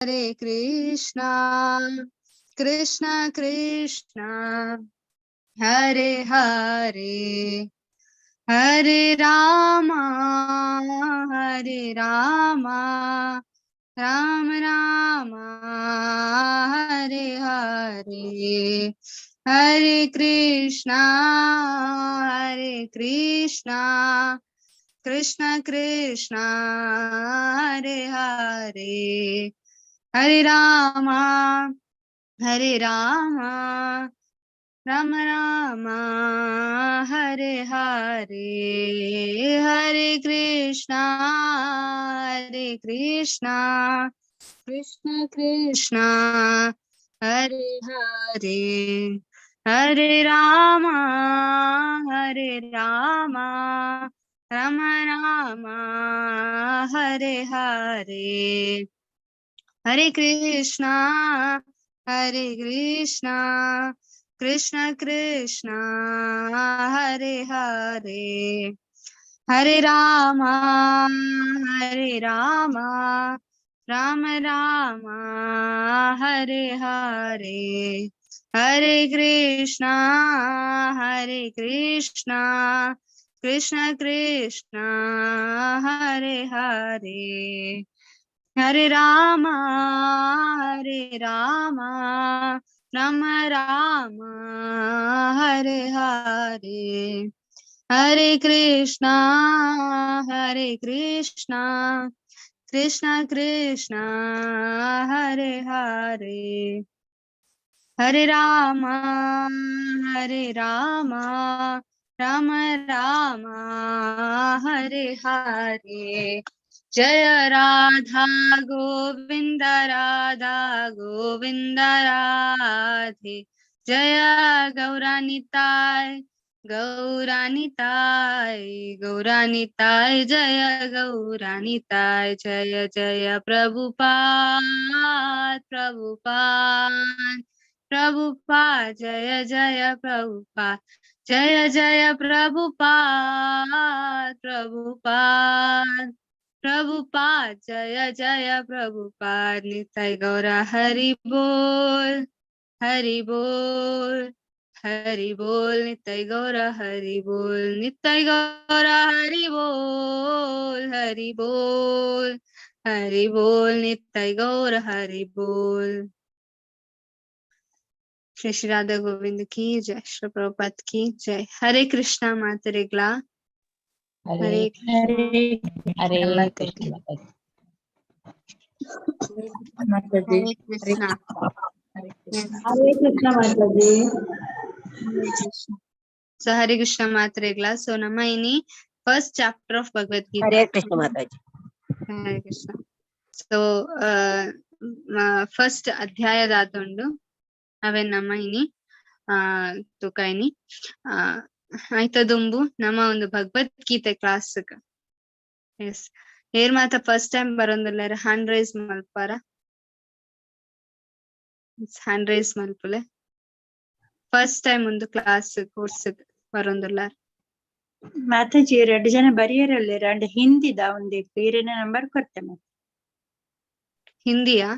Hare Krishna, Krishna Krishna, Hare Hare, Hare Rama, Hare Rama, Rama Rama, Hare Hare, Hare Krishna, Hare Krishna, Krishna Krishna, Hare Hare, Hare Rama, Hare Rama, Rama Rama, Hare Hare, Hare Krishna, Hare Krishna, Krishna Krishna, Hare Hare, Hare Rama, Hare Rama, Rama Rama, Hare Hare, Hare Krishna, Hare Krishna, Krishna Krishna, Hare Hare, Hare Rama, Hare Rama, Rama Rama, Hare Hare, Hare Krishna, Hare Krishna, Krishna Krishna, Hare Hare, Hare Rama, Hare Rama, Rama Rama, Hare Hare, Hare Krishna, Hare Krishna, Krishna Krishna, Hare Hare, Hare Rama, Hare Rama, Rama Rama, Hare Hare. Jaya Radha Govinda Radha Govinda Radhe, Jaya Gauranitai Gauranitai Gauranitai, Jaya Gauranitai, Jaya Jaya Prabhupada Prabhupada Prabhupada, Jaya Jaya Prabhupada, Jaya Jaya Prabhupada Prabhupada Prabhupada, Jaya Jaya Prabhupada. Nitai Gaura Hari Bol, Hari Bol, Hari Bol, Nitai Gaura Hari Bol, Nitai Gaura Hari Bol, Hari Bol, Hari Bol, Nitai Gaura Hari Bol. Shri Shri Radha Govind ki jai, Shri Prabhupada ki jai. Hare Krishna Mataregla. Hare Hare Hare Krishna. Hare Krishna. Yes. Hare Krishna Mataji. Hare Krishna. So Hare Krishna Mataregla. So nama ini first chapter of Bhagavad Gita. Hare Krishna Mataji. Hare Krishna. So first adhyaya datundu ave nama ini tukaini ಆಯ್ತದುಂಬು ನಮ್ಮ ಒಂದು Bhagavad Gita class. Yes, ಏರ್ ಮಾತ first time ಬರೋಂದುಲ್ಲೆರ್ hand raise ಮಲ್ಪಾರ? Hand raise ಮಲ್ಪುಲೆ. First time ಒಂದು class course ಬರೋಂದುಲ್ಲಾರ್. ಮಾತಾಜಿ ಎರಡು ಜನ ಬರಿಯರಲ್ಲೇರ ಅಂಡ್ ಹಿಂದಿದ ಒಂದೇಕ್ ಈರೆನ ನಂಬರ್ ಕೊರ್ತೆ ಮತ್ತೆ. ಹಿಂದಿಯಾ?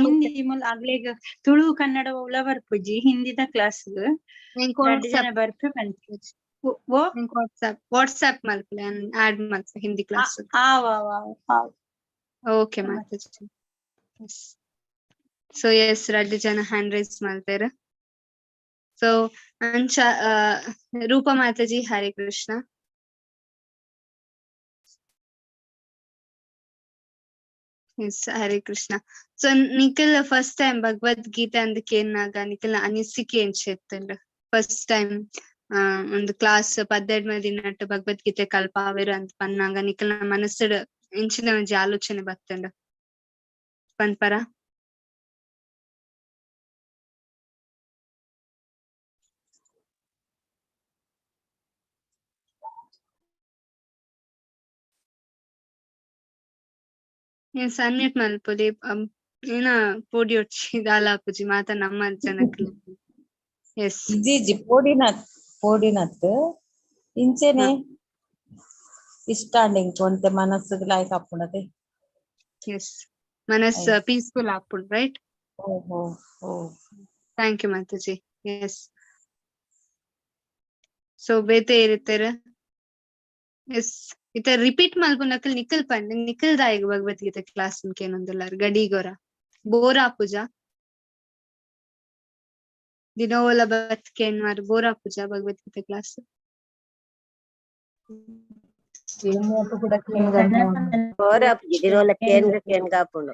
ಹಿಂದಿ ಮುಲ್ ಆಗ್ಲೇಗ ತುಳು ಕನ್ನಡ ಒವ್ಲ ಬರ್ಪುಜಿ ಹಿಂದಿದ ಕ್ಲಾಸ್ ರಡ್ಡ್ ಜನ ಬರ್ಪೆ ಪನ್ಪೆ. ಓ ವಾಟ್ಸ್ಆಪ್ ವಾಟ್ಸ್ಆಪ್ ಮಲ್ಪುಲೆ, ಆಡ್ ಮಲ್ಪೆ ಹಿಂದಿ ಕ್ಲಾಸ್. ಆವ್ ಆವ್ ಆವ್ ಆವ್. Okay Mataji. S. So S, ರಡ್ಡ್ ಜನ ಹ್ಯಾಂಡ್ ರೈಸ್ ಮಲ್ತೆರ್. ಸೊ ಅಂಚ Roopa Mataji Hare Krishna. Yes, Hare Krishna. So Nikhil first time Bhagavad Gita ಅಂದ್ ಕೇನ್ನಾಗ ನಿಖಿಲ್ ಅನಿಸಿಕೆ ಎಂಚ ಫಸ್ಟ್ ಟೈಮ್ ಒಂದು ಕ್ಲಾಸ್ 12 ದಿನಟ್ ಭಗವದ್ಗೀತೆ ಕಲ್ಪಾವೆರ್ ಅಂತ ಪನ್ನಾಗ ನಿಖಿಲ್ನ ಮನಸ್ಸುಡ್ ಎಂಚಿನ ಒಂಜಿ ಆಲೋಚನೆ ಬತ್ತುಂಡು ಪನ್ಪರ? ಎಸ್, ಅನ್ಮ್ಯೂಟ್ ಮಲ್ಪೊಲಿ. ಏನ ಪೋಡಿಯೊಡ್ಚಿ ದಾಲ ಆಪುಜಿ ಮಾತ ನಮ್ಮ ಜನಕ್ಲು. ಎಸ್. ಇಜ್ಜಿ ಪೋಡಿನತ್ ಪೋಡಿನತ್ ಇಂಚೆನೆ ಇಷ್ಟ ಅಂಡ್ ಇಂಕ್ ಒಂತೆ ಮನಸ್ಸುಗ್ ಲಾಯ್ಕ್ ಆಪುಂಡತೆ. ಎಸ್. ಮನಸ್ ಪೀಸ್ಫುಲ್ ಆಪುಂಡು, ರೈಟ್? ಓ ಓ ಓ. Thank you Mataji. S, so ಬೇತೆ ಇರುತ್ತೆರ್? ಎಸ್, ಇತ್ತೆ ರಿಪೀಟ್ ಮಲ್ಪುನಕಲ್ ನಿಕಲ್ ಪಂಡ, ನಿಕಲ್ ದಾಯೆಗ್ ಭಗವದ್ಗೀತೆ ಕ್ಲಾಸ್ ಕೇನೊಂದುಲ್ಲಾರ್? ಗಡಿಗೊರ ಬೋರ್ ಆಪುಜ? ದಿನೋಲ ಬತ್ ಕೇನ್ವಾರ್, ಬೋರ್ ಆಪುಜ ಭಗವದ್ಗೀತೆ ಕ್ಲಾಸ್? ಬೋರ್ ಆಪುಜಿ. ದಿನೋಲ ಕೇನ್ಗ ಕೇನ್ಗ ಆಪುಂಡು.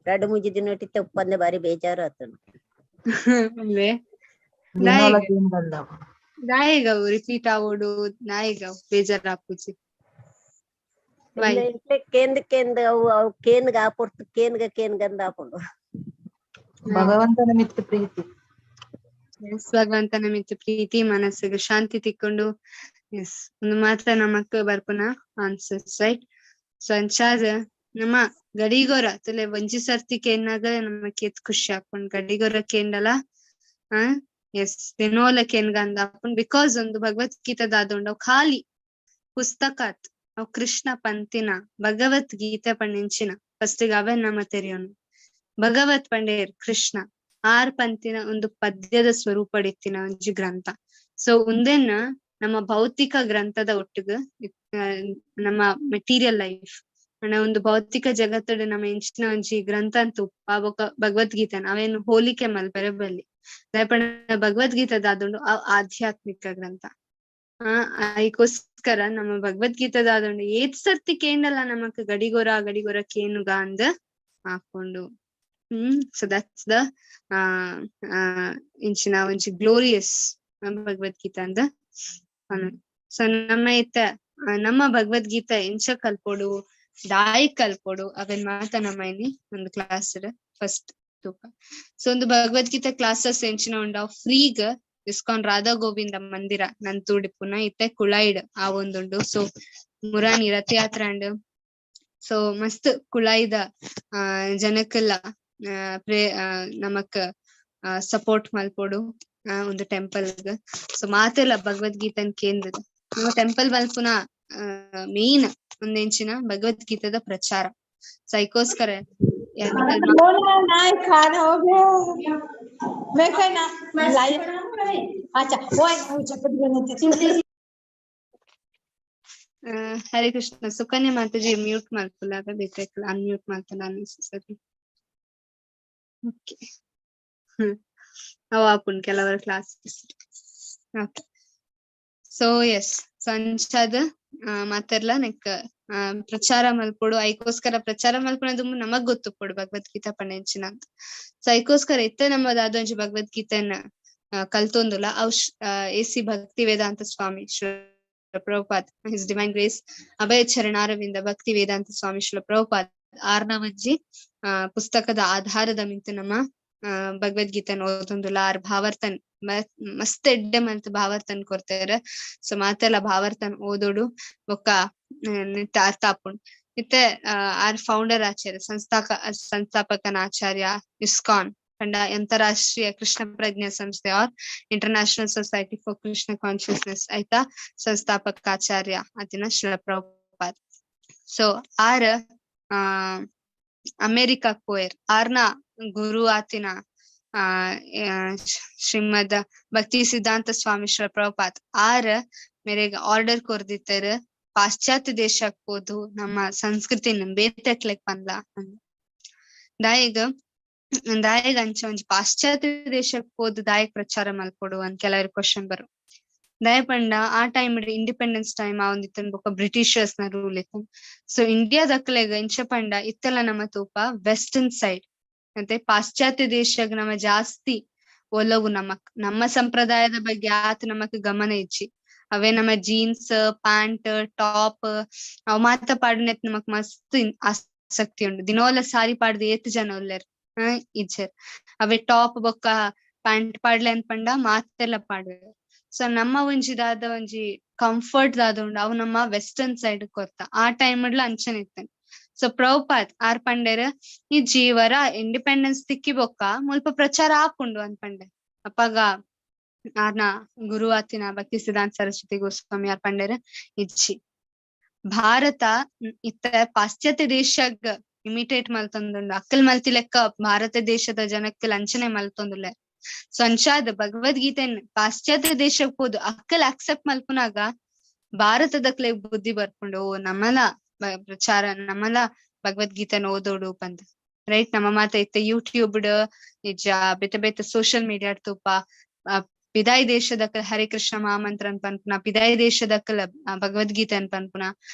ರಡ್ಡ್ ಮೂಜಿ ದಿನೊಟ್ಟು ಉಪ್ಪಂದೆ ಬಾರಿ ಬೇಜಾರು ಆತುಂಡು. ಅಲ್ವೇ? ದಿನೋಲ. ದಾಯೆಗ್ ಅವು ರಿಪೀಟ್ ಆವೊಡು? ದಾಯೆಗ್ ಅವು ಬೇಜಾರ್ ಆಪುಜಿ? Why? ಕೇಂದ್ ಕೇಂದ್ ಅವು ಅವು ಕೇನ್ಗ ಆ ಪೊರ್ತು ಕೇನ್ಗ ಕೇನ್ಗಂದ್ ಆಪುಂಡು. ಭಗವಂತನ ಮಿತ್ತು ಪ್ರೀತಿ. ಎಸ್, ಭಗವಂತನ ಮಿತ್ತು ಪ್ರೀತಿ, ಮನಸ್ಸಿಗೆ ಶಾಂತಿ ತಿಕ್ಕೊಂಡು. ಎಸ್, ಒಂದು ಮಾತ್ರ ನಮಕ್ ಬರ್ಪುನ ಆನ್ಸರ್ಸ್, ರೈಟ್? ಸೊ ಅಂಚಾದ್ ನಮ್ಮ ಗಡಿಗೊರ ತುಲೆ, ಒಂಜಿ ಸರ್ತಿ ಕೇನ್ನಾಗ ನಮಕ್ ಏತ್ ಖುಷಿ ಆಪುಂಡು. ಗಡಿಗೊರ ಕೇಂಡಲ, ಆ ಎಸ್, ದಿನೋಲ ಕೇನ್ಗ ಅಂದ್ ಆಪುಂಡು. Because ಒಂದು ಭಗವದ್ಗೀತೆ ದಾದ ಅವು ಖಾಲಿ ಪುಸ್ತಕ ಅತ್, ಅವು ಕೃಷ್ಣ ಪಂತಿನ. ಭಗವದ್ಗೀತೆ ಪಂಡಿಂಚಿನ ಫಸ್ಟ್ ಅವೇ ನಮ್ಮ ತೆರಿಯೋನು. ಭಗವತ್ ಪಂಡೇರ್ ಕೃಷ್ಣ, ಆರ್ ಪಂತಿನ ಒಂದು ಪದ್ಯದ ಸ್ವರೂಪಡಿತ್ತಿನ ಒಂಜಿ ಗ್ರಂಥ. ಸೊ ಉಂದೆನ್ನ ನಮ್ಮ ಭೌತಿಕ ಗ್ರಂಥದ ಒಟ್ಟಿಗೆ, ನಮ್ಮ ಮೆಟೀರಿಯಲ್ ಲೈಫ್, ಒಂದು ಭೌತಿಕ ಜಗತ್ತಡು ನಮ್ಮ ಇಂಚಿನ ಒಂಜಿ ಗ್ರಂಥ ಅಂತ ಉಪ್ಪ ಬೊಕ ಭಗವದ್ಗೀತೆ ಅವೇನು ಹೋಲಿಕೆ ಮಲ್ಪೆರೆ ಬಲ್ಲಿ. ದಾಯೆ ಭಗವದ್ಗೀತೆ ದಾದುಂಡು ಆಧ್ಯಾತ್ಮಿಕ ಗ್ರಂಥ. ಆ ಐಕೋಸ್ಕರ ನಮ್ಮ ಭಗವದ್ಗೀತೆ ದಾದುಂಡು ಏತ್ ಸರ್ತಿ ಕೇಂಡಲ್ಲ ನಮಕ್ ಗಡಿಗೊರ ಗಡಿಗೊರ ಕೇನುಗ ಅಂದ್ ಹಾಕೊಂಡು. ಸೊ that's the ಆ ಇಂಚಿನ ಒಂಜಿ ಗ್ಲೋರಿಯಸ್ ಭಗವದ್ಗೀತೆ ಅಂದ್. ಸೊ ನಮ್ಮ ಇತ್ತ ನಮ್ಮ ಭಗವದ್ಗೀತೆ ಎಂಚ ಕಲ್ಪೊಡು, ದಾಯಿ ಕಲ್ಪೊಡು, ಅವೆನ್ ಮಾತ ನಮ್ಮ ಇಲ್ಲಿ ಒಂದು ಕ್ಲಾಸ್ ಫಸ್ಟ್ ತೂಕ. ಸೊ ಒಂದು ಭಗವದ್ಗೀತೆ ಕ್ಲಾಸಸ್ ಎಂಚಿನ ಉಂಡು, ಫ್ರೀಗ್ ಇಸ್ಕಾನ್ ರಾಧಾ ಗೋವಿಂದ ಮಂದಿರ ನಂತೂಡಿಪುನ ಇತ್ತೆ ಕುಳಾಯಿಡ್ ಆ ಒಂದುಂಡು. ಸೊ ಮುರಾನಿ ರಥಯಾತ್ರೆ ಅಂಡ್ ಸೊ ಮಸ್ತ್ ಕುಳಾಯಿದ ಜನಕ್ಕೆಲ್ಲ ಪ್ರೇ ನಮಕ್ ಸಪೋರ್ಟ್ ಮಲ್ಪೊಡು ಒಂದು ಟೆಂಪಲ್. ಸೊ ಮಾತೆಲ್ಲ ಭಗವದ್ಗೀತೆನ್ ಕೇಂದ್ರ ನಮ್ಮ ಟೆಂಪಲ್ ಮಲ್ಪುನ ಮೇನ್ ಒಂದೆಂಚಿನ ಭಗವದ್ಗೀತೆದ ಪ್ರಚಾರ. ಸೊ ಐಕೋಸ್ಕರ खाना हो गया. मैं खाना लाइव. अच्छा, वो चपाती बनाते. ಹರೇ ಕೃಷ್ಣ. ಸುಕನ್ಯಾ ಮಾತಾಜಿ, ಮ್ಯೂಟ್ ಮಲ್ಪುಲ, ಬೇಕಾಯ್ತಲ್ಲ, ಅನ್ಮ್ಯೂಟ್ ಮಾಡ್ತಾನ ಅನ್ನೆಸೆಸರಿ. ಓಕೆ, ಅವು ಆಪುಂಡು ಕೆಲವರ ಕ್ಲಾಸಸ್. ಓಕೆ, ಸೊ ಎಸ್, ಸೊ ಅಂಚಾದ್ ಮಾತೆರ್ಲ ನೆಕ್ ಪ್ರಚಾರ ಮಲ್ಪೊಡು. ಐಕೋಸ್ಕರ ಪ್ರಚಾರ ಮಲ್ಪುನ ದುಂಬು ನಮಗ್ ಗೊತ್ತುಪ್ಪೊಡು ಭಗವದ್ಗೀತಾ ಪಂಡ ಎಂಚಿನ ಅಂತ. ಸೊ ಐಕೋಸ್ಕರ ಇತ್ತೆ ನಮ್ಮ ದಾದೊಂಜಿ ಭಗವದ್ಗೀತೆನ ಕಲ್ತೊಂದುಲ್ಲ, ಅವು ಎ ಸಿ ಭಕ್ತಿ ವೇದಾಂತ ಸ್ವಾಮಿ Shri Prabhupad, his divine grace ಅಭಯ ಚರಣಾರವಿಂದ ಭಕ್ತಿ ವೇದಾಂತ ಸ್ವಾಮಿ ಶ್ರೀ ಪ್ರಭುಪಾದ್ ಆರ್ನ ಒಂಜಿ ಪುಸ್ತಕದ ಆಧಾರದ ಮಿಂತು ನಮ್ಮ ಭಗವದ್ಗೀತೆ ಓದೊಂದುಲ್ಲ. ಆರ್ ಭಾವರ್ತನ್ ಮಸ್ತ್ ಎಡ್ಡೆ ಮಲ್ತ್ ಭಾವರ್ತನ್ ಕೊರ್ತೆರ್. ಸೊ ಮಾತೆಲ್ಲ ಭಾವರ್ತನ್ ಓದೋಡು, ಬೊಕ್ಕ ನೆತ್ತ ಅರ್ಥ ಆಪುಂಡು. ಇತ್ತೆ ಆರ್ ಫೌಂಡರ್ ಆಚಾರ್ಯ, ಸಂಸ್ಥಾಪಕನ ಆಚಾರ್ಯ ಇಸ್ಕಾನ್ ಪಂಡ ಅಂತಾರಾಷ್ಟ್ರೀಯ ಕೃಷ್ಣ ಪ್ರಜ್ಞಾ ಸಂಸ್ಥೆ or International Society for Krishna Consciousness ಆಯ್ತಾ ಸಂಸ್ಥಾಪಕ ಆಚಾರ್ಯ ಅದಿನ ಶ್ರೀಲ ಪ್ರಭುಪಾದ್. ಸೊ ಆರ್ ಅಮೆರಿಕಕ್ ಪೋಯೆರ್. ಆರ್ನ ಗುರು ಆತಿನ ಆ ಶ್ರೀಮದ್ ಭಕ್ತಿ ಸಿದ್ಧಾಂತ ಸ್ವಾಮಿ ಶ್ರೀ ಪ್ರಭುಪಾದ್ ಆರ್ ಮೇರೆಗ್ ಆರ್ಡರ್ ಕೊರ್ದಿತ್ತೆರ್, ಪಾಶ್ಚಾತ್ಯ ದೇಶಕ್ ಪೋದು ನಮ್ಮ ಸಂಸ್ಕೃತಿನ ಬೇತೆಕ್ಲೆಗ್ ಪನ್ಲ. ದಾಯೆಗ್ ದಾಯೆಗ್ ಅಂಚ ಒಂಜಿ ಪಾಶ್ಚಾತ್ಯ ದೇಶಕ್ ಪೋದು ದಾಯೆಗ್ ಪ್ರಚಾರ ಮಲ್ಪೊಡು ಅಂತ ಕೆಲವರು ಕ್ವಶನ್ ಬರು. ದಾಯೆ ಪಂಡ ಆ ಟೈಮ್ ಇಂಡಿಪೆಂಡೆನ್ಸ್ ಟೈಮ್ ಆವೊಂದಿತ್ತುಂಡು, ಬೊಕ ಬ್ರಿಟಿಷರ್ಸ್ ನ ರೂಲ್ ಇತ್ತು. ಸೊ ಇಂಡಿಯಾದಕ್ಲೆಗ್ ಎಂಚ ಪಂಡ ಇತ್ತೆಲ್ಲ ನಮ್ಮ ತೂಪ ವೆಸ್ಟರ್ನ್ ಸೈಡ್ ಮತ್ತೆ ಪಾಶ್ಚಾತ್ಯ ದೇಶಗ್ ನಮ್ಮ ಜಾಸ್ತಿ ಒಲವು. ನಮಕ್ ನಮ್ಮ ಸಂಪ್ರದಾಯದ ಬಗ್ಗೆ ಆತ ನಮಕ್ ಗಮನ ಇಜ್ಜಿ. ಅವೇ ನಮ್ಮ ಜೀನ್ಸ್, ಪ್ಯಾಂಟ್, ಟಾಪ್ ಅವ್ ಮಾತ ಪಾಡುನೆತ್ ನಮಕ್ ಮಸ್ತ್ ಆಸಕ್ತಿ ಉಂಡು. ದಿನೋಲ ಸಾರಿ ಪಾಡ್ದು ಏತ್ ಜನ ಉಲ್ಲೆರ್? ಇಜ್ಜೆರ್. ಅವೇ ಟಾಪ್ ಬೊಕ್ಕ ಪ್ಯಾಂಟ್ ಪಾಡ್ಲೆ ಅನ್ಪಂಡ ಮಾತೆಲ್ಲ ಪಾಡುವೆರ್. ಸೊ ನಮ್ಮ ಒಂಜಿ ದಾದ ಒಂಜಿ ಕಂಫರ್ಟ್ ದಾದ ಉಂಡು, ಅವು ನಮ್ಮ ವೆಸ್ಟರ್ನ್ ಸೈಡ್ ಕೊರ್ತ. ಆ ಟೈಮ್ ಡ್ಲ ಅಂಚನೆ ಇತ್ತೇನೆ. ಸೊ ಪ್ರಭುಪಾದ್ ಆರ್ ಪಂಡೆರ್, ಈ ಜೀವರ ಇಂಡಿಪೆಂಡೆನ್ಸ್ ತಿಕ್ಕಿ ಬೊಕ್ಕ ಮುಲ್ಪ ಪ್ರಚಾರ ಆಪುಂಡು ಅನ್ಪಂಡೆ. ಅಪಗ ಆರ್ನ ಗುರು ಆತಿನ ಭಕ್ತಿ ಸಿದ್ಧಾಂತ ಸರಸ್ವತಿ ಗೋಸ್ವಾಮಿ ಆರ್ ಪಂಡೆರ್, ಇಜ್ಜಿ, ಭಾರತ ಇತ್ತ ಪಾಶ್ಚಾತ್ಯ ದೇಶಗ್ ಇಮಿಟೇಟ್ ಮಲ್ತೊಂದುಂಡು. ಅಕ್ಕಲ್ ಮಲ್ತಿ ಲೆಕ್ಕ ಭಾರತ ದೇಶದ ಜನಕ್ಕಲ್ ಅಂಚನೆ ಮಲ್ತೊಂದುಲ್ಲೆ. ಸೊ ಅಂಚಾದ್ ಭಗವದ್ಗೀತೆನ್ ಪಾಶ್ಚಾತ್ಯ ದೇಶಕ್ ಪೋದು ಅಕ್ಕಲ್ ಅಕ್ಸೆಪ್ಟ್ ಮಲ್ಪುನಾಗ ಭಾರತದಕ್ಲೆ ಬುದ್ಧಿ ಬರ್ಪುಂಡು, ಓ ನಮ್ಮಲ ಪ್ರಚಾರ ನಮ್ಮಲ ಭಗವದ್ಗೀತೆನ್ ಓದೋಡು ಪಂದ್, ರೈಟ್? ನಮ್ಮ ಮಾತ ಇತ್ತೆ ಯೂಟ್ಯೂಬ್ ನಿಜ ಬೇತೆ ಬೇತೆ ಸೋಷಿಯಲ್ ಮೀಡಿಯಾ ತೂಪ ಪಿದಾಯಿ ದೇಶದಕಲ್ ಹರೇ ಕೃಷ್ಣ ಮಹಾಮಂತ್ರನ್ ಪನ್ಪುನ, ಪಿದಾಯಿ ದೇಶದಕಲ್ ಭಗವದ್ಗೀತೆನ್ ಪನ್ಪುನ,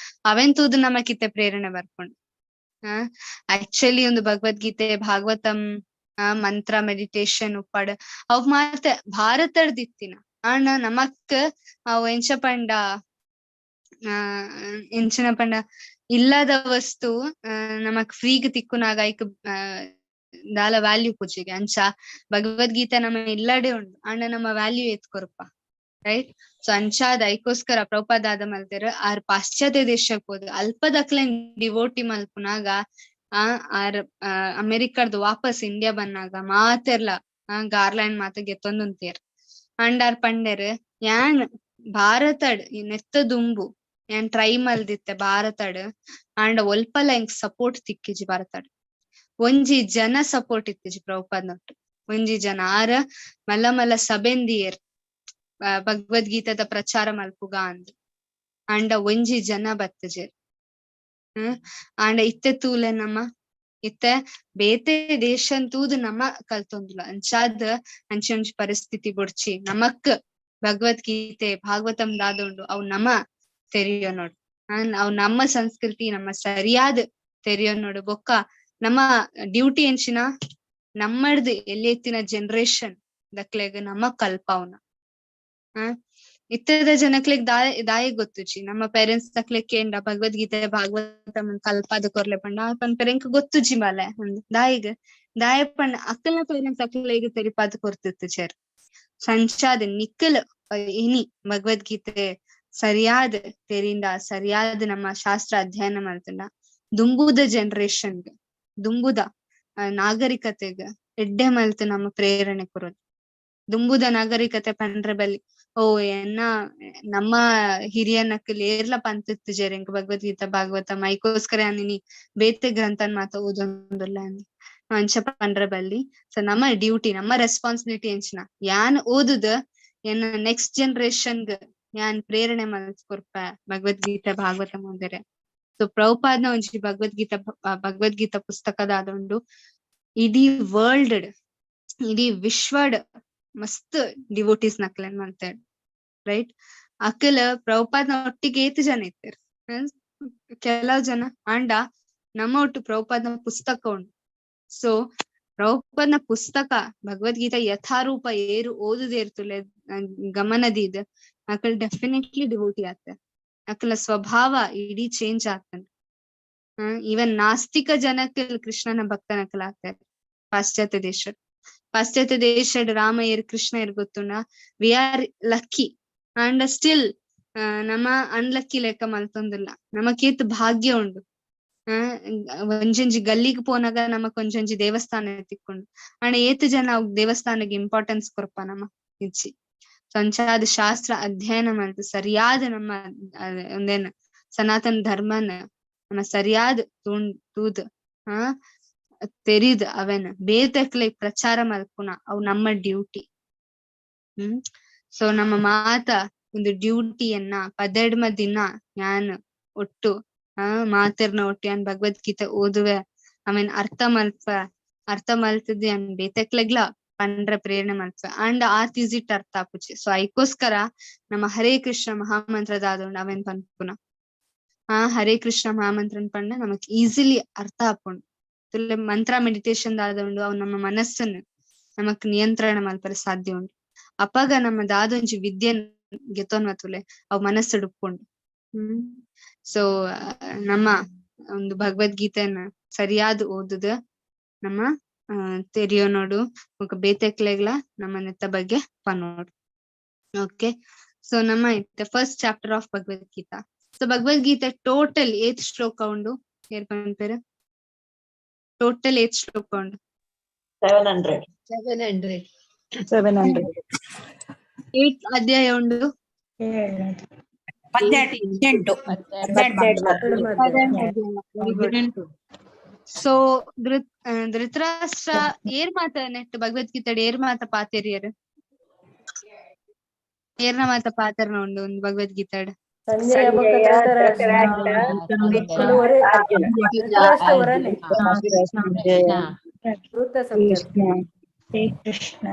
ಅವೆನ್ ತೂದು ನಮಕಿತ್ತೆ ಪ್ರೇರಣೆ ಬರ್ಪುಂಡು. ಆಕ್ಚುಲಿ ಒಂದು ಭಗವದ್ಗೀತೆ ಭಾಗವತಂ ಮಂತ್ರ ಮೆಡಿಟೇಷನ್ ಉಪ್ಪಾಡು ಅವ್ ಮಾತ ಭಾರತಡ್ದಿತ್ತಿನ ಆಂಡ ನಮಕ್ ಅವು ಎಂಚ ಪಂಡ ಎಂಚಿನ ಪಂಡ ಇಲ್ಲದ ವಸ್ತು ನಮಕ್ ಫ್ರೀಗ್ ತಿಕ್ಕುನಾಗ ಐಕ್ ದಾಲ ವ್ಯಾಲ್ಯೂ ಪೂಜೆಗೆ. ಅಂಚ ಭಗವದ್ಗೀತೆ ನಮ್ಮ ಇಲ್ಲಡೆ ಉಂಡು ಆಂಡ ನಮ್ಮ ವ್ಯಾಲ್ಯೂ ಏತ್ ಕೊರ್ಪ, ರೈಟ್? ಸೊ ಅಂಚಾದ ಐಕೋಸ್ಕರ ಪ್ರಭುಪಾದಾದ ಮಲ್ತೆರ್ ಆರ್ ಪಾಶ್ಚಾತ್ಯ ದೇಶಕ್ ಹೋದ್ ಅಲ್ಪದಕ್ಲೆನ್ ಡಿವೋಟಿ ಮಲ್ಪುನಾಗ ಆರ್ ಅಮೆರಿಕರ್ದು ವಾಪಸ್ ಇಂಡಿಯಾ ಬನ್ನಾಗ ಮಾತೆರ್ಲ ಗಾರ್ಲ್ಯಾಂಡ್ ಮಾತ ಗೆತ್ತೊಂದುಂತೇರ್. ಅಂಡ್ ಆರ್ ಪಂಡೆರ್ ಯಾನ್ ಭಾರತಡ್ ನೆತ್ತ ದುಂಬು ಯಾನ್ ಟ್ರೈ ಮಲ್ದಿತ್ತೆ ಭಾರತಡ್, ಆಂಡ ಒಲ್ಪಲ ಎಂಕ್ ಸಪೋರ್ಟ್ ತಿಕ್ಕಿಜಿ. ಭಾರತಡ್ ಒಂಜಿ ಜನ ಸಪೋರ್ಟ್ ಇತ್ತಿಜಿ ಪ್ರಭುಪಾದ್ನೊಟ್ಟು, ಒಂಜಿ ಜನ. ಆರ್ ಮಲ್ಲ ಮಲ್ಲ ಸಭೆಂದಿಯರ್ ಭಗವದ್ಗೀತಾದ ಪ್ರಚಾರ ಮಲ್ಪುಗ ಅಂದ್, ಆಂಡ ಒಂಜಿ ಜನ ಬತ್ತಜೆರ್. ಆಂಡ ಇತ್ತೆ ತೂಲೆ ನಮ್ಮ ಇತ್ತೆ ಬೇತೆ ದೇಶ ತೂದು ನಮ್ಮ ಕಲ್ತೊಂದುಲ್ಲ. ಅಂಚಾದ್ ಅಂಚೆ ಒಂಜಿ ಪರಿಸ್ಥಿತಿ ಬೊಡ್ಚಿ, ನಮಕ್ ಭಗವದ್ಗೀತೆ ಭಾಗವತಂ ದಾದ ಉಂಡು ಅವು ನಮ ತೆರಿಯೋ ನೋಡು, ಅವು ನಮ್ಮ ಸಂಸ್ಕೃತಿ ನಮ್ಮ ಸರಿಯಾದ ತೆರಿಯೋ ನೋಡು. ಬೊಕ್ಕ ನಮ್ಮ ಡ್ಯೂಟಿ ಎಂಚಿನ ನಮ್ಮಡ್ದು ಎಲ್ಲಿ ಎತ್ತಿನ ಜನರೇಷನ್ ದಕ್ಲೆಗ್ ನಮ್ಮ ಕಲ್ಪಾವ್ನ. ಇತ್ತದ ಜನಕ್ಲೆಗ್ ದಾಯ ಗೊತ್ತುಜಿ. ನಮ್ಮ ಪೇರೆಂಟ್ಸ್ ದಕ್ಲೆಗ್ ಕೇಂಡ ಭಗವದ್ಗೀತೆ ಭಾಗವತ ಕಲ್ಪಾದ ಕೊರ್ಲೆ ಪಂಡ ಪನ್ಪೆರ್ ಎಂಕ್ ಗೊತ್ತುಜಿ ಬಾಲೆ ದಾಯಿಗ್ ದಾಯ ಪಂಡ ಅಕ್ಕಲ್ನ ಪೇರೆಂಟ್ಸ್ ಅಕ್ಲೆಗ್ ತೆರಿಪಾದ ಕೊರ್ತಿತ್ತುಜೆರ್. ಸಂಚಾದ ನಿಕ್ಕಲ್ ಇನಿ ಭಗವದ್ಗೀತೆ ಸರಿಯಾದ ತೆರಿಂಡ ಸರಿಯಾದ ನಮ್ಮ ಶಾಸ್ತ್ರ ಅಧ್ಯಯನ ಮಲ್ತಂಡ ದುಂಬುದ ಜನರೇಷನ್ಗೆ ದುಂಬುದ ನಾಗರಿಕತೆಗ್ ಎಡ್ಡೆ ಮಲ್ತ್ ನಮ್ಮ ಪ್ರೇರಣೆ ಕೊರೋದು. ದುಂಬುದ ನಾಗರಿಕತೆ ಪಂಡ್ರೆ ಬಲ್ಲಿ ಓ ಎನ್ನ ನಮ್ಮ ಹಿರಿಯನಕ್ಕಲ್ ಏರ್ಲ ಪಂತಿತ್ತುಜೆರ್ ಎಂಕ್ ಭಗವದ್ಗೀತಾ ಭಾಗವತ ಮೈಕೋಸ್ಕರ ನೀನಿ ಬೇತೆ ಗ್ರಂಥನ್ ಮಾತ ಓದೊಂದುಲ್ಲ ಅಂದ್ ಅಂಚ ಪಂಡ್ರೆ ಬಲ್ಲಿ. ಸೊ ನಮ್ಮ ಡ್ಯೂಟಿ ನಮ್ಮ ರೆಸ್ಪಾನ್ಸಿಬಿಲಿಟಿ ಎಂಚಿನ ಯಾನ್ ಓದುದ ಎನ್ನ ನೆಕ್ಸ್ಟ್ ಜನರೇಷನ್ಗ್ ಯಾನ್ ಪ್ರೇರಣೆ ಮಲ್ತ್ ಕೊರ್ಪ ಭಗವದ್ಗೀತಾ ಭಾಗವತ ಮುಂದರೆ. ಸೊ ಪ್ರಭುಪಾದ್ನ ಒಂಜಿ ಭಗವದ್ಗೀತಾ ಭಗವದ್ಗೀತಾ ಪುಸ್ತಕದಾದ ಉಂಡು ಇಡೀ ವರ್ಲ್ಡ್ ಇಡೀ ವಿಶ್ವಡ್ ಮಸ್ತ್ ಡಿವೋಟೀಸ್ ನಕ್ಲೆನ್ ಮಲ್ತೆರ್, ರೈಟ್? ಅಕಲ್ ಪ್ರಭುಪಾದ್ನ ಒಟ್ಟಿಗೆ ಏತ್ ಜನ ಇತ್ತೆರ್ ಕೆಲವು ಜನ, ಆಂಡ ನಮ್ಮ ಒಟ್ಟು ಪ್ರಭುಪಾದ್ನ ಪುಸ್ತಕ ಉಂಡು. ಸೊ ಪ್ರಭುಪಾದ್ನ ಪುಸ್ತಕ ಭಗವದ್ಗೀತಾ ಯಥಾರೂಪ ಏರು ಓದುದೇರ್ತುಲೆ ಗಮನದೀದ್ ಅಕಲ್ ಡೆಫಿನೆಟ್ಲಿ ಡಿವೋಟಿ ಆತ, ಅಕಲ ಸ್ವಭಾವ ಇಡೀ ಚೇಂಜ್ ಆಗ್ತದೆ. ಈವನ್ ನಾಸ್ತಿಕ ಜನಕ್ಕೆ ಕೃಷ್ಣನ ಭಕ್ತನಕಲ್ ಆಗ್ತಾರೆ. ಪಾಶ್ಚಾತ್ಯ ದೇಶ ಪಾಶ್ಚಾತ್ಯ ದೇಶಡ್ ರಾಮ ಏರ್ ಕೃಷ್ಣ ಏರ್ ಗೊತ್ತುಂಡ we are lucky and still ನಮ ಅನ್ಲಕ್ಕಿ ಲೆಕ್ಕ ಮಲ್ತೊಂದಿಲ್ಲ. ನಮಕೇತ್ ಭಾಗ್ಯ ಉಂಡು. ಒಂಜೊಂಜಿ ಗಲ್ಲಿಗ್ ಪೋನಾಗ ನಮಕ್ ಒಂಜೊಂಜಿ ದೇವಸ್ಥಾನ ತಿಕ್ಕೊಂಡು ಅಂಡ ಏತ್ ಜನ ಅವ್ ದೇವಸ್ಥಾನಕ್ಕೆ ಇಂಪಾರ್ಟೆನ್ಸ್ ಕೊರ್ಪ ನಮ ಇಜ್ಜಿ. ಸೊ ಅಂಚಾದ ಶಾಸ್ತ್ರ ಅಧ್ಯಯನ ಮಲ್ತ್ ಸರಿಯಾದ ನಮ್ಮ ಒಂದೇನ ಸನಾತನ ಧರ್ಮನ ನಮ್ಮ ಸರಿಯಾದ ತೂದ್ ತೆರಿದ್ ಅವೆನ್ ಬೇತೆಕ್ಲೆ ಪ್ರಚಾರ ಮಲ್ಪುನ ಅವು ನಮ್ಮ ಡ್ಯೂಟಿ. ಸೊ ನಮ್ಮ ಮಾತ ಒಂದು ಡ್ಯೂಟಿಯನ್ನ ಪದೆಡ್ಮ ದಿನ ಯಾನ್ ಒಟ್ಟು ಮಾತೆರ್ನ ಒಟ್ಟು ಯಾನ್ ಭಗವದ್ಗೀತೆ ಓದುವೆ ಆಮೇಲೆ ಅರ್ಥ ಮಲ್ಪ ಅರ್ಥ ಮಲ್ತದ್ ಯಾನ್ ಬೇತೆಕ್ಲೆಗ್ಲ ಪಂಡ್ರ ಪ್ರೇರಣೆ ಮಲ್ಪೆ ಅಂಡ್ ಆತ್ ಈಸಿಟ್ ಅರ್ಥ ಆಪುಜಿ. ಸೊ ಐಕೋಸ್ಕರ ನಮ್ಮ ಹರೇ ಕೃಷ್ಣ ಮಹಾಮಂತ್ರದಾದ ಅವೇನ್ ಪನ್ಪುನ ಹರೇ ಕೃಷ್ಣ ಮಹಾಮಂತ್ರನ್ ಪಂಡ ನಮಕ್ ಈಸಿಲಿ ಅರ್ಥ ಆಪುಂಡು. ಮಂತ್ರ ಮೆಡಿಟೇಷನ್ ದಾದ ಉಂಡು ಅವು ನಮ್ಮ ಮನಸ್ಸನ್ನು ನಮಕ್ ನಿಯಂತ್ರಣ ಮಲ್ಪರೆ ಸಾಧ್ಯ ಉಂಡು. ಅಪಗ ನಮ್ಮ ದಾದೊಂಜಿ ವಿದ್ಯೆ ಗೆತೊನ್ವ ತುಲೆ ಅವು ಮನಸ್ಸು ಉಪ್ಪುಂಡು. ಸೊ ನಮ್ಮ ಒಂದು ಭಗವದ್ಗೀತೆಯನ್ನ ಸರಿಯಾದ ಓದುದ ನಮ್ಮ ತೆರಿಯೋ ನೋಡು ಬೇತೆಕ್ಲೆಗ್ಲ ನಮ್ಮ ನೆತ್ತ ಬಗ್ಗೆ ಪನ್ನೋಡು. ಓಕೆ, ಸೊ ನಮ್ಮ first chapter of Bhagavad Gita. So Bhagavad Gita total ಏತ್ ಶ್ಲೋಕ ಉಂಡು ಏರ್ ಪನ್ಪೆರ್? ಟೋಟಲ್ ಏತ್ ಶ್ಲೋಕ ಉಂಡು? 700. 700. 700. ಏತ್ ಅಧ್ಯಾಯ ಉಂಡು? 18. 18. 18. ಸೊ ಧೃತರಾಷ್ಟ್ರ ಏರ್ ಮಾತ ನೆಟ್ ಭಗವದ್ಗೀತೆ ಏರ್ ಮಾತ ಪಾತೆರಿಯರ್? ಏರ್ನ ಮಾತ ಪಾತೆರ್ನ ಉಂಡು ಒಂದು ಭಗವದ್ಗೀತೆ? ಸಂಜಯ ಬೊಕ್ಕ Sanjay, Dhritarashtra. Dhritarashtra, ಒರೇ Arjuna. Dhritarashtra ಒರನೆ. ಧೃತ Sanjay. Shri Krishna.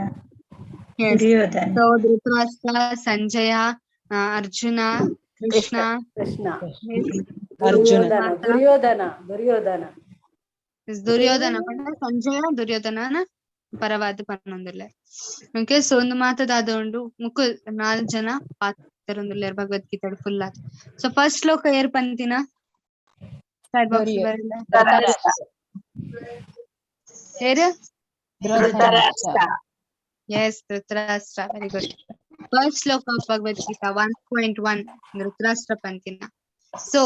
Yes. Duryodhana. So Dhritarashtra, Sanjaya, Arjuna, Krishna, Krishna, Arjuna. Duryodhana, Duryodhana, Duryodhana. Duryodhana ಪಂಡ ಸಂಜಯ ದುರ್ಯೋಧನನ ಪರವಾದ ಪನ್ನೊಂದುಲ್ಲೆ. ಓಕೆ, ಸೊ ಒಂದು ಮಾತದಾದ ಉಂಡು, ಮುಕುಲ್ ನಾಲ್ ಜನ ಪಾತೆರೊಂದುಲ್ಲೆರ್ ಭಗವದ್ಗೀತೆ ಫುಲ್ ಆದ್. ಸೊ ಫಸ್ಟ್ ಶ್ಲೋಕ ಏರ್ ಪಂತಿನ? ಚಾಟ್ ಬಾಕ್ಸ್ ಬರಲ್ಲ. ಏರ್? Dhritarashtra. Yes, Dhritarashtra, very good. First shloka of Bhagavad Gita 1.1, Dhritarashtra ಪಂತಿನ. ಸೊ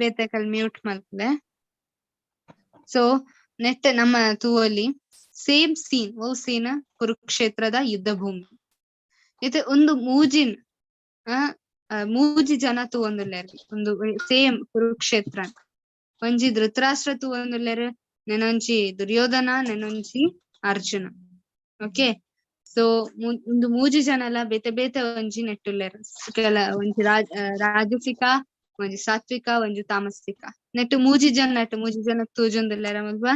ಬೇತೆಕಲ್ ಮ್ಯೂಟ್ ಮಲ್ಪುಲೆ. ಸೊ ನೆಟ್ ನಮ್ಮ ತೂವೊಲಿ ಸೇಮ್ ಸೀನ್. ಓ ಸೀನ್? ಕುರುಕ್ಷೇತ್ರದ ಯುದ್ಧ ಭೂಮಿ. ಇದು ಒಂದು ಮೂಜಿನ್ ಮೂಜಿ ಜನ ತೂವೊಂದುಲ್ಲೆರ್ ಒಂದು ಸೇಮ್ ಕುರುಕ್ಷೇತ್ರ. ಒಂಜಿ ಧೃತರಾಷ್ಟ್ರ ತೂವೊಂದುಲ್ಲೆರ್, ನೆನೊಂಜಿ ದುರ್ಯೋಧನ, ನೆನೊಂಜಿ ಅರ್ಜುನ. ಓಕೆ, ಸೊ ಒಂದು ಮೂಜಿ ಜನಲ ಬೇತೆ ಬೇತೆ ಒಂಜಿ ನೆಟ್ಟುಲ್ಲೆರ್. ಕೆಲ ಒಂಜಿ ರಾಜಸಿಕ, ಒಂಜಿ ಸಾತ್ವಿಕ, ಒಂಜಿ ತಾಮಸಿಕ. ನೆಟ್ಟು ಮೂಜಿ ಜನ, ನೆಟ್ಟು ಮೂಜಿ ಜನ ತೂಜೊಂದುಲ್ಲೆರ್ ಅಲ್ವಾ?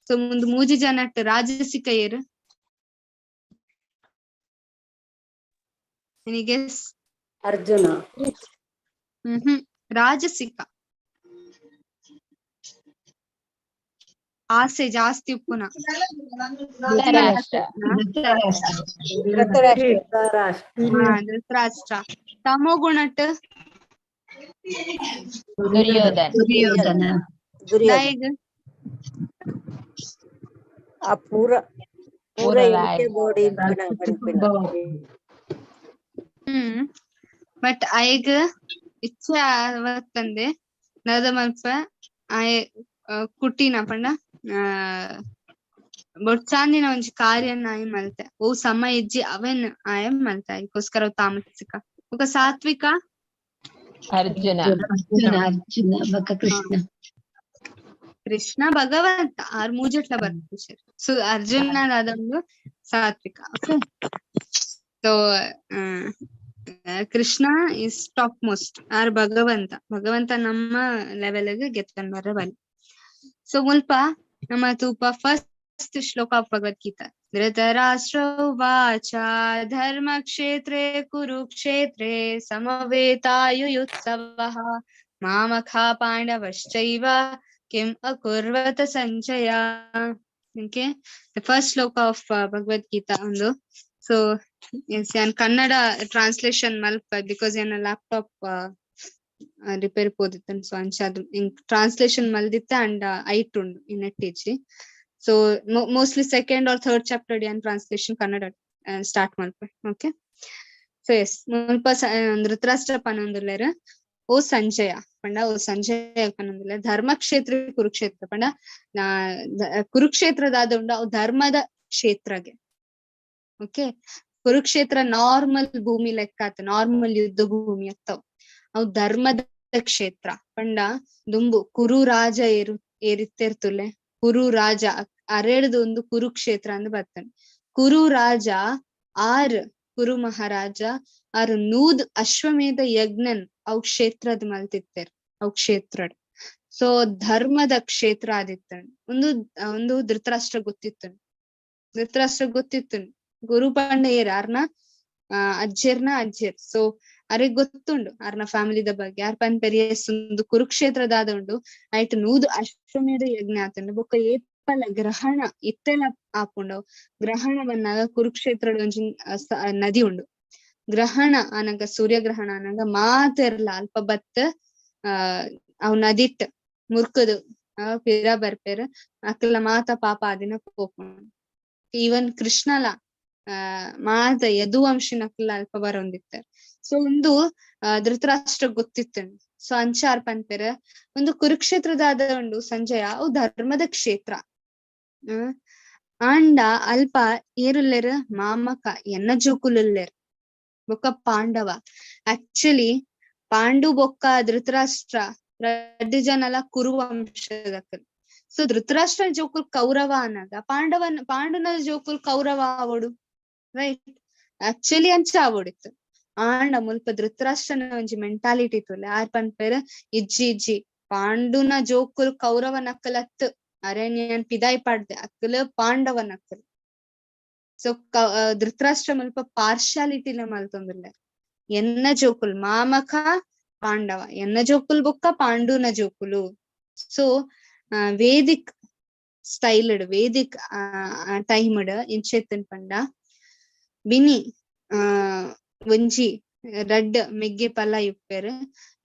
ಸೊ ಒಂದು ಮೂಜಿ ಜನ ರಾಜಸಿಕ ಏರ್? Any guess? Arjuna. ಹ್ಮ್ ಹ್ಮ್ ರಾಜಸಿಕ ಆಸೆ ಜಾಸ್ತಿ ಉಪ್ಪುನ. ಧೃತರಾಷ್ಟ್ರ. ಧೃತರಾಷ್ಟ್ರ. ಧೃತರಾಷ್ಟ್ರ. ತಮೋಗುಣಟ್? ದುರ್ಯೋಧನ. ದುರ್ಯೋಧನ. ದುರ್ಯೋಧನ. ದಾಯೆಗ್? ಆ ಪೂರ ಪೂರ ಪೂರ ಎಂಕೆ ಬೋಡಿ ಇನ್ಪಿನ ಪನ್ಪಿನ. ಬಟ್ ಆಯಗ್ ಇಚ್ಛೆ ಆವತ್ತಂದೆ ನದ ಮಲ್ಪ ಆಯೆ ಕುಟ್ಟಿನ ಪಂಡ ಬೊಡ್ಚಾಂದಿನ ಒಂಜಿ ಕಾರ್ಯನ್ ಆಯೆ ಮಲ್ತೆ. ಓ ಸಮ ಇಜ್ಜಿ ಅವೆನ್ ಆಯೆ ಮಲ್ತೆ, ಅದಕ್ಕೋಸ್ಕರ ತಾಮಸಿಕ. ಬೊಕ ಸಾತ್ವಿಕ? ಅರ್ಜುನ. ಅರ್ಜುನ, ಅರ್ಜುನ ಬೊಕ್ಕ ಕೃಷ್ಣ. ಕೃಷ್ಣ ಭಗವಂತ ಆರ್ ಮೂಜೆಟ್ಲ ಬರ್ಪುಜೆರ್. ಸೊ ಅರ್ಜುನ ದಾದೊಂದು ಸಾತ್ವಿಕ. Okay, so Krishna is top most R ಭಗವಂತ. ಭಗವಂತ ನಮ್ಮ ಲೆವೆಲ್ ಗೆತ್ತನ್ ಬರ್ರ ಬಲ್ಲಿ. ಸೊ ಮುಲ್ಪ ನಮ್ಮ ತೂಪ ಫಸ್ಟ್ ಶ್ಲೋಕ ಆಫ್ ಭಗವದ್ಗೀತಾ. ಧೃತರಾಷ್ಟ್ರ ಉವಾಚ ಧರ್ಮಕ್ಷೇತ್ರೇ ಕುರುಕ್ಷೇತ್ರೇ ಸಮವೇತಾಯುಯುತ್ಸವಃ ಮಾಮಖಾ ಪಾಂಡವಶ್ಚೈವ ಕಿಂ ಅಕುರ್ವತ Sanjaya. Okay, the first shloka of Bhagavad Gita ಒಂದು. ಸೊ ಎಸ್, ಯಾನ್ ಕನ್ನಡ ಟ್ರಾನ್ಸ್ಲೇಷನ್ ಮಲ್ಪ because ಯಾನ ಲ್ಯಾಪ್ಟಾಪ್ ರಿಪೇರ್ ಪೋದಿತ್ತನ್. ಸೊ ಅಂಚಾದ್ ಟ್ರಾನ್ಸ್ಲೇಷನ್ ಮಲ್ದಿತ್ತೆ ಅಂಡ್ ಐಟ್ ಉಂಡು ಈ ನೆಟ್ ಇಜ್ಜಿ. So mostly second or third chapter ಯಾನ್ ಟ್ರಾನ್ಸ್ಲೇಷನ್ ಕನ್ನಡ ಸ್ಟಾರ್ಟ್ ಮಲ್ಪೆ. ಓಕೆ, ಸೊ ಎಸ್, ಮುಲ್ಪ ಧೃತರಾಷ್ಟ್ರ ಪನೊಂದುಲ್ಲೆರ್ ಓ ಸಂಜಯ ಪಂಡ, ಓ ಸಂಜಯ ಪನೊಂದುಲ್ಲೆರ್ ಧರ್ಮಕ್ಷೇತ್ರ ಕುರುಕ್ಷೇತ್ರ ಪಂಡ ಕುರುಕ್ಷೇತ್ರದಾದ ಉಂಡು ಅವು ಧರ್ಮದ ಕ್ಷೇತ್ರಗೆ. ಓಕೆ, ಕುರುಕ್ಷೇತ್ರ ನಾರ್ಮಲ್ ಭೂಮಿ ಲೆಕ್ಕ ಆತ, ನಾರ್ಮಲ್ ಯುದ್ಧ ಭೂಮಿ ಅತ್ತವ್, ಅವು ಧರ್ಮದ ಕ್ಷೇತ್ರ ಪಂಡ ದುಂಬು ಕುರು ರಾಜ ಏರಿತ್ತೆರ್ತುಲೆ ಕುರು ರಾಜ ಅರೆಡ್ದು ಒಂದು ಕುರುಕ್ಷೇತ್ರ ಅಂದ್ ಬರ್ತಾನೆ. ಕುರು ರಾಜ ಆರ್ ಕುರು ಮಹಾರಾಜ ಆರ್ ನೂದ್ ಅಶ್ವಮೇಧ ಯಜ್ಞನ್ ಅವು ಕ್ಷೇತ್ರದ ಮಲ್ತಿತ್ತೇರ್ ಅವು ಕ್ಷೇತ್ರಡ್. ಸೊ ಧರ್ಮದ ಕ್ಷೇತ್ರ ಆದಿತ್ತ ಒಂದು ಒಂದು ಧೃತರಾಷ್ಟ್ರ ಗೊತ್ತಿತ್ತು, ಧೃತರಾಷ್ಟ್ರ ಗೊತ್ತಿತ್ತು ಗುರು ಪಂಡ ಏರ್ ಆರ್ನ ಅಜ್ಜೆರ್ನ ಅಜ್ಜೆರ್. ಸೊ ಅರೆಗ್ ಗೊತ್ತುಂಡು ಆರ್ನ ಫ್ಯಾಮಿಲಿದ ಬಗ್ಗೆ. ಆರ್ ಪನ್ಪೆರ್ ಎಸ್ ಒಂದು ಕುರುಕ್ಷೇತ್ರದಾದ ಉಂಡು ಆಯ್ತು ನೂದು ಅಶ್ವಮೇಧ ಯಜ್ಞ ಆತುಂಡು ಬೊಕ್ಕ ಏಪಲ ಗ್ರಹಣ ಇತ್ತೆಲ ಆಪುಂಡು. ಗ್ರಹಣ ಬನ್ನಾಗ ಕುರುಕ್ಷೇತ್ರದ ಒಂಜಿ ನದಿ ಉಂಡು. ಗ್ರಹಣ ಆನಗ ಸೂರ್ಯಗ್ರಹಣ ಆನಗ ಮಾತೆರ್ಲ ಅಲ್ಪ ಬತ್ತ್ ಅವ್ ನದಿಟ್ ಮುರ್ಕುದು ಪಿರ ಬರ್ಪೆರ್ ಅಕ್ಲ ಮಾತ ಪಾಪ ಆದಿನ ಪೋಪುಂಡು. ಈವನ್ ಕೃಷ್ಣಲ ಮಾತ ಯದುವಂಶಿನಕ್ಲ ಅಲ್ಪ ಬರೊಂದಿತ್ತೆರ್. ಸೊ ಒಂದು ಧೃತರಾಷ್ಟ್ರ ಗೊತ್ತಿತ್ತು. ಸೊ ಅಂಚ ಆರ್ ಪನ್ಪೆರ್ ಒಂದು ಕುರುಕ್ಷೇತ್ರದಾದ ಉಂಡು ಸಂಜಯ ಅವು ಧರ್ಮದ ಕ್ಷೇತ್ರ. ಆಂಡ ಅಲ್ಪ ಏರುಲ್ಲೆರ್ ಮಾಮಕ ಎನ್ನ ಜೋಕುಲುಲ್ಲೆರ್ ಬೊಕ್ಕ ಪಾಂಡವ. ಆಕ್ಚುಲಿ ಪಾಂಡು ಬೊಕ್ಕ ಧೃತರಾಷ್ಟ್ರ ರಡ್ಡ್ ಜನಲ ಕುರು ವಂಶದಕುಲು. So Dhritarashtra ಜೋಕುಲ್ ಕೌರವ ಅನ್ನಾಗ ಪಾಂಡವನ್ ಪಾಂಡುನ ಜೋಕುಲ್ ಕೌರವ ಆವೊಡು, ರೈಟ್? ಆಕ್ಚುಲಿ ಅಂಚ ಆವೊಡಿತ್ತು. ಆಂಡ ಮುಲ್ಪ ಧೃತರಾಷ್ಟ್ರನ ಒಂಜಿ ಮೆಂಟಾಲಿಟಿ ತುಲೆ ಆರ್ ಪನ್ಪೆರ್ ಇಜ್ಜಿ ಇಜ್ಜಿ ಪಾಂಡುನ ಜೋಕುಲ್ ಕೌರವ ನಕಲತ್ ಅರಣ್ಯನ್ ಪಿದಾಯ್ ಪಾಡ್ದೆ ಅಕ್ಕಲು ಪಾಂಡವ ನಕಲ್. ಸೊ ಧೃತರಾಷ್ಟ್ರ ಮುಲ್ಪ ಪಾರ್ಶಾಲಿಟಿನ ಮಲ್ತೊಂದುಲ್ಲೆ. ಎನ್ನ ಜೋಕುಲ್ ಮಾಮಕ ಪಾಂಡವ, ಎನ್ನ ಜೋಕುಲ್ ಬೊಕ್ಕ ಪಾಂಡುನ ಜೋಕುಲು. ಸೊ ವೇದಿಕ್ ಸ್ಟೈಲ್ ವೇದಿಕ್ ಟೈಮ್ ಇಂಚೆತ್ತನ್ ಪಂಡ ಬಿನಿ ಒಂಜಿ ರಡ್ಡ್ ಮೆಗ್ಗೆ ಪಲ್ಲ ಇಪ್ಪೆರ್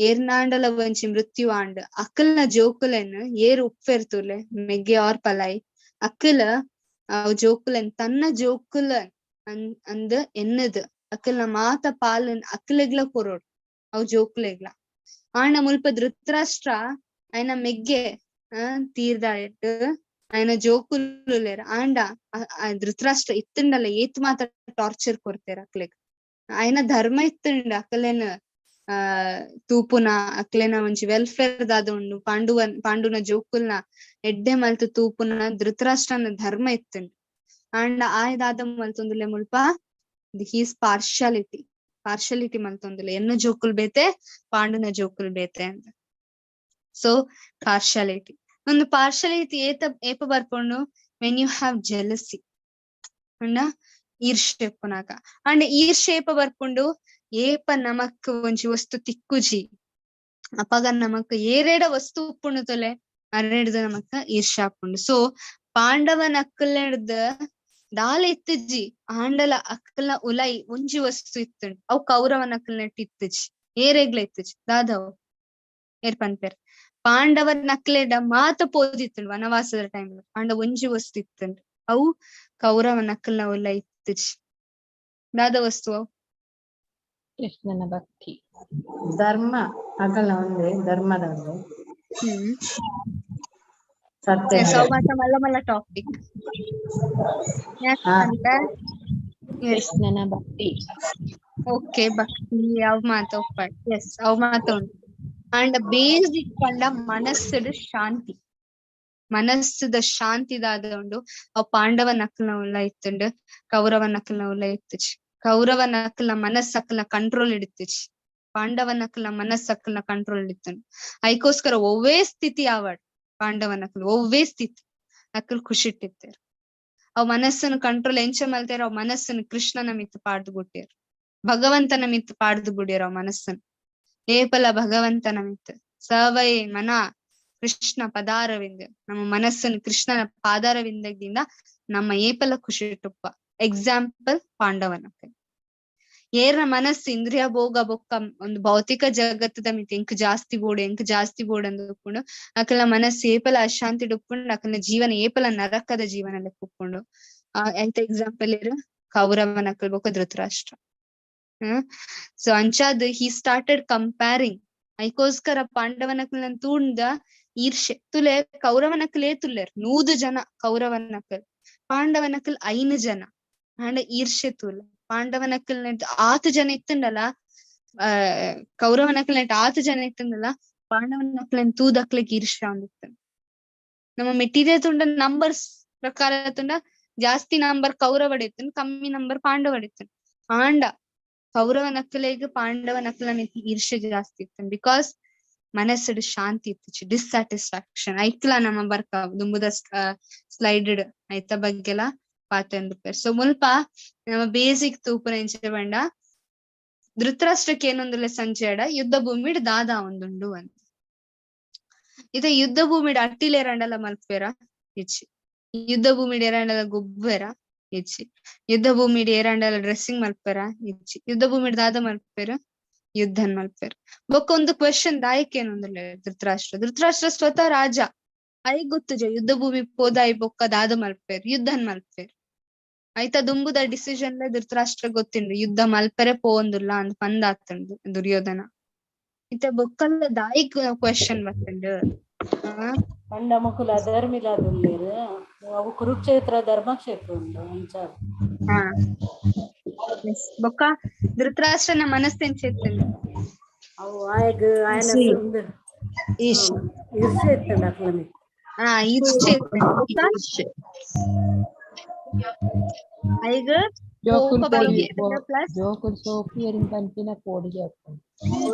ಏರ್ನಾಂಡಲ ಒಂಜಿ ಮೃತ್ಯು ಆಂಡ್ ಅಕ್ಕಲ್ನ ಜೋಕುಲೆನ್ ಏರ್ ಉಪ್ಪೆರ್ ತುಲೆ ಮೆಗ್ಗೆ ಆರ್ ಪಲಾಯಿ ಅಕ್ಕಲ ಅವ್ ಜೋಕುಲೆನ್ ತನ್ನ ಜೋಕುಲ ಅಂದ್ ಎನ್ನದ್ ಅಕ್ಕಲ್ನ ಮಾತ ಪಾಲನ್ ಅಕ್ಕಲೆಗ್ಲ ಕೊರೋಡ್ ಅವ್ ಜೋಕುಲೆಗ್ಲ. ಆಂಡ ಮುಲ್ಪ ಧೃತರಾಷ್ಟ್ರ ಆಯ್ನ ಮೆಗ್ಗೆ ತೀರ್ದಾಯ್ಟ್ ಆಯ್ನ ಜೋಕುಲುಲ್ಲೆರ್. ಆಂಡ ಧೃತರಾಷ್ಟ್ರ ಇತ್ತುಂಡಲ ಏತ್ ಮಾತ ಟಾರ್ಚರ್ ಕೊರ್ತೆರ್ ಅಕ್ಲೆಗ್. ಆಯ್ನ ಧರ್ಮ ಇತ್ತುಂಡ ಅಕ್ಲೆನ್ ತೂಪುನ ಅಕ್ಲೆನ ಒಂಜಿ ವೆಲ್ಫೇರ್ ದಾದ ಉಂಡು ಪಾಂಡುನ ಜೋಕುಲ್ನ ಎಡ್ಡೆ ಮಲ್ತ್ ತೂಪುನ ಧೃತರಾಷ್ಟ್ರನ ಧರ್ಮ ಇತ್ತುಂಡು. ಆಂಡ ಆಯ್ ದಾದ ಮಲ್ತೊಂದುಲ್ಲೆ ಮುಲ್ಪ ಹೀಸ್ ಪಾರ್ಶಾಲಿಟಿ ಪಾರ್ಶಾಲಿಟಿ ಮಲ್ತೊಂದುಲ್ಲೆ. ಎನ್ನ ಜೋಕುಲ್ ಬೇತೆ ಪಾಂಡುನ ಜೋಕುಲ್ ಬೇತೆ ಅಂತ. ಸೊ ಪಾರ್ಶಾಲಿಟಿ ಒಂದು ಪಾರ್ಶಾಲಿಟಿ ಏತ ಏಪ ಬರ್ಪುಂಡು when you have jealousy ಅಂಡ ಈರ್ಷೆ ಉಪ್ಪುನಗ. ಅಂಡ್ ಈರ್ಷೆ ಏಪ ಬರ್ಪುಂಡು ಏಪ ನಮಕ್ ಒಂಜಿ ವಸ್ತು ತಿಕ್ಕುಜಿ ಅಪಗ ನಮಕ್ ಏರೇಡ ವಸ್ತು ಉಪ್ಪುಂಡು ತೊಲೆ ಅರೆಡ್ದು ನಮಕ್ ಈರ್ಷೆ ಆಪುಂಡು. ಸೊ ಪಾಂಡವನ ಅಕ್ಕಲೆಡ್ದ್ ದಾಲ ಇತ್ತುಜಿ ಆಂಡಲ ಅಕ್ಕಲ್ನ ಉಲೈ ಒಂಜಿ ವಸ್ತು ಇತ್ತುಂಡು ಅವು ಕೌರವನ ಅಕ್ಕಲ್ನೆಟ್ ಇತ್ತುಜಿ ಏರೆಗ್ಲ ಇತ್ತುಜಿ ದಾದವು ಏರ್ ಪನ್ಪೆರ್ ಪಾಂಡವನ ಅಕ್ಲೆಡ ಮಾತ ಪೋದಿತ್ತುಂಡು ವನವಾಸದ ಟೈಮ್ ಆಂಡ ಒಂಜಿ ವಸ್ತು ಇತ್ತುಂಡು ಅವು ಕೌರವನ ಅಕ್ಕಲ್ನ ಉಲೈ ಇತ್ತುಜಿ. ದಾದ ವಸ್ತು ಅವು? ಕೃಷ್ಣನ ಭಕ್ತಿ ಧರ್ಮ ಅಗಲ ಒಂದೇ ಧರ್ಮದ ಒಂದೇ ಸತ್ಯ. ಅವು ಮಾತ ಮಲ್ಲ ಮಲ್ಲ ಟಾಪಿಕ್ ಯಾಕಂತ ಕೃಷ್ಣನ ಭಕ್ತಿ. ಓಕೆ ಭಕ್ತಿ ಅವ್ ಮಾತ ಒಪ್ಪಾಡ್ ಎಸ್ ಅವ್ ಮಾತ ಉಂಟು. ಅಂಡ್ ಬೇಸಿಕ್ ಪಂಡ ಮನಸ್ಸುಡ್ ಶಾಂತಿ, ಮನಸ್ಸುದ ಶಾಂತಿ ದಾದ ಉಂಡು ಅವ್ ಪಾಂಡವ ನಕ್ಲ್ನ ಉಲ್ಲ ಇತ್ತುಂಡು ಕೌರವ ನಕ್ಲ್ನ ಉಲ್ಲ ಇತ್ತುಜಿ. ಕೌರವ ನಕ್ಲ್ನ ಮನಸ್ಸು ಅಕ್ಲ್ನ ಕಂಟ್ರೋಲ್ ಇಡುತ್ತುಜಿ, ಪಾಂಡವ ನಕ್ಲ್ನ ಮನಸ್ಸು ಅಕ್ಲ್ನ ಕಂಟ್ರೋಲ್ ಇತ್ತುಂಡು. ಐಕೋಸ್ಕರ ಒವ್ವೇ ಸ್ಥಿತಿ ಆವಡ್ ಪಾಂಡವ ನಕ್ಲು ಒವ್ವೇ ಸ್ಥಿತಿ ಅಕ್ಲ್ ಖುಷಿ ಇಟ್ಟಿತ್ತೇರ್. ಅವ್ ಮನಸ್ಸನ್ನು ಕಂಟ್ರೋಲ್ ಎಂಚ ಮಲ್ತೇರ್ ಅವ್ ಮನಸ್ಸನ್ನು ಕೃಷ್ಣನ ಮಿತ್ತು ಪಾಡ್ದು ಬಿಟ್ಟೇರ್, ಭಗವಂತನ ಮಿತ್ತು ಪಾಡ್ದು ಬಿಡ್ಯಾರ ಅವ್ ಮನಸ್ಸನ್ನು. ಏಪಲ ಭಗವಂತನ ಮಿತ್ತು ಸವೈ ಮನ ಕೃಷ್ಣ ಪದಾರವಿಂದ ನಮ್ಮ ಮನಸ್ಸನ್ನು ಕೃಷ್ಣನ ಪಾದಾರವಿಂದದಿಂದ ನಮ್ಮ ಏಪಲ ಖುಷಿ ಇಟ್ಟುಪ್ಪ. ಎಕ್ಸಾಂಪಲ್ ಪಾಂಡವನ ಏರ್ನ ಮನಸ್ಸು ಇಂದ್ರಿಯ ಭೋಗ ಬೊಕ್ಕ ಒಂದು ಭೌತಿಕ ಜಗತ್ತದ ಮಿತಿ ಎಂಕ್ ಜಾಸ್ತಿ ಬೋಡು ಎಂಕ್ ಜಾಸ್ತಿ ಬೋಡು ಅಂದ್ ಅಕಲ್ನ ಮನಸ್ಸು ಏಪಲ ಅಶಾಂತಿ ಉಪ್ಪುಂಡು ಅಕಲ್ನ ಜೀವನ ಏಪಲ ನರಕದ ಜೀವನ ಲೆಕ್ಕ ಐತ ಎಕ್ಸಾಂಪಲ್ ಏರು ಕೌರವನ ಅಕಲ್ ಬೊಕ್ಕ ಧೃತರಾಷ್ಟ್ರ. ಸೊ ಅಂಚಾದ್ he started comparing. ಐಕೋಸ್ಕರ ಪಾಂಡವನಕಲ್ನ ತೂಂಡ ಈರ್ಷೆ ತುಲೆ ಕೌರವನಕಲೇ ತುಲ್ಲೇರ್ 100 ಜನ ಕೌರವನಕಲ್, ಪಾಂಡವನಕಲ್ 5 ಜನ. ಆಂಡ ಈರ್ಷೆ ತುಲ ಪಾಂಡವನಕಲ್ ಆತು ಜನ ಇತ್ತುಂಡಲ ಕೌರವನಕಲ್ ಆತು ಜನ ಇತ್ತುಂಡಲ ಪಾಂಡವನಕಲ್ನ ತೂದಕ್ಲೆಗ್ ಈರ್ಷೆ ಒಂದಿತ್ತು. ನಮ್ಮ ಮೆಟೀರಿಯಲ್ ತುಂಡ ನಂಬರ್ಸ್ ಪ್ರಕಾರ ತುಂಡ ಜಾಸ್ತಿ ನಂಬರ್ ಕೌರವಡ್ ಇತ್ತು ಕಮ್ಮಿ ನಂಬರ್ ಪಾಂಡವಡ್ ಇತ್ತು. ಆಂಡ ಕೌರವನಕಲೆಗ್ ಪಾಂಡವನಕಲ್ನ ಮಿತ್ತ್ ಈರ್ಷೆ ಜಾಸ್ತಿ ಇತ್ತು because ಮನಸ್ಸುಡ್ ಶಾಂತಿ ಇತ್ತು, ಡಿಸ್ಸ್ಯಾಟಿಸ್ಫ್ಯಾಕ್ಷನ್ ಐಕ್ಲ ನಮ್ಮ ಬರ್ಕ ದುಂಬುದ ಸ್ಲೈಡ್ ಐತ ಬಗ್ಗೆಲ ಪಾತೆಂದುಪ್ಪೆರ್. ಸೊ ಮುಲ್ಪ ನಮ್ಮ ಬೇಸಿಕ್ ತೂಪುನ ಎಂಚ ಪಂಡ ಧೃತರಾಷ್ಟ್ರಕ್ಕೆ ಏನೊಂದುಲ್ಲೆ ಸಂಜೆಡ ಯುದ್ಧ ಭೂಮಿಡ್ ದಾದಾ ಒಂದುಂಡು ಅಂತ. ಇದ ಯುದ್ಧ ಭೂಮಿಡ್ ಅಟ್ಟಿಲ್ ಏರಾಂಡಲ ಮಲ್ಪೆರ ಇಜ್ಜಿ, ಯುದ್ಧ ಭೂಮಿಡ್ ಏರಾಂಡಲ ಗೊಬ್ಬೆರ ಇಜ್ಜಿ, ಯುದ್ಧ ಭೂಮಿಡ್ ಏರಾಂಡಲ ಡ್ರೆಸ್ಸಿಂಗ್ ಮಲ್ಪೆರ ಇಜ್ಜಿ, ಯುದ್ಧ ಭೂಮಿಡ್ ದಾದ ಮಲ್ಪೆರ್ ಯುದ್ಧನ್ ಮಲ್ಪೆರ್. ಬೊಕ್ಕ ಒಂದು ಕ್ವೆಶನ್ ದಾಯಕ್ ಏನೊಂದುಲ್ಲೆ ಧೃತರಾಷ್ಟ್ರ, ಧೃತರಾಷ್ಟ್ರ ಸ್ವತಃ ರಾಜ ಐಗ್ ಗೊತ್ತುಜ ಯುದ್ಧ ಭೂಮಿ ಪೋದಾಯಿ ಬೊಕ್ಕ ದಾದ ಮಲ್ಪೆರ್ ಯುದ್ಧನ್ ಮಲ್ಪೆರ್. ಐತ ದುಂಬುದ ಡಿಸಿಷನ್ ಧೃತರಾಷ್ಟ್ರ ಗೊತ್ತಿಂಡು ಯುದ್ಧ ಮಲ್ಪೆರೆ ಪೋವೊಂದುಲ್ಲ ಅಂದ್ ಪಂದಾತುಂಡು ದುರ್ಯೋಧನ. ಇತ್ತ ಬೊಕ್ಕಲ್ಲ ದಾಯಿಕ್ ಕ್ವೆಶನ್ ಬತ್ತುಂಡು. ಪಂಡ ಮುಕುಲ ಧರ್ಮಿಲಾದುಲ್ಲೆರ್ ಅವು ಕುರುಕ್ಷೇತ್ರ ಧರ್ಮಕ್ಷೇತ್ರ ಉಂಡು ಅಂಚ. ಬೊಕ್ಕ ಧೃತರಾಷ್ಟ್ರನ ಮನಸ್ಸು ಎಂಚ ಇತ್ತುಂಡು ಅವು ಆಯಗ್ ಆಯನ ಈರ್ಷೆ ಇತ್ತುಂಡು ಅಕ್ಲ ಮಿತ್ತ್. ಆ ಈರ್ಷೆ. ಈರ್ಷೆ. ಐಗ್ ಜೋಕುಲ್ ಕೋಪ ಪೋಡಿಗೆ. ಪ್ಲಸ್ ಜೋಕುಲ್ ಸೋಪಿಯರಿನ್ ಪನ್ಪಿನ ಪೋಡಿಗೆ ಆಪುಂಡು.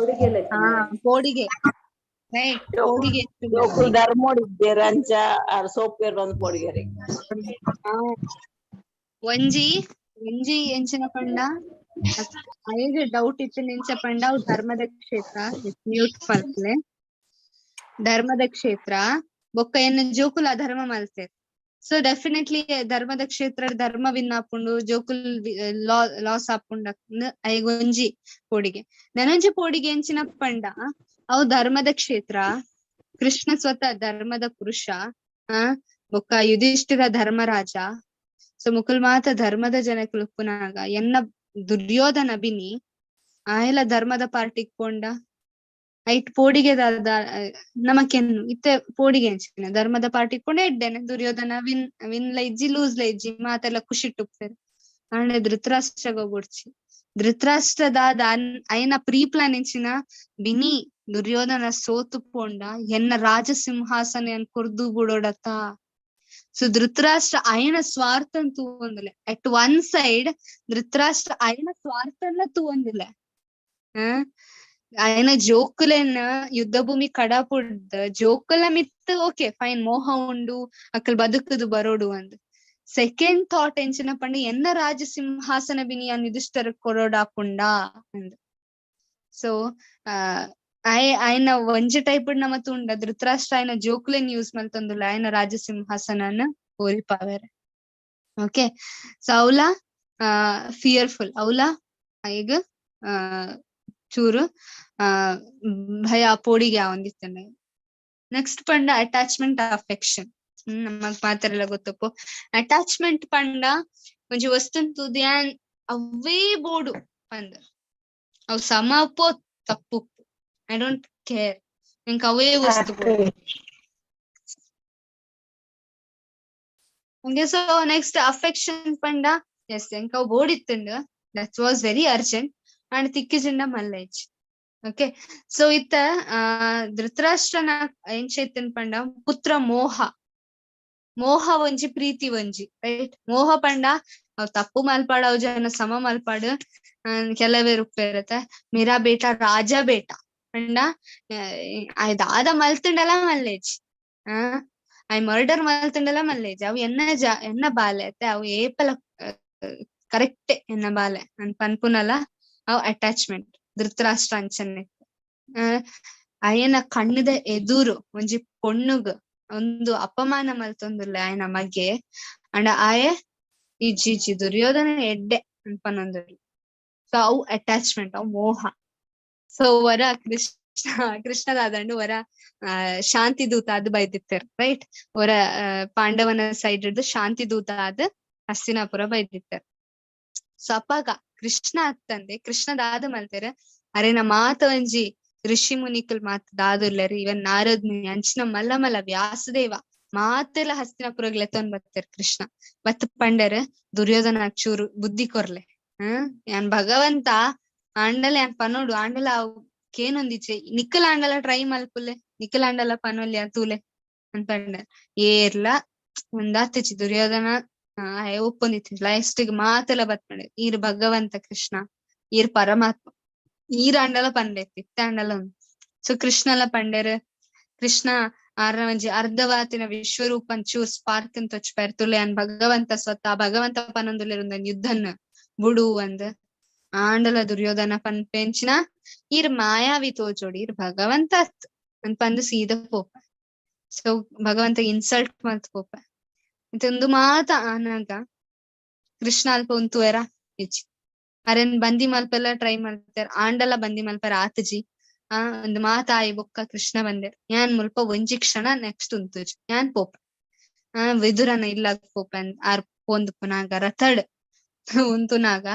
ಹಾ, ಪೋಡಿಗೆ, ರೈಟ್, ಪೋಡಿಗೆ. ಜೋಕುಲ್ ಧರ್ಮೋಡಿದ್ದೇರ್ ಅಂಚ ಆರ್ ಸೋಪೇರ್ ಬಂದ್ ಪೋಡಿಗೆರೆ. ಒಂಜಿ ಒಂಜಿ ಎಂಚಿನ ಪಂಡ, ಐಗ್ ಡೌಟ್ ಇತ್ತು ಎಂಚ ಪಂಡ, ಅವು ಧರ್ಮದ ಕ್ಷೇತ್ರ. ಮ್ಯೂಟ್ ಮಲ್ಪಲೆ. ಧರ್ಮದ ಕ್ಷೇತ್ರ ಬೊಕ್ಕ ಎನ್ನ ಜೋಕುಲು ಅಧರ್ಮ ಮಲ್ತೆರ್. ಸೊ ಡೆಫಿನೆಟ್ಲಿ ಧರ್ಮದ ಕ್ಷೇತ್ರ ಧರ್ಮ ವಿನ್ ಆಪುಂಡು, ಜೋಕುಲ್ ಲಾಸ್ ಆಪುಂಡು. ಐಗ್ ಒಂಜಿ ಪೋಡಿಗೆ. ನನೊಂಜಿ ಪೋಡಿಗೆ ಎಂಚಿನ ಪಂಡ, ಅವು ಧರ್ಮದ ಕ್ಷೇತ್ರ, ಕೃಷ್ಣ ಸ್ವತಃ ಧರ್ಮದ ಪುರುಷ, ಆ ಬೊಕ್ಕ ಯುಧಿಷ್ಠಿರ ಧರ್ಮರಾಜ. ಸೊ ಮುಕುಲ್ ಮಾತ ಧರ್ಮದ ಜನಕುಲು ಉಪ್ಪುನಾಗ ಎನ್ನ ದುರ್ಯೋಧನ ಬಿನಿ ಆಯೆಲ ಧರ್ಮದ ಪಾರ್ಟಿಗ್ ಪೋಂಡ ಐಟ್ ಪೋಡಿಗೆ ದಾದ ನಮಕೆನ್ನು ಇತ್ತೆ ಪೋಡಿಗೆ ಎಂಚಿನ? ಧರ್ಮದ ಪಾರ್ಟಿಗ್ ಪೋಂಡ ಎಡ್ಡೆನೆ, ದುರ್ಯೋಧನ ವಿನ್ ವಿನ್ ಲ ಇಜ್ಜಿ, ಲೂಸ್ ಲ ಇಜ್ಜಿ, ಮಾತೆಲ್ಲ ಖುಷಿಟ್ ಉಪ್ಪೆರ್. ಆಂಡ ಧೃತರಾಷ್ಟ್ರಗ್ ಬೊಡ್ಚಿ. ಧೃತರಾಷ್ಟ್ರ ದಾದ ಅಯನ ಪ್ರೀ ಪ್ಲಾನ್ ಎಂಚಿನ? ಬಿನಿ ದುರ್ಯೋಧನ ಸೋತು ಪೋಂಡ ಎನ್ನ ರಾಜಸಿಂಹಾಸನ ಕೊರ್ದು ಬುಡೋಡತ. ಸೊ ಧೃತರಾಷ್ಟ್ರ ಅಯನ ಸ್ವಾರ್ಥನ್ ತೂವೊಂದುಲ್ಲೆ. ಅಟ್ ಒನ್ ಸೈಡ್ ಧೃತರಾಷ್ಟ್ರ ಅಯನ ಸ್ವಾರ್ಥನ್ಲ ತೂವೊಂದಿಲ್ಲ, ಅಯನ ಜೋಕುಲೆನ್ ಯುದ್ಧ ಭೂಮಿ ಕಡಪುಡ್ದ್ ಜೋಕುಲ ಮಿತ್ತ್ ಓಕೆ ಫೈನ್, ಮೋಹ ಉಂಡು, ಅಕಲ್ ಬದುಕುದು ಬರೋಡು ಅಂದ್. ಸೆಕೆಂಡ್ ಥಾಟ್ ಎಂಚಿನ ಪಂಡ, ಎನ್ನ ರಾಜ ಸಿಂಹಾಸನ ಬಿನಿ ಯಾನ್ ಯುಧಿಷ್ಠರ ಕೊರೊಡಾಪುಂಡ ಅಂದ್. ಸೊ ಆಯನ ಒಂಜಿ ಟೈಪ್ ನಮ ತೂಂಡ ಧೃತರಾಷ್ಟ್ರ ಆಯನ ಜೋಕುಲೆನ್ ಯೂಸ್ ಮಲ್ತೊಂದುಲ್ಲ ಆಯನ ರಾಜ ಸಿಂಹಾಸನನ್ ಒರಿಪಾವೆರೆ. ಓಕೆ, ಸೊ ಅವ್ಲ ಫಿಯರ್ಫುಲ್, ಅವ್ಲ ಐಗ್ ಚೂರು ಭಯ ಪೋಡಿಗೆ ಆವೊಂದಿತ್ತಂಡ. ನೆಕ್ಸ್ಟ್ ಪಂಡ ಅಟ್ಯಾಚ್ಮೆಂಟ್, ಅಫೆಕ್ಷನ್. ನಮಗ್ ಮಾತೆರೆಲ ಗೊತ್ತಪ್ಪು. ಅಟ್ಯಾಚ್ಮೆಂಟ್ ಪಂಡ ಒಂಜಿ ವಸ್ತುನ್ ತೂದು ಯಾನ್ ಅವ್ವೇ ಬೋಡು ಪಂದ್, ಅವ್ ಸಮ ಉಪ್ಪು ತಪ್ಪು, I don't care, ಎಂಕ್ ಅವೇ ವಸ್ತು ಬೋಡು. ಓಕೆ, ಸೊ ನೆಕ್ಸ್ಟ್ ಅಫೆಕ್ಷನ್ ಪಂಡ, ಎಸ್, ಎಂಕ್ ಅವ್ ಬೋಡಿತ್ತುಂಡು, that was very urgent and ತಿಕ್ಕಿಜಿಂಡ ಮಲ್ಲೆಜ್. ಓಕೆ, ಸೊ ಇತ್ತ ಧೃತರಾಷ್ಟ್ರನ ಎಂಚ ಇತ್ತನ್ ಪಂಡ, ಪುತ್ರ ಮೋಹ. ಮೋಹ ಒಂಜಿ, ಪ್ರೀತಿ ಒಂಜಿ, ರೈಟ್? ಮೋಹ ಪಂಡ ಅವ್ ತಪ್ಪು ಮಲ್ಪಾಡು, ಅವ್ ಜನ ಸಮ ಮಲ್ಪಾಡು. ಕೆಲವೇರು ಉಪ್ಪೇರತ, ಮೀರಾ ಬೇಟ ರಾಜ ಬೇಟ ಪಂಡ ದಾದ ಮಲ್ತುಂಡಲ ಮಲ್ಲೇಜ್, ಆ ಮರ್ಡರ್ ಮಲ್ತುಂಡಲ ಮಲ್ಲೇಜ್, ಅವು ಎನ್ನ ಜ ಎನ್ನ ಬಾಲೆ ಅತ್ತೆ, ಅವು ಏಪಲ ಕರೆಕ್ಟ್ ಎನ್ನ ಬಾಲೆ ಅನ್ ಪನ್ಪುನಲ ಅವು ಅಟ್ಯಾಚ್ಮೆಂಟ್. ಧೃತರಾಷ್ಟ್ರ ಅಂಚನೆ ಅಯನ ಕಣ್ಣದ ಎದುರು ಒಂಜಿ ಪೊಣ್ಣುಗ್ ಒಂದು ಅಪಮಾನ ಮಲ್ತೊಂದುಲ್ಲೆ ಆಯನ ಮಗೆ, ಅಂಡ ಆಯೆ ಇಜ್ಜಿ ಇಜ್ಜಿ ದುರ್ಯೋಧನ ಎಡ್ಡೆ ಅನ್ಪನೊಂದುಲ್ಲೆ. ಸೊ ಅವು ಅಟ್ಯಾಚ್ಮೆಂಟ್, ಅವು ಮೋಹ. ಸೊ ವರ ಕೃಷ್ಣ ಕೃಷ್ಣದಾದಂಡು ವರ ಶಾಂತಿ ದೂತ ಅದು ಬೈದಿತ್ತೆರ್, ರೈಟ್? ವರ ಪಾಂಡವನ ಸೈಡ್ ಹಿಡ್ದು ಶಾಂತಿ ದೂತ ಆದ್ ಹಸ್ತಿನಾಪುರ ಬೈದಿತ್ತೆರ್. ಸೊ ಅಪ್ಪಾಗ ಕೃಷ್ಣ ಅತ್ತಂದೆ ಕೃಷ್ಣ ದಾದ ಮಲ್ತೆರ್, ಅರೆನ ಮಾತ ಒಂಜಿ ಋಷಿ ಮುನಿಕಲ್ ಮಾತ ದಾದುಲ್ಲೆರ್, ಇವನ್ ನಾರದ್ ಮುನಿ ಅಂಚಿನ ಮಲ್ಲ ಮಲ್ಲ ವ್ಯಾಸದೇವ ಮಾತೆಲ್ಲ ಹಸ್ತಿನಾಪುರಗ್ ಲೆತ್ತೊಂದ್ ಬತ್ತೆರ್. ಕೃಷ್ಣ ಬತ್ ಪಂಡರ್, ದುರ್ಯೋಧನ ಚೂರು ಬುದ್ಧಿ ಕೊರ್ಲೆ, ಯಾನ್ ಭಗವಂತ ಆಂಡಲ ಯಾನ್ ಪನೋಡು, ಆಂಡಲ ಅವು ಕೇನೊಂದಿಚ್ಚೆ, ನಿಕ್ಕಲ ಆಂಡಲ ಟ್ರೈ ಮಲ್ಪುಲೆ, ನಿಕ್ಕಲ ಆಂಡಲ ಪನೊಲ್ಯ ತೂಲೆ ಅಂತ ಪಂಡ. ಏರ್ಲ ಒಂದಾತಿಚಿ ದುರ್ಯೋಧನ ಒಪ್ಪೊಂದಿತ್ತು. ಲಾಸ್ಟ್ ಮಾತೆಲ್ಲ ಬತ್ ಈರ್ ಭಗವಂತ ಕೃಷ್ಣ, ಈರ್ ಪರಮಾತ್ಮ, ಈರ್ ಆಂಡಲ ಪಂಡೆ ಇತ್ತೆ ಆಂಡಲ. ಸೊ ಕೃಷ್ಣಲ ಪಂಡೆರ್, ಕೃಷ್ಣ ಆರ್ನ ಒಂಜಿ ಅರ್ಧವಾತಿನ ವಿಶ್ವರೂಪನ್ ಚೂರ್ ಸ್ಪಾರ್ಕ್ ಅಂತ ತೊಚ್ಪೇರ್ ತುಲೆ ಅನ್ ಭಗವಂತ ಸ್ವತಃ ಭಗವಂತ ಪನೊಂದುಲ್ಲೆರ್ ಯುದ್ಧನ್ ಬುಡು ಅಂದ್. ಆಂಡಲ ದುರ್ಯೋಧನ ಪನ್ಪೆಂಚಿನ ಈರ್ ಮಾಯಾವಿ ತೋಜೋಡಿ, ಈರ್ ಭಗವಂತ ಅತ್ ಪಂದ್ ಸೀದ ಪೋಪ. ಸೊ ಭಗವಂತ ಇನ್ಸಲ್ಟ್ ಮಲ್ತ್ ಪೋಪ. ಇಂತೊಂದು ಮಾತ ಆನಾಗ ಕೃಷ್ಣ ಅಲ್ಪ ಉಂತುವೆರ ಇಜ್ಜಿ, ಅರೆನ್ ಬಂದಿ ಮಲ್ಪೆಲ್ಲ ಟ್ರೈ ಮಲ್ತೆರ್, ಆಂಡಲ ಬಂದಿ ಮಲ್ಪೆರ ಆತುಜಿ. ಆ ಒಂದು ಮಾತಾಯಿ ಬೊಕ್ಕ ಕೃಷ್ಣ ಬಂದೆರ್, ಯಾನ್ ಮುಲ್ಪ ಒಂಜಿ ಕ್ಷಣ ನೆಕ್ಸ್ಟ್ ಉಂತುಜಿ, ಯಾನ್ ಪೋಪ, ಆ ವಿದುರನ ಇಲ್ಲಾಗ ಪೋಪ. ಆರ್ ಪೋಂದುಪ್ಪುನಾಗ ರಥಡ್ ಉಂತುನಾಗ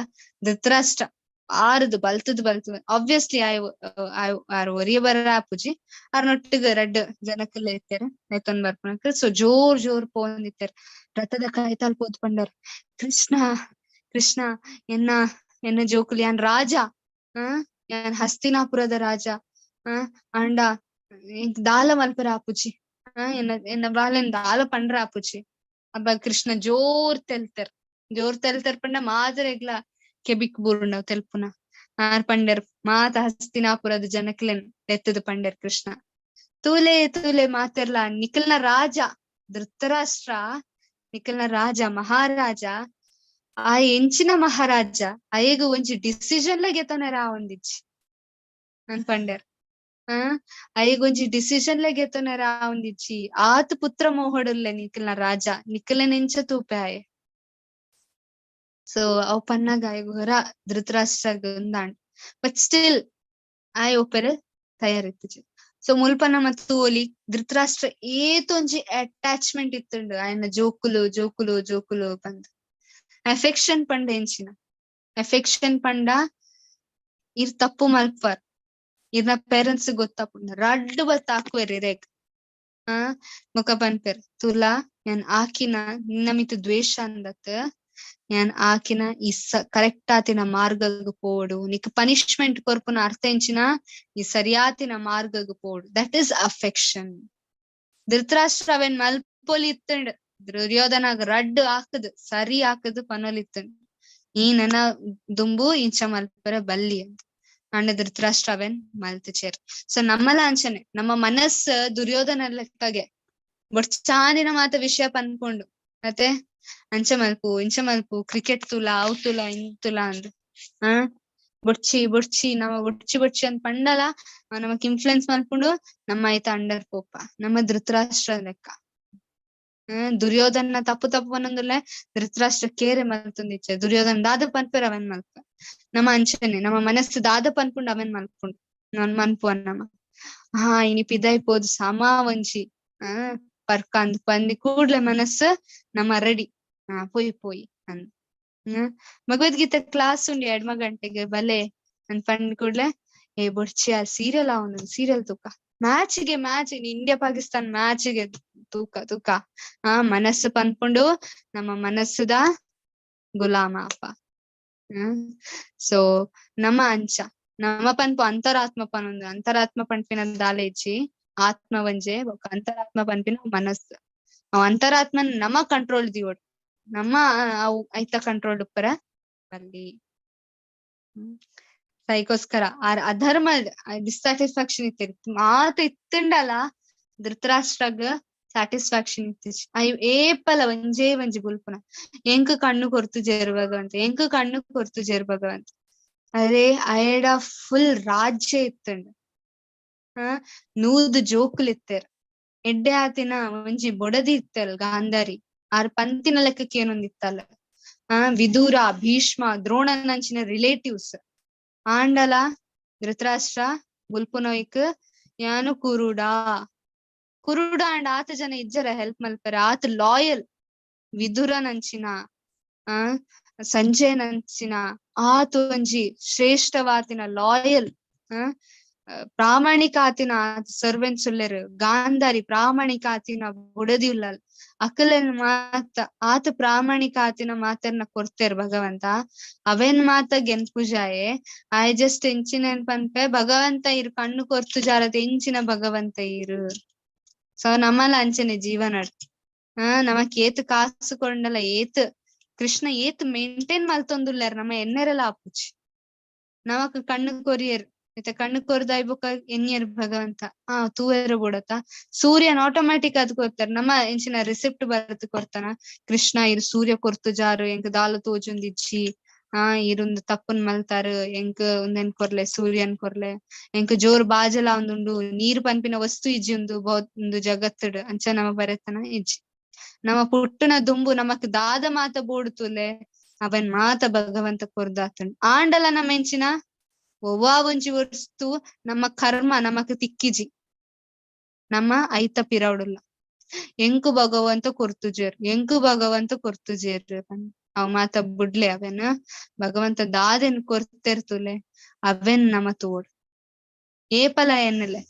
ಧೃತರಾಷ್ಟ್ರ ಆರುದು ಬಲ್ತದ್ ಬಲ್ತದ್, ಆಬ್ವಿಯಸ್ಲಿ ಆರ್ ಒರಿಯ ಬರ ಆಪುಜಿ, ಆರ್ನೊಟ್ಟಿಗೆ ರಡ್ಡ್ ಜನಕುಲು ಇತ್ತೆರ್ ಲೆತ್ತೊಂದು ಬರ್ಪುನಕುಲು. ಸೊ ಜೋರ್ ಜೋರ್ ಪೋವೊಂದಿತ್ತೆರ್, ರಥದ ಕೈತಲ್ ಪೋದು ಪಂಡರ್, ಕೃಷ್ಣ ಕೃಷ್ಣ ಎನ್ನ ಎನ್ನ ಜೋಕುಲು, ಯಾನ್ ರಾಜ, ಯಾನ್ ಹಸ್ತಿನಾಪುರದ ರಾಜ, ಆ ಅಂಡ ಎಂಕ್ ದಾಲ ಮಲ್ಪೆರೆ ಆಪುಜಿ, ಆ ಎನ್ನ ಎನ್ನ ಬಾಲೆನ್ ದಾಲ ಪಂಡ್ರ ಆಪುಜಿ. ಅಬ್ಬ ಕೃಷ್ಣ ಜೋರ್ ತೆಲ್ತೆರ್, ಜೋರ್ ತೆಲ್ತೆರ್ ಪಂಡ ಮಾತೆರೆಗ್ಲ ಕೆಬಿಕ್ ಬೂರುಂಡವ್ ತೆಲ್ಪುನ. ಆರ್ ಪಂಡೆರ್ ಮಾತ ಹಸ್ತಿನಾಪುರದ ಜನಕ್ಲೆನ್ ಲೆತ್ತದ್ ಪಂಡೆರ್ ಕೃಷ್ಣ, ತೂಲೆ ತೂಲೆ ಮಾತೆರ್ಲ ನಿಕಲ್ನ ರಾಜ ಧೃತರಾಷ್ಟ್ರ, ನಿಕಲ್ನ ರಾಜ ಮಹಾರಾಜ, ಆ ಎಂಚಿನ ಮಹಾರಾಜ ಅಯಗ್ ಒಂಜಿ ಡಿಸಿಷನ್ ಲ ಗೆತೊನೆರ ಆವೊಂದಿಜ್ಜಿ ಅಂದ್ ಪಂಡೆರ್. ಆ ಅಯಗ್ ಒಂಜಿ ಡಿಸಿಷನ್ ಲ ಗೆತೊನೆರ ಆವೊಂದಿಜ್ಜಿ, ಆತ್ ಪುತ್ರ ಮೋಹಡುಲ್ಲೆ ನಿಕಲ್ನ ರಾಜ, ನಿಕಲೆನ್ ಎಂಚ ತೂಪೆ ಆಯೆ. ಸೊ ಅವ್ ಪನ್ನಾಗ ಅಯಗ್ ಹೊರ ಧೃತರಾಷ್ಟ್ರಗ್ ಉಂದಾಂಡ್, ಬಟ್ ಸ್ಟಿಲ್ ಆಯೆ ಒಪ್ಪೆರೆ ತಯಾರಿತ್ತಿಜಿ. ಸೊ ಮುಲ್ಪ ನಮ ತೂವೊಲಿ ಧೃತರಾಷ್ಟ್ರ ಏತೊಂಜಿ ಅಟ್ಯಾಚ್ಮೆಂಟ್ ಇತ್ತುಂಡು ಆಯನ ಜೋಕುಲು ಜೋಕುಲು ಜೋಕುಲು ಪಂದ್. ಅಫೆಕ್ಷನ್ ಪಂಡ ಎಂಚಿನ? ಅಫೆಕ್ಷನ್ ಪಂಡ ಇರ್ ತಪ್ಪು ಮಲ್ಪರ್, ಇರ್ನ ಪೇರೆಂಟ್ಸ್ ಗೊತ್ತಾಪುಂಡು, ರಡ್ಡ್ ಬತ್ತ್ ಹಾಕುವೆರ್ ಇರೆಗ್. ಆ ಬೊಕ ಪನ್ಪೆರ್ ತುಲಾ ಯಾನ್ ಆಕಿನ ನಿನ್ನ ಮಿತ್ತ್ ದ್ವೇಷ ಅಂದತ್, ಯಾನ್ ಆಕಿನ ಈ ಕರೆಕ್ಟ್ ಆತಿನ ಮಾರ್ಗಗ್ ಪೋವೊಡು, ನಿಕ್ ಪನಿಷ್ಮೆಂಟ್ ಕೊರ್ಪುನ ಅರ್ಥ ಎಂಚಿನ, ಈ ಸರಿಯಾತಿನ ಮಾರ್ಗಗ್ ಪೋವೊಡು, that is affection. Dhritarashtra ಅವೆನ್ ಮಲ್ಪೊಲಿ ಇತ್ತುಂಡ್, ದುರ್ಯೋಧನಗ್ ರಡ್ಡ್ ಹಾಕುದು ಸರಿ ಹಾಕುದು ಪನೊಲಿತ್ತುಂಡ್, ಈ ನನ ದುಂಬು ಇಂಚ ಮಲ್ಪೆರೆ ಬಲ್ಲಿ ಅಂತ. ಆಂಡ ಧೃತರಾಷ್ಟ್ರ ಅವೆನ್ ಮಲ್ತಿಚೆರ್. ಸೊ ನಮ್ಮಲ ಅಂಚನೆ ನಮ್ಮ ಮನಸ್ಸು ದುರ್ಯೋಧನ ಲೆಕ್ಕಗೆ ಬೊಡ್ಚಾಂದಿನ ಮಾತ ವಿಷಯ ಪನ್ಪುಂಡು, ಮತ್ತೆ ಅಂಚ ಮಲ್ಪು ಇಂಚ ಮಲ್ಪು, ಕ್ರಿಕೆಟ್ ತುಲ ಅವು ತುಲ ಇಂದ್ ತುಲ ಅಂದ್, ಆ ಬೊಡ್ಚಿ ಬೊಡ್ಚಿ ನಮ ಬೊಡ್ಚಿ ಬೊಡ್ಚಿ ಅಂದ್ ಪಂಡಲ ನಮಕ್ ಇನ್ಫ್ಲುಯೆನ್ಸ್ ಮಲ್ಪುಂಡು, ನಮ್ಮ ಐತ ಅಂಡರ್ ಪೋಪ ನಮ್ಮ ಧೃತರಾಷ್ಟ್ರ ಲೆಕ್ಕ. ದುರ್ಯೋಧನ ತಪ್ಪು ತಪ್ಪು ಪನೊಂದುಲ್ಲೆ, ಧೃತರಾಷ್ಟ್ರ ಕೇರೆ ಮಲ್ತೊಂದಿಚ್ಚೆ, ದುರ್ಯೋಧನ ದಾದ ಪನ್ಪೆರ್ ಅವೆನ್ ಮಲ್ಪೆ. ನಮ್ಮ ಅಂಚನೆ ನಮ್ಮ ಮನಸ್ಸು ದಾದ ಪನ್ಪುಂಡು ಅವೆನ್ ಮಲ್ಪುಂಡು, ನನ್ ಮನ್ಪುವ ನಮ. ಹಾ ಇನಿ ಪಿದಾಯಿ ಪೋದು ಸಮ ಒಂಜಿ ಆ ಪರ್ಕಂದ್ ಪಂದಿ ಕೂಡ್ಲೆ ಮನಸ್ಸು ನಮ್ಮ ರೆಡಿ, ಹಾ ಪೋಯಿ ಪೋಯಿ ಅಂದ್. ಭಗವದ್ಗೀತೆ ಕ್ಲಾಸ್ ಉಂಡು 2 ಗಂಟೆಗೆ ಬಲೆ ಅಂದ್ ಪಂದ್ ಕೂಡ್ಲೆ ಏ ಬೊಡ್ಚಿ ಆ ಸೀರಿಯಲ್ ಆವೊಂದು ಸೀರಿಯಲ್ ತೂಕ, ಮ್ಯಾಚ್ಗೆ ಮ್ಯಾಚ್ ಇಂಡಿಯಾ ಪಾಕಿಸ್ತಾನ್ ಮ್ಯಾಚ್ಗೆ ತೂಕ ತೂಕ. ಆ ಮನಸ್ಸು ಪನ್ಪುಂಡು ನಮ್ಮ ಮನಸ್ಸುದ ಗುಲಾಮ ಅಪ್ಪ. ಸೊ ನಮ್ಮ ಅಂಚ ನಮ್ಮ ಪನ್ಪು ಅಂತರಾತ್ಮ ಪನೊಂದು, ಅಂತರಾತ್ಮ ಪನ್ಪಿನ ದಾಲ ಇಜ್ಜಿ, ಆತ್ಮ ಒಂಜೆ ಬೊಕ್ಕ ಅಂತರಾತ್ಮ ಪನ್ಪಿನ ಮನಸ್ಸು. ಅವ್ ಅಂತರಾತ್ಮ ನಮ್ಮ ಕಂಟ್ರೋಲ್ ದಿವೊಡು, ನಮ್ಮ ಅವು ಐತ ಕಂಟ್ರೋಲ್ ಉಪ್ಪರ ಬಲ್ಲಿ. ಅದಕ್ಕೋಸ್ಕರ ಆರ್ ಅಧರ್ಮ ಡಿಸ್ಸ್ಯಾಟಿಸ್ಫ್ಯಾಕ್ಷನ್ ಇತ್ತಿರ್ ಮಾತ ಇತ್ತುಂಡಲ ಧೃತರಾಷ್ಟ್ರಗ್ ಸ್ಯಾಟಿಸ್ಫ್ಯಾಕ್ಷನ್ ಇತ್ತಿಜಿ. ಅಯ್ ಏಪಲ ಒಂಜೇ ಒಂಜಿ ಬುಲ್ಪುನ ಎಂಕ್ ಕಣ್ಣು ಕೊರ್ತು ಜೇರ್ ಭಗವಂತ, ಎಂಕ್ ಕಣ್ಣು ಕೊರ್ತು ಜೇರ್ ಭಗವಂತ. ಅರೇ ಅಯಡ ಫುಲ್ ರಾಜ್ಯ ಇತ್ತುಂಡು, 100 ಜೋಕುಲು ಇತ್ತೆರ್, ಎಡ್ಡೆ ಆತಿನ ಒಂಜಿ ಬೊಡದಿ ಇತ್ತಲ್ ಗಾಂಧಾರಿ, ಆರ್ ಪಂತಿನ ಲೆಕ್ಕಕ್ಕೆ ಏನೊಂದಿತ್ತಲ್ಲ, ಆ ವಿದೂರ ಭೀಷ್ಮ ದ್ರೋಣನಂಚಿನ ರಿಲೇಟಿವ್ಸ್. ಆಂಡಲ ಧೃತರಾಷ್ಟ್ರ ಬುಲ್ಪುನೋಯ್ಕ್ ಯಾನು ಕುರುಡಾ ಕುರುಡ ಅಂಡ್ ಆತ ಜನ ಇಜ್ಜರ ಹೆಲ್ಪ್ ಮಲ್ಪೆರೆ, ಆತ ಲಾಯಲ್ ವಿದುರನಂಚಿನ ಆ ಸಂಜಯನಂಚಿನ ಆತ ಒಂಜಿ ಶ್ರೇಷ್ಠವಾತಿನ ಲಾಯಲ್ ಆ ಪ್ರಾಮಾಣಿಕ ಆತಿನ ಸರ್ವೆಂಟ್ಸ್ ಉಲ್ಲೆರ್, ಗಾಂಧಾರಿ ಪ್ರಾಮಾಣಿಕ ಆತಿನ ಬುಡದಿ ಉಲ್ಲಲ್, ಅಕಲೆನ್ ಮಾತ ಆತ ಪ್ರಾಮಾಣಿಕ ಆತಿನ ಮಾತೆರ್ನ ಕೊರ್ತೆರ್ ಭಗವಂತ, ಅವೇನ್ ಮಾತ ಗೆನ್ಪುಜಾಯೆ. ಆಯ್ ಜಸ್ಟ್ ಎಂಚಿನ ಪನ್ಪೆ ಭಗವಂತ ಇರ್ ಕಣ್ಣು ಕೊರ್ತು ಜಾರದ ಎಂಚಿನ ಭಗವಂತ ಇರು. ಸೊ ನಮ್ಮಲ ಅಂಚನೆ ಜೀವನ ನಮಕ್ ಏತ್ ಕಾಸು ಕೊಂಡಲ ಏತ್ ಕೃಷ್ಣ ಏತ್ ಮೇಂಟೈನ್ ಮಲ್ತೊಂದುಲ್ಲೆರ್ ನಮ್ಮ ಎನ್ನೆರೆಲ ಆಪುಜಿ. ನಮಕ್ ಕಣ್ಣು ಕೊರಿಯರ್ ಇತ್ತೆ ಕಣ್ಣು ಕೊರ್ದಾಯ್ ಬೊಕ ಎನ್ನಿಯರ್ ಭಗವಂತ ಆ ತೂವೆರ ಬೋಡತ್ತ ಸೂರ್ಯನ ಆಟೋಮ್ಯಾಟಿಕ್ ಅದ್ ಕೊರ್ತಾರ, ನಮ್ಮ ಎಂಚಿನ ರಿಸಿಪ್ಟ್ ಬರೆದು ಕೊರ್ತಾನ ಕೃಷ್ಣ ಇರ್ ಸೂರ್ಯ ಕೊರ್ತು ಜಾರು ಎಂಕ್ ದಾಲ ತೋಜೊಂದಿಜ್ಜಿ, ಆ ಇರುಂದು ತಪ್ಪುನ್ ಮಲ್ತಾರ ಎಂಕ್ ಉಂದೆನ್ ಕೊರ್ಲೆ ಸೂರ್ಯನ್ ಕೊರ್ಲೆ, ಎಂಕ್ ಜೋರ್ ಬಾಜಲ ಒಂದುಂಡು ನೀರ್ ಪನ್ಪಿನ ವಸ್ತು ಇಜ್ಜಿ ಉಂದು ಉಂದು ಜಗತ್ತುಡು ಅಂಚ ನಮ ಬರೆತನ ಇಜ್ಜಿ. ನಮ ಪುಟ್ಟುನ ದುಂಬು ನಮಕ್ ದಾದ ಮಾತ ಬೋಡುತುಲೆ ಅವನ್ ಮಾತ ಭಗವಂತ ಕೊರ್ದಾತನ್. ಆಂಡಲ ನಮ್ಮ ಎಂಚಿನ ಒವ್ವಾ ಒಂಜಿ ವಸ್ತು ನಮ್ಮ ಕರ್ಮ ನಮಕ್ ತಿಕ್ಕಿಜಿ, ನಮ್ಮ ಐತ ಪಿರವುಡುಲ್ಲ ಎಂಕು ಭಗವಂತ ಕೊರ್ತುಜೇರ್ ಎಂಕು ಭಗವಂತ ಕೊರ್ತುಜೇರ್ ಅವ್ ಮಾತ ಬುಡ್ಲೆ ಅವೇನ ಭಗವಂತ ದಾದೆನ್ ಕೊರ್ತೆರ್ತುಲೆ ಅವೇನ್ ನಮ ತೋಡ್ ಏಪಲ ಎನ್ನಲೆ.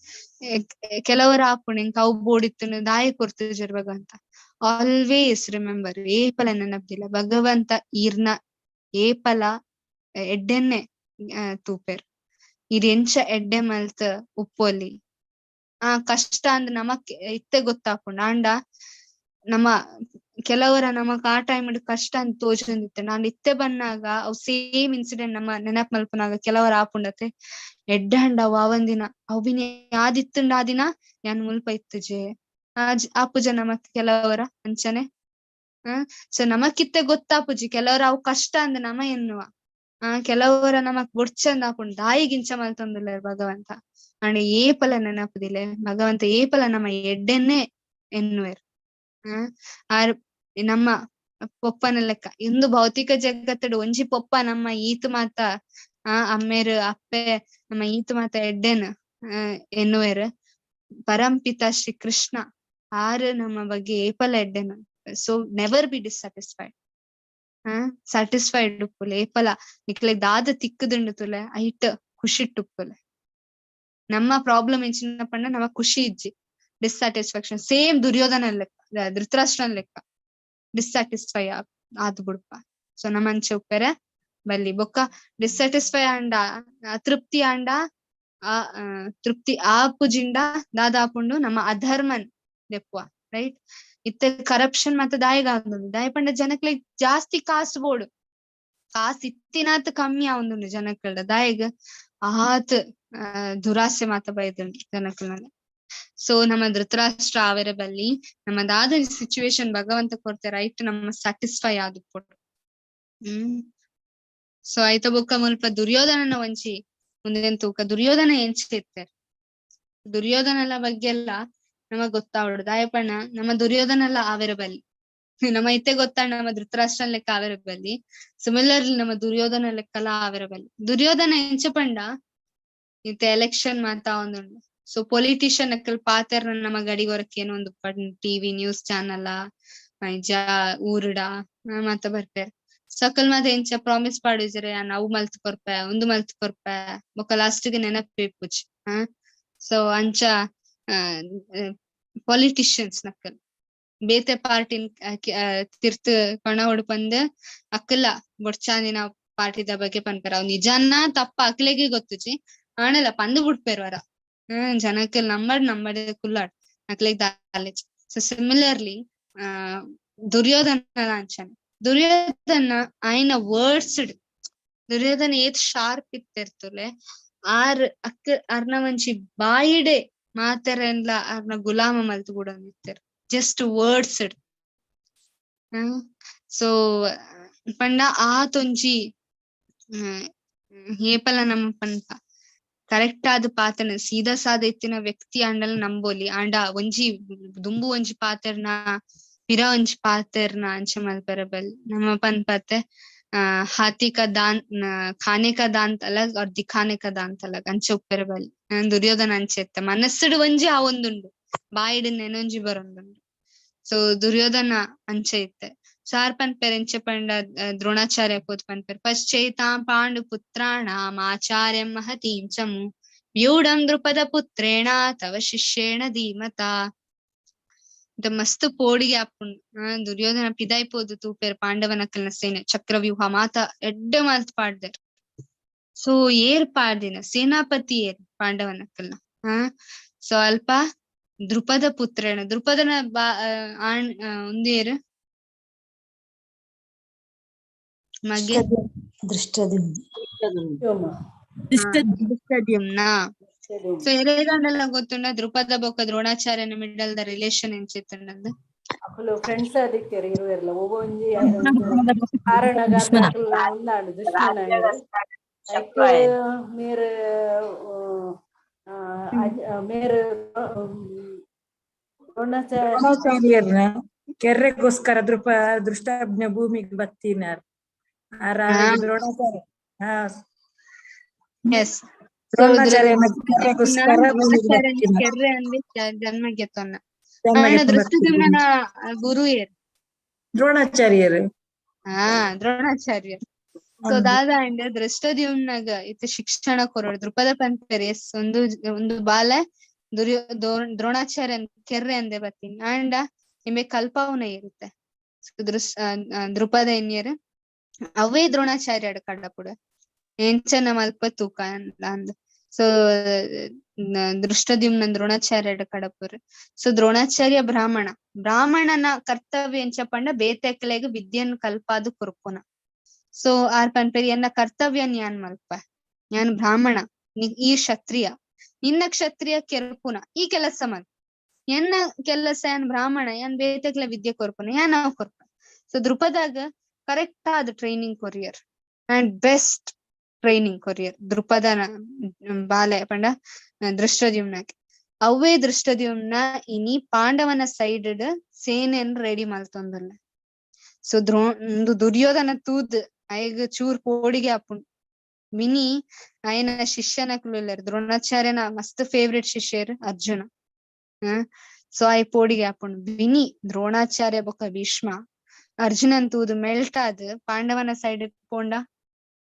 ಕೆಲವರು ಆಪುಂಡು ಎಂಕ್ ಅವು ಬೋಡಿತ್ತುನು ದಾಯೆ ಕೊರ್ತುಜೇರ್ ಭಗವಂತ. ಆಲ್ವೇಸ್ ರಿಮೆಂಬರ್ ಏಪಲ ನೆನಪ್ದಿಲ್ಲ ಭಗವಂತ ಈರ್ನ ಏಪಲ ಎಡ್ಡೆನ್ನೆ ತೂಪೆರ್, ಇರ್ ಎಂಚ ಎಡ್ಡೆ ಮಲ್ತ್ ಉಪ್ಪೊಲಿ ಆ ಕಷ್ಟ ಅಂದ್ ನಮಕ್ ಇತ್ತೆ ಗೊತ್ತಾಪುಂಡು. ಆಂಡ ನಮ್ಮ ಕೆಲವರ ನಮಕ್ ಆ ಟೈಮ್ ಕಷ್ಟ ಅಂತ ತೋಜೊಂದಿತ್ತೆ. ನಾನ್ ಇತ್ತೆ ಬನ್ನಾಗ ಅವ್ ಸೇಮ್ ಇನ್ಸಿಡೆಂಟ್ ನಮ್ಮ ನೆನಪ್ ಮಲ್ಪುನಾಗ ಕೆಲವರ ಆಪುಂಡತೆ ಎಡ್ಡಂಡ ಅವ್ ಆವಂದಿನ ಅವಿನ ಯಾದಿತ್ತುಂಡ ಆ ದಿನ ಯಾನ್ ಮುಲ್ಪ ಇತ್ತುಜೆ ಆಪುಜ ನಮಕ್ ಕೆಲವರ ಅಂಚನೆ. ಸೊ ನಮಕಿತ್ತೆ ಗೊತ್ತಾಪುಜಿ ಕೆಲವರ ಅವು ಕಷ್ಟ ಅಂದ್ ನಮ ಎನ್ನುವ. ಕೆಲವರ ನಮಕ್ ಬೊಡ್ಚಂದ್ ಆಪುಂಡು ದಾಯಿಗಿಂಚ ಮಲ್ತೊಂದುಲ್ಲೆರ್ ಭಗವಂತ. ಆಂಡ ಏಪಲ ನೆನಪುದಿಲೆ ಭಗವಂತ ಏಪಲ ನಮ್ಮ ಎಡ್ಡೆನ್ನೇ ಎನ್ನುವೆರ್. ಆರ್ ನಮ್ಮ ಪೊಪ್ಪನ ಲೆಕ್ಕ ಇಂದು ಭೌತಿಕ ಜಗತ್ತಡು ಒಂಜಿ ಪೊಪ್ಪ ನಮ್ಮ ಈತ್ ಮಾತ ಅಮ್ಮೇರು ಅಪ್ಪೆ ನಮ್ಮ ಈತ್ ಮಾತ ಎಡ್ಡೆನ್ ಎನ್ನುವೆರ್. ಪರಂಪಿತ ಶ್ರೀ ಕೃಷ್ಣ ಆರ್ ನಮ್ಮ ಬಗ್ಗೆ ಏಪಲ ಎಡ್ಡೆನ್. So never be dissatisfied. Satisfied ಉಪ್ಪುಲೆ ಏಪಲ ನಿಕ್ಲೆ ದಾದ ತಿಕ್ಕುದುಂಡು ತುಲೆ ಐಟ್ ಖುಷಿಟ್ ಉಪ್ಪುಲೆ. ನಮ್ಮ ಪ್ರಾಬ್ಲಮ್ ಎಂಚಿನ ಪಂಡ ನಮ ಖುಷಿ ಇಜ್ಜಿ, ಡಿಸ್ಸ್ಯಾಟಿಸ್ಫ್ಯಾಕ್ಷನ್. ಸೇಮ್ ದುರ್ಯೋಧನ ಲೆಕ್ಕ, ಧೃತರಾಷ್ಟ್ರನ ಲೆಕ್ಕ ಡಿಸ್ಸ್ಯಾಟಿಸ್ಫೈ ಆದ್ ಬುಡ್ಪ. ಸೊ ನಮ್ಮ ಅಂಚೆ ಉಪ್ಪೆರೆ ಬಲ್ಲಿ. ಬೊಕ್ಕ ಡಿಸ್ಸ್ಯಾಟಿಸ್ಫೈ ಆಂಡ ಅತೃಪ್ತಿ ಆಂಡ ಆ ತೃಪ್ತಿ ಆಪುಜಿಂಡ ದಾದಾಪುಂಡು ನಮ್ಮ ಅಧರ್ಮನ್ ದೆಪ್ಪುವ, ರೈಟ್? ಇತ್ತೆ ಕರಪ್ಷನ್ ಮತ್ತೆ ದಾಯಿಗ ಆಗುಂಡು ದಾಯ ಪಂಡ ಜನಕ್ಲೆಗ್ ಜಾಸ್ತಿ ಕಾಸು ಬೋಡು, ಕಾಸು ಇತ್ತಿನಾತ್ ಕಮ್ಮಿ ಆವೊಂದುಂಡು ಜನಕ್ಕಲ್ಡ. ದಾಯೆಗ್ ಆತ್ ದುರಾಸೆ ಮಾತ ಬೈದುಂಡು ಜನಕ್ಲೆನ. ಸೊ ನಮ್ಮ ಧೃತರಾಷ್ಟ್ರ ಆವೆರೆ ಬಲ್ಲಿ. ನಮ್ಮ ದಾದ ಸಿಚುವೇಶನ್ ಭಗವಂತ ಕೊರ್ತೆ ರೈಟ್ ನಮ್ಮ ಸ್ಯಾಟಿಸ್ಫೈ ಆದುಪ್ಪೊಡು. ಸೊ ಐತ ಬೊಕ್ಕ ಮುಲ್ಪ ದುರ್ಯೋಧನನ ಒಂಜಿ ಮುಂದೆನ್ ತೂಕ. ದುರ್ಯೋಧನ ಎಂಚ ಇತ್ತೆರ್, ದುರ್ಯೋಧನಲ ಬಗ್ಗೆ ಎಲ್ಲ ನಮಗ್ ಗೊತ್ತಾವಡು. ದಾಯಪಣ್ಣ ನಮ್ಮ ದುರ್ಯೋಧನಲ ಆವೆರೆ ಬಲ್ಲಿ. ನಮ್ಮ ಇತ್ತೆ ಗೊತ್ತಾಂಡ ನಮ್ಮ ಧೃತರಾಷ್ಟ್ರ ಲೆಕ್ಕ ಆವೆರೆ ಬಲ್ಲಿ. ಸಿಮಿಲರ್ಲಿ ನಮ್ಮ ದುರ್ಯೋಧನ ಲೆಕ್ಕಲ ಆವೆರೆ ಬಲ್ಲಿ. ದುರ್ಯೋಧನ ಎಂಚ ಪಂಡ ಇತ್ತೆ ಎಲೆಕ್ಷನ್ ಮಾತಾ ಒಂದುಂಡು. ಸೊ ಪೊಲಿಟಿಷಿಯನ್ ಅಕ್ಕಲ್ ಪಾತೆರ್ನ ನಮ್ಮ ಗಡಿಗೊರಕ್ಕೆ ಏನೋ ಒಂದು ಟಿವಿ ನ್ಯೂಸ್ ಚಾನಲ್ ಇಜ್ಜ ಊರುಡ ಮಾತ ಬರ್ಪೇರ್. ಸಕಲ್ ಮಾತ ಎಂಚ ಪ್ರಾಮಿಸ್ ಪಾಡಿಜರೆ ಯಾನ್ ಅವು ಮಲ್ತ್ ಕೊರ್ಪೆ ಉಂದು ಮಲ್ತ್ ಕೊರ್ಪೆ ಬೊಕ್ಕ ಲಾಸ್ಟ್ ಗೆ ನೆನಪು ಇಪ್ಪುಜಿ. ಸೊ ಅಂಚ ಪೊಲಿಟಿಷಿಯನ್ಸ್ ನಕಲ್ ಬೇತೆ ಪಾರ್ಟಿನ್ ತಿರ್ತ್ ಕಣವೊಡು ಪಂದ್ ಅಕ್ಕಲ ಬೊಡ್ಚಾಂದಿನ ಪಾರ್ಟಿದ ಬಗ್ಗೆ ಪನ್ಪೆರ್. ಅವ್ ನಿಜಾನ ತಪ್ಪ ಅಕ್ಲೆಗೆ ಗೊತ್ತುಜಿ, ಆಂಡಲ ಪಂದ್ ಬುಡ್ಪೇರ್ ವರ. ಜನಕ್ಕೆ ನಂಬಡ್ ನಂಬಡ್ ಕುಲ್ಲಾಡ್ ಅಕ್ಲೆಗ್ ದಾಲೇಜ್. ಸೊ ಸಿಮಿಲರ್ಲಿ ದುರ್ಯೋಧನ ಅಂಚನೆ. ದುರ್ಯೋಧನ ಆಯ್ನ ವರ್ಡ್ಸ್ ದುರ್ಯೋಧನ ಏತ್ ಶಾರ್ಪ್ ಇತ್ತೆರ್ತುಲೆ ಆರ್ ಅಕ್ಕ ಅರ್ನ ಒಂಜಿ ಬಾಯಿಡೆ ಮಾತೆರೆನ್ಲ ಅರ್ನ ಗುಲಾಮ ಮಲ್ತ್ ಬುಡೊಂದಿತ್ತೆರ್ ಜಸ್ಟ್ ವರ್ಡ್ಸ್. ಸೊ ಪಂಡ ಆತೊಂಜಿ ಏಪಲ ನಮ ಪನ್ಪ ಕರೆಕ್ಟ್ ಆದ್ ಪಾತೆರ್ನ ಸೀದಾ ಸಾದ ಇತ್ತಿನ ವ್ಯಕ್ತಿ ಆಂಡಲ ನಂಬೋಲಿ. ಆಂಡ ಒಂಜಿ ದುಂಬು ಒಂಜಿ ಪಾತೆರ್ನ ಪಿರ ಒಂಜಿ ಪಾತೆರ್ನ ಅಂಚ ಮಲ್ಪೆರೆ ಬಲ್ಲಿ. ನಮ ಪನ್ಪತ್ತೆ हाथी का दांत, खाने का दांत अलग और दिखाने का दांत अलग ಅಂಚ ಉಪ್ಪೆರೆ ಬಲ್ಲಿ. ದುರ್ಯೋಧನ ಅಂಚೆ ಇತ್ತ ಮನಸ್ಸುಡು ಒಂಜಿ ಆವೊಂದುಂಡು ಬಾಯಿಡ್ ನೆನೊಂಜಿ ಬರೊಂದುಂಡು. ಸೊ ದುರ್ಯೋಧನ ಅಂಚೆ ಇತ್ತೆ. ಸಾರ್ ಪನ್ಪೆರ್ ಎಂಚ ಪಂಡ ದ್ರೋಣಾಚಾರ್ಯ ಪೋತ್ ಪನ್ಪೆರ್ ಪಶ್ಚೇತಾಂ ಪಾಂಡು ಪುತ್ರಾಣಾಂ ಆಚಾರ್ಯಂ ಮಹತೀಂ ಚಮು ವ್ಯೂಢಂ ದೃಪದ ಪುತ್ರೇಣ ತವ ಶಿಷ್ಯೇಣ ಧೀಮತಾ. ಮಸ್ತ್ ಪೋಡಿಗೆ ಆಪುಂಡು. ದುರ್ಯೋಧನ ಪಿದಾಯ್ ಪೋದು ತೂಪೆರ್ ಪಾಂಡವನಕಲ್ನ ಸೇನೆ ಚಕ್ರವ್ಯೂಹ ಮಾತ ಎಡ್ಡೆ ಮಲ್ತ್ ಪಾಡ್ದೆರ್. ಸೊ ಏರ್ ಪಾಡ್ದಿನ ಸೇನಾಪತಿ ಏರ್ ಪಾಂಡವನಕಲ್ನ. ಸೊ ಅಲ್ಪ ದೃಪದ ಪುತ್ರೇಣ ದೃಪದನ ಬಾ ಆಣ್ ಉಂದು ಏರ್ ಮಗೆ ದೃಷ್ಟದ್ಯುಮ್ನ. ಸೊ ಎರೆಗಾಂಡಲ ಗೊತ್ತುಂಡ ದೃಪದ ಬೊಕ್ಕ ದ್ರೋಣಾಚಾರ್ಯನ ಮಿಡಲ್ the relation ಎಂಚಿತ್ತುಂಡಂದು? ಅಕುಲು ಫ್ರೆಂಡ್ಸ್ ಆದಿತ್ತೆರ್ ಇರುವೆರ್ಲ ಒಬ್ಬೊಂಜಿ ಕಾರಣಗಾತ್ರ ಉಂದಾಂಡ್ ದುಶ್ಮನ ಐಕ್ ಮೇರ್ ಮೇರ್ ದ್ರೋಣಾಚಾರ್ಯರ್ನ ಕೆರ್ರೆಗೋಸ್ಕರ ದೃಷ್ಟಾಜ್ಞ ಭೂಮಿಗೆ ಬತ್ತಿನಾರ್ ಆರ್ ದ್ರೋಣಾಚಾರ್ಯ. ಎಸ್, ದ್ರೋಣಾಚಾರ್ಯನ ಕೆರ್ರೆಗೋಸ್ಕರ ಭೂಮಿಗೆ ಬತ್ತಿನಾರ್. ಕೆರ್ರೆ ಅಂದ್ ಜನ್ಮ ಗೆತ್ತೊನ್ನ ಜನ್ಮ ದೃಷ್ಟದ್ಯುಮ್ನ ಗುರು ಏರ್? ದ್ರೋಣಾಚಾರ್ಯರು. ದ್ರೋಣಾಚಾರ್ಯರು. ಸೊ ದಾದಾ ಅಂಡ್ ದೃಷ್ಟದ್ಯುಮ್ನಗ ಇತ್ತೆ ಶಿಕ್ಷಣ ಕೊರೊಡು. ದೃಪದ ಪನ್ಪೆರ್ ಎಸ್ ಒಂದು ಒಂದು ಬಾಲೆ ದ್ರೋಣಾಚಾರ್ಯನ್ ಕೆರ್ರೆ ಅಂದೆ ಬತ್ತೀನಿ ಆಂಡ ನಿಮೆ ಕಲ್ಪಾವನ ಇರುತ್ತೆ ದೃಪದ ಎನ್ನಿಯರ್ ಅವೇ ದ್ರೋಣಾಚಾರ್ಯಡ್ ಕಡಪುಡು ಎಂಚನ ಮಲ್ಪ ತೂಕ ಅಂದ್. ಸೊ ದೃಷ್ಟದ್ಯುಮ್ನ ದ್ರೋಣಾಚಾರ್ಯಡ ಕಡಪುರ್. ಸೊ ದ್ರೋಣಾಚಾರ್ಯ ಬ್ರಾಹ್ಮಣ, ಬ್ರಾಹ್ಮಣನ ಕರ್ತವ್ಯ ಎಂಚ ಪಂಡ ಬೇತೆಕ್ಲೆಗ್ ವಿದ್ಯೆನ್ ಕಲ್ಪಾದ್ ಕೊರ್ಪುನ. ಸೊ ಆರ್ ಪನ್ಪೆರ್ ಎನ್ನ ಕರ್ತವ್ಯ ಯಾನ್ ಮಲ್ಪ, ಯಾನ್ ಬ್ರಾಹ್ಮಣ, ಈ ಕ್ಷತ್ರಿಯ, ನಿನ್ನ ಕ್ಷತ್ರಿಯ ಕೆರ್ಪುನ ಈ ಕೆಲಸ ಮಲ್, ಎನ್ನ ಕೆಲಸ ಯಾನ್ ಬ್ರಾಹ್ಮಣ, ಯಾನ್ ಬೇತೆಕ್ಲೆ ವಿದ್ಯೆ ಕೊರ್ಪುನ, ಯಾನ್ ಅವ್ ಕೊರ್ಪ. ಸೊ ದ್ರುಪದಾಗ ಕರೆಕ್ಟ್ ಆದ training courier and best training courier ದ್ರುಪದನ ಬಾಲೆ ಪಂಡ ದೃಷ್ಟದ್ಯುಮ್ನಕ್ಕೆ. ಅವೇ ದೃಷ್ಟದ್ಯುಮ್ನ ಇನಿ ಪಾಂಡವನ ಸೈಡ್ ಸೇನೆನ್ ರೆಡಿ ಮಲ್ತೊಂದುಲ್ಲ. ಸೊ ದ್ರೋ ದುರ್ಯೋಧನ ತೂದ್ ಅಯ್ಗ್ ಚೂರ್ ಪೋಡಿಗೆ ಆಪುಂಡು. ಮಿನಿ ಅಯನ ಶಿಷ್ಯನಕುಲು ದ್ರೋಣಾಚಾರ್ಯನ ಮಸ್ತ್ ಫೇವ್ರೆಟ್ ಶಿಷ್ಯರು ಅರ್ಜುನ. ಸೊ ಆಯ್ ಪೋಡಿಗೆ ಆಪುಂಡು. ಬಿನಿ ದ್ರೋಣಾಚಾರ್ಯ ಬೊಕ್ಕ ಭೀಷ್ಮ ಅರ್ಜುನನ್ ತೂದು ಮೆಲ್ಟ್ ಆದ್ ಪಾಂಡವನ ಸೈಡ್ ಪೋಂಡ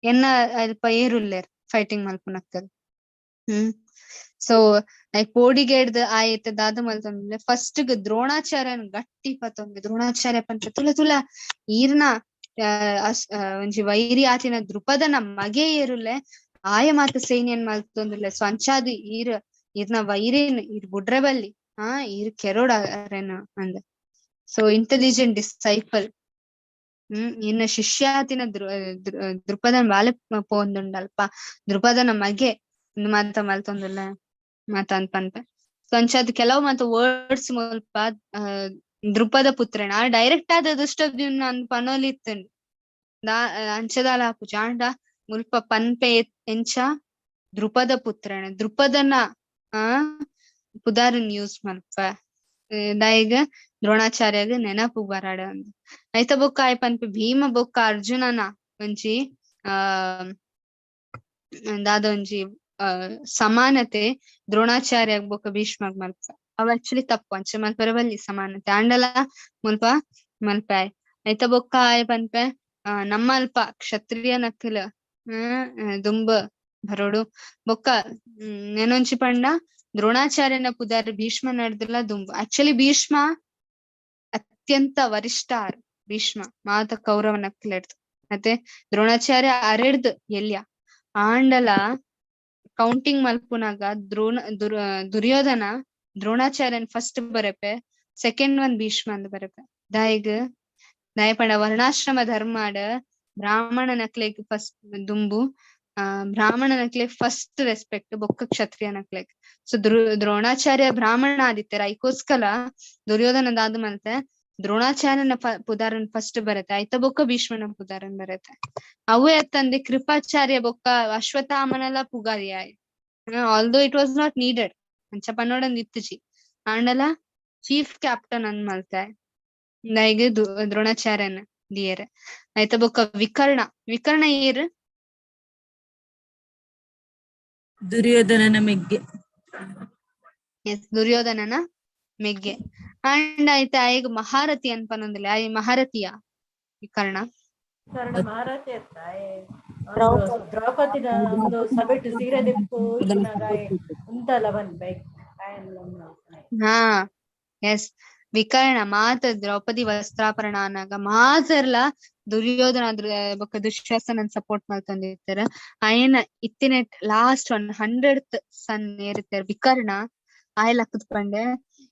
ಎನ್ನ ಅಲ್ಪ ಏರುಲ್ಲೆರ್ ಫೈಟಿಂಗ್ ಮಲ್ಪುನಕ್ಕಲ್. ಸೊ ಐಕ್ ಪೋಡಿಗೆಡ್ದ್ ಆಯೆತ್ ದಾದ ಮಲ್ತೊಂದುಲ್ಲೆ ಫಸ್ಟ್ ಗ್ ದ್ರೋಣಾಚಾರ್ಯನ್ ಗಟ್ಟಿ ಪತ್ತೊಂದು ದ್ರೋಣಾಚಾರ್ಯ ಪನ್ಪೆ ತುಲ ತುಲ ಈರ್ನ ಒಂಜಿ ವೈರಿ ಆತಿನ ದ್ರುಪದನ ಮಗೆ ಏರುಲ್ಲೆ ಆಯ ಮಾತ ಸೈನ್ಯನ್ ಮಲ್ತೊಂದುಲ್ಲೆ. ಸೊ ಅಂಚಾದ್ ಈರ್ ಈರ್ನ ವೈರಿನ್ ಈರ್ ಬುಡ್ರೆ ಬಲ್ಲಿ, ಈರ್ ಕೆರೋಡ್ ಅರೆನ ಅಂದ್. ಸೊ ಇಂಟೆಲಿಜೆಂಟ್ ಡಿಸೈಪಲ್, ಇನ್ನ ಶಿಷ್ಯಾತಿನ ದ್ರುಪದನ ಬಾಲೆ ಪೋಂದುಂಡಲ್ಪ ದ್ರುಪದನ ಮಗೆ ಮಾತ ಮಲ್ತೊಂದುಲ್ಲ ಮಾತ ಅಂದ್ ಪನ್ಪೆ. ಸೊ ಅಂಚಾದ್ ಕೆಲವು ಮಾತ ವರ್ಡ್ಸ್ ಮುಲ್ಪ ದ್ರುಪದ ಪುತ್ರನ ಡೈರೆಕ್ಟ್ ಆದ ದುಷ್ಟದ್ಯುಮ್ನ ಅಂದ್ ಪನೊಲಿ ಇತ್ತುಂಡು ದಾ ಅಂಚದಾಲ ಆಪುಜಿ. ಆಂಡ ಮುಲ್ಪ ಪನ್ಪೆ ಎಂಚ ದ್ರುಪದ ಪುತ್ರನ ದ್ರುಪದನ ಪುದಾರನ್ ಯೂಸ್ ಮಲ್ಪ ದಾಯೆಗ್ ದ್ರೋಣಾಚಾರ್ಯಗ್ ನೆನಪು ಬರಾಡ ಅಂದ್. ಐತ ಬೊಕ್ಕ ಆಯ್ ಪನ್ಪೆ ಭೀಮ ಬೊಕ್ಕ ಅರ್ಜುನನ ಒಂಜಿ ದಾದ ಒಂಜಿ ಸಮಾನತೆ ದ್ರೋಣಾಚಾರ್ಯಗ್ ಬೊಕ್ಕ ಭೀಷ್ಮಗ್ ಮಲ್ಪ. ಅವ್ ಆಕ್ಚುಲಿ ತಪ್ಪು, ಅಂಚ ಮಲ್ಪೆರೆ ಬಲ್ಲಿ ಸಮಾನತೆ, ಆಂಡಲ ಮುಲ್ಪ ಮಲ್ಪೆ. ಐತ ಬೊಕ್ಕ ಆಯ್ ಪನ್ಪೆ ನಮ್ಮಲ್ಪ ಕ್ಷತ್ರಿಯ ನಕುಲು ದುಂಬ ಬರೋಡು ಬೊಕ್ಕ ನೆನೊಂಚಿ ಪಂಡ ದ್ರೋಣಾಚಾರ್ಯನ ಪುದಾರ್ ಭೀಷ್ಮ ನಡ್ದಲ ದುಂಬು. ಆಕ್ಚುಲಿ ಭೀಷ್ಮ ಅತ್ಯಂತ ವರಿಷ್ಠಾರ್, ಭೀಷ್ಮ ಮಾತ ಕೌರವನಕ್ಲೆಡ್ದು ಮತ್ತೆ ದ್ರೋಣಾಚಾರ್ಯ ಅರೆಡ್ದು ಎಲ್ಯ. ಆಂಡಲ ಕೌಂಟಿಂಗ್ ಮಲ್ಪುನಾಗ ದುರ್ಯೋಧನ ದ್ರೋಣಾಚಾರ್ಯನ್ ಫಸ್ಟ್ ಬರಪೆ, ಸೆಕೆಂಡ್ ಒನ್ ಭೀಷ್ಮ ಅಂದ್ ಬರಪೆ. ದಾಯೆಗ್ ದಾಯ ಪಂಡ ವರ್ಣಾಶ್ರಮ ಧರ್ಮಾಡ್ ಬ್ರಾಹ್ಮಣನಕ್ಲೆಗ್ ಫಸ್ಟ್ ದುಂಬು, ಬ್ರಾಹ್ಮಣನಕ್ಲೆ ಫಸ್ಟ್ ರೆಸ್ಪೆಕ್ಟ್ ಬೊಕ್ಕ ಕ್ಷತ್ರಿಯನಕ್ಲೆಗ್. ಸೊ ದ್ರೋಣಾಚಾರ್ಯ ಬ್ರಾಹ್ಮಣ ಆದಿತ್ಯರ ಐಕೋಸ್ಕರ ದುರ್ಯೋಧನ ದಾದ ಮಲ್ತೆ ದ್ರೋಣಾಚಾರ್ಯನ ಪುದಾರನ್ ಫಸ್ಟ್ ಬರತ್ತೆ, ಆಯ್ತ ಬೊಕ್ಕ ಭೀಷ್ಮನ ಪುದಾರನ್ ಬರತ್ತೆ. ಅವೇ ಅತ್ತಂದೆ ಕೃಪಾಚಾರ್ಯ ಬೊಕ್ಕ ಅಶ್ವತ್ಥಾಮನೆಲ್ಲ ಪುಗಾರಿ ಆಯ್, although it was not needed ಅಂಚ ಪನ್ನೋಡಂದ್ ಇತ್ತುಜಿ, ಆಂಡಲ ಚೀಫ್ ಕ್ಯಾಪ್ಟನ್ ಅಂದ್ ಮಲ್ತೆ ದಾಯೆಗ್ ದ್ರೋಣಾಚಾರ್ಯನ ದಿಯೆರೆ. ಆಯ್ತ ಬೊಕ್ಕ ವಿಕರ್ಣ, ವಿಕರ್ಣ ಏರ್? ದುರ್ಯೋಧನನ ಮೆಗ್ಗೆ. ಎಸ್, ದುರ್ಯೋಧನನ ಮೆಗ್ಗೆ. ಅಂಡ್ ಆಯ್ತ ಆಯ್ಗ ಮಹಾರಥಿ ಅನ್ಪನೊಂದಿಲ್ಲ, ಆಯ್ ಮಹಾರಥಿಯ ವಿಕರ್ಣ. ಮಹಾರಥಿ ಅತ್ತ ದ್ರೌಪದಿನ ಒಂದು ಸಭೆಟ್ ಸೀರೆ ದಿಪ್ಪು ಉಂತಲ ಬನ್ಬೇಕು. ಹಾ ಎಸ್, ವಿಕರ್ಣ ಮಾತ ದ್ರೌಪದಿ ವಸ್ತ್ರಾಪರಣ ಅನ್ನಾಗ ಮಾತರ್ಲ ದುರ್ಯೋಧನ ಬೊಕ್ಕ ದುಶ್ಯಾಸನನ್ ಸಪೋರ್ಟ್ ಮಲ್ತೊಂದಿತ್ತೆರ್. ಅಯನ ಇತ್ತಿನೆಟ್ ಲಾಸ್ಟ್ 100th ಸನ್ ಏರಿತ್ತೆರ್ ವಿಕರ್ಣ. ಆಯ್ ಲಕ್ಕದ್ ಪಂಡೆ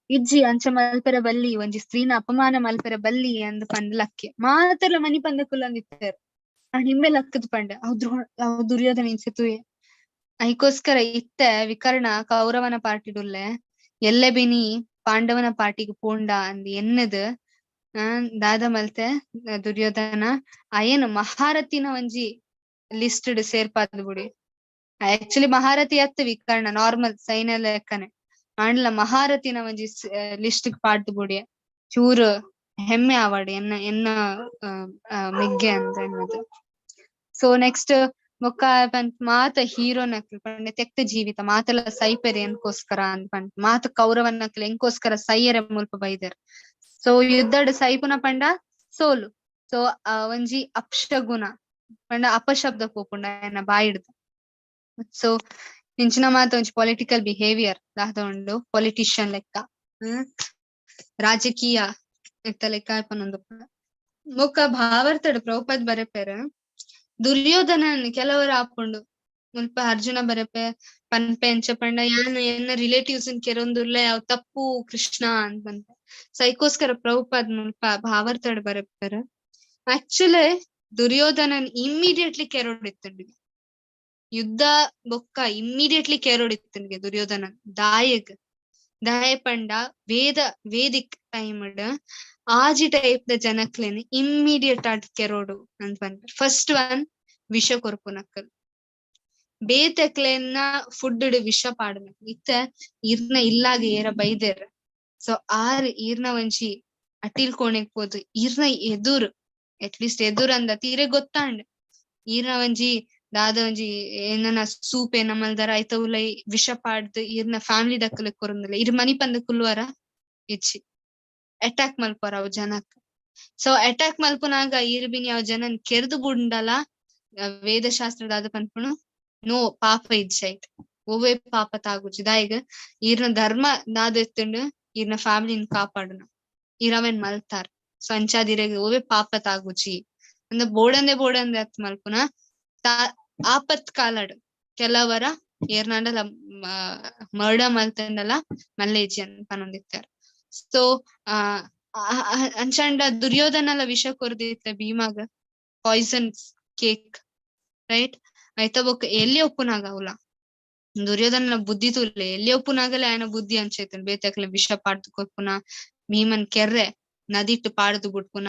ಇಜ್ಜಿ ಅಂಚ ಮಲ್ಪೆರೆ ಬಲ್ಲಿ, ಒಂಜಿ ಸ್ತ್ರೀನ ಅಪಮಾನ ಮಲ್ಪೆರೆ ಬಲ್ಲಿ ಅಂದ್ ಪಂದ್ ಲಕ್ಕೆ ಮಾತೆರ್ಲ ಮನಿ ಪಂದ ಕುಲ್ಲೊಂದಿತ್ತೆರ್. ನಿಂಬೆ ಲಕ್ಕದ್ ಪಂಡೆ ಅವ್ ಅವ್ ದುರ್ಯೋಧನ ಇನ್ಸೆ ಐಕೋಸ್ಕರ ಇತ್ತೆ ವಿಕರ್ಣ ಕೌರವನ ಪಾರ್ಟಿಡುಲ್ಲೆ ಎಲ್ಲೆ ಬಿನಿ ಪಾಂಡವನ ಪಾರ್ಟಿಗ್ ಪೋಂಡ ಅಂದ್ ಎನ್ನದ್ ದಾದ ಮಲ್ತೆ ದುರ್ಯೋಧನ ಅಯನ್ ಮಹಾರಥಿನ ಒಂಜಿ ಲಿಸ್ಟ್ ಸೇರ್ಪಾದ್ ಬುಡಿ. ಆಕ್ಚುಲಿ ಮಹಾರಥಿ ಅತ್ ವಿಕರ್ಣ, ನಾರ್ಮಲ್ ಸೈನ್ಯ ಲೆಕ್ಕನೆ, ಆಂಡಲ ಮಹಾರಥಿನ ಒಂಜಿ ಲಿಸ್ಟ್ ಪಾಡ್ದು ಬುಡಿ, ಚೂರು ಹೆಮ್ಮೆ ಆವಡ್ ಎನ್ನ ಎನ್ನ ಮೆಗ್ಗೆ ಅಂತ ಎನ್ನದು. ಸೊ ನೆಕ್ಸ್ಟ್ ಬೊಕ್ಕ ಪಂತ್ ಮಾತ ಹೀರೋನಕ್ಲು ಪಂಡೆ ತೆಕ್ತ ಜೀವಿತ ಮಾತೆಲ್ಲ ಸೈಪೆರೆ ಎನ್ಕೋಸ್ಕರ ಅಂದ್ ಪಂಡ್ ಮಾತ ಕೌರವನಕ್ಲು ಎಂಕೋಸ್ಕರ ಸೈಯರೆ ಮುಲ್ಪ ಬೈದೆರ್. ಸೊ ಯುದ್ಧಡ್ ಸೈಪುನ ಪಂಡ ಸೋಲು. ಸೊ ಒಂಜಿ ಅಪಶಗುಣ ಪಂಡ ಅಪಶಬ್ದ ಪೋಪುಂಡ ಎನ್ನ ಬಾಯಿಡ್ದು. ಸೊ ಇಂಚಿನ ಮಾತ ಒಂಜಿ ಪೊಲಿಟಿಕಲ್ ಬಿಹೇವಿಯರ್ ದಾದ ಉಂಡು, ಪೊಲಿಟಿಷಿಯನ್ ಲೆಕ್ಕ, ರಾಜಕೀಯ ಇತ್ತ ಲೆಕ್ಕ ಪನೊಂದು. ಬೊಕ್ಕ ಭಾವಾರ್ಥಡ್ ಪ್ರಭುಪಾದ್ ಬರೆಪೆರ್ ದುರ್ಯೋಧನನ್ ಕೆಲವರು ಆಪುಂಡು ಮುಲ್ಪ ಅರ್ಜುನ ಬರಪೆ ಪನ್ಪೆ ಅಂಚ ಪಂಡ ಯಾನ್ ಎನ್ನ ರಿಲೇಟಿವ್ಸ್ ನ್ ಕೆರೊಂದುಲ್ಲೆ, ಅವ್ ತಪ್ಪು ಕೃಷ್ಣ ಅಂತ ಪನ್ಪೆ. ಸೊ ಐಕೋಸ್ಕರ ಪ್ರಭುಪಾದ್ ಮುಲ್ಪ ಭಾವಾರ್ಥಡ್ ಬರಪೆರ್. Actually ದುರ್ಯೋಧನನ್ immediately ಕೆರೊಡಿತ್ತುಂಡು. ಯುದ್ಧ ಬೊಕ್ಕ ಇಮ್ಮಿಡಿಯೇಟ್ಲಿ ಕೆರೊಡಿತ್ತುಂಡ್ಗೆ ದುರ್ಯೋಧನ. ದಾಯೆಗ್ ದಾಯೆ ಪಂಡ ವೇದಿಕ್ ಟೈಮ್ ಆಜಿ ಟೈಪ್ ದ ಜನಕ್ಲೆನ್ ಇಮ್ಮಿಡಿಯೇಟ್ ಆದ್ ಕೆರೋಡು ಅಂತ ಪನ್ಪೆರ್. ಫಸ್ಟ್ ಒನ್ ವಿಷ ಕೊರ್ಪುನಕಲ್, ಬೇತೆಕ್ಲೆನ ಫುಡ್ ವಿಷ ಪಾಡುನ. ಇತ್ತೆ ಇರ್ನ ಇಲ್ಲಾಗ ಏರ ಬೈದೆರ್, ಸೊ ಆರ್ ಈರ್ನ ಒಂಜಿ ಅಟಿಲ್ ಕೋಣೆಗ್ ಪೋದು ಈರ್ನ ಎದುರು, ಅಟ್ಲೀಸ್ಟ್ ಎದುರು ಅಂದ ತೀರೆ ಗೊತ್ತಾಂಡ್, ಈರ್ನ ಒಂಜಿ ದಾದ ಒಂಜಿ ಏನನ ಸೂಪ್ ಏನ ಮಲ್ದಾರ ಐತ ಉಲೈ ವಿಷ ಪಾಡ್ದು ಈರ್ನ ಫ್ಯಾಮಿಲಿ ದಕ್ಕಲೆ ಕೊರಂದಿಲ್ಲ, ಇರ್ ಮನಿ ಪಂದ ಕುಲ್ವರ ಇಜ್ಜಿ, ಅಟ್ಯಾಕ್ ಮಲ್ಪರ ಅವ್ ಜನಕ್. ಸೊ ಅಟ್ಯಾಕ್ ಮಲ್ಪುನಾಗ ಈರ್ ಬಿನಿ ಅವ್ ಜನನ್ ಕೆರ್ದು ಬುಂಡಲ ವೇದಶಾಸ್ತ್ರ ದಾದ ಪನ್ಪುನು ನೋ ಪಾಪ ಇಜ್ಜಾಯ್ತು, ಒವ್ವೇ ಪಾಪ ತಾಗುಜಿ. ದಾಯೆಗ್ ಈರ್ನ ಧರ್ಮ ದಾದ ಇತ್ತುಂಡು ಈರ್ನ ಫ್ಯಾಮಿಲಿನ್ ಕಾಪಾಡುನ, ಈರ್ ಅವೆನ್ ಮಲ್ತಾರ್. ಸೊ ಅಂಚಾದಿರೆಗ್ ಒವ್ವೇ ಪಾಪ ತಾಗುಜಿ ಅಂದ ಬೋಡಂದೆ ಬೋಡಂದೆ ಅತ್ ಮಲ್ಪುನ. ಆಪತ್ ಕಾಲಡ್ ಕೆಲವರ ಏರ್ನಾಂಡಲ ಮರ್ಡರ್ ಮಲ್ತಂಡಲ ಮಲ್ಲೇಜಿ ಅಂತ ಪನೊಂದಿತ್ತಾರೆ. ಸೊ ಅಂಚಾಂಡ ದುರ್ಯೋಧನಲ ವಿಷ ಕೊರ್ದಿತ್ತ ಭೀಮಾಗ, ಪಾಯ್ಸನ್ ಕೇಕ್ ರೈಟ್. ಆಯ್ತ ಬೊಕ್ಕ ಎಲ್ಲಿ ಒಪ್ಪುನಾಗ ಅವಲ ದುರ್ಯೋಧನ ಬುದ್ಧಿ ತೂಲೆ, ಎಲ್ಲಿ ಒಪ್ಪುನಾಗಲೇ ಆಯನ ಬುದ್ಧಿ ಅಂಚೈತನ್, ಬೇತಕ್ಲೆ ವಿಷ ಪಾಡ್ದು ಕೊರ್ಪುನ, ಭೀಮನ್ ಕೆರ್ರೆ ನದಿಟ್ಟು ಪಾಡ್ದು ಬುಡ್ಪುನ,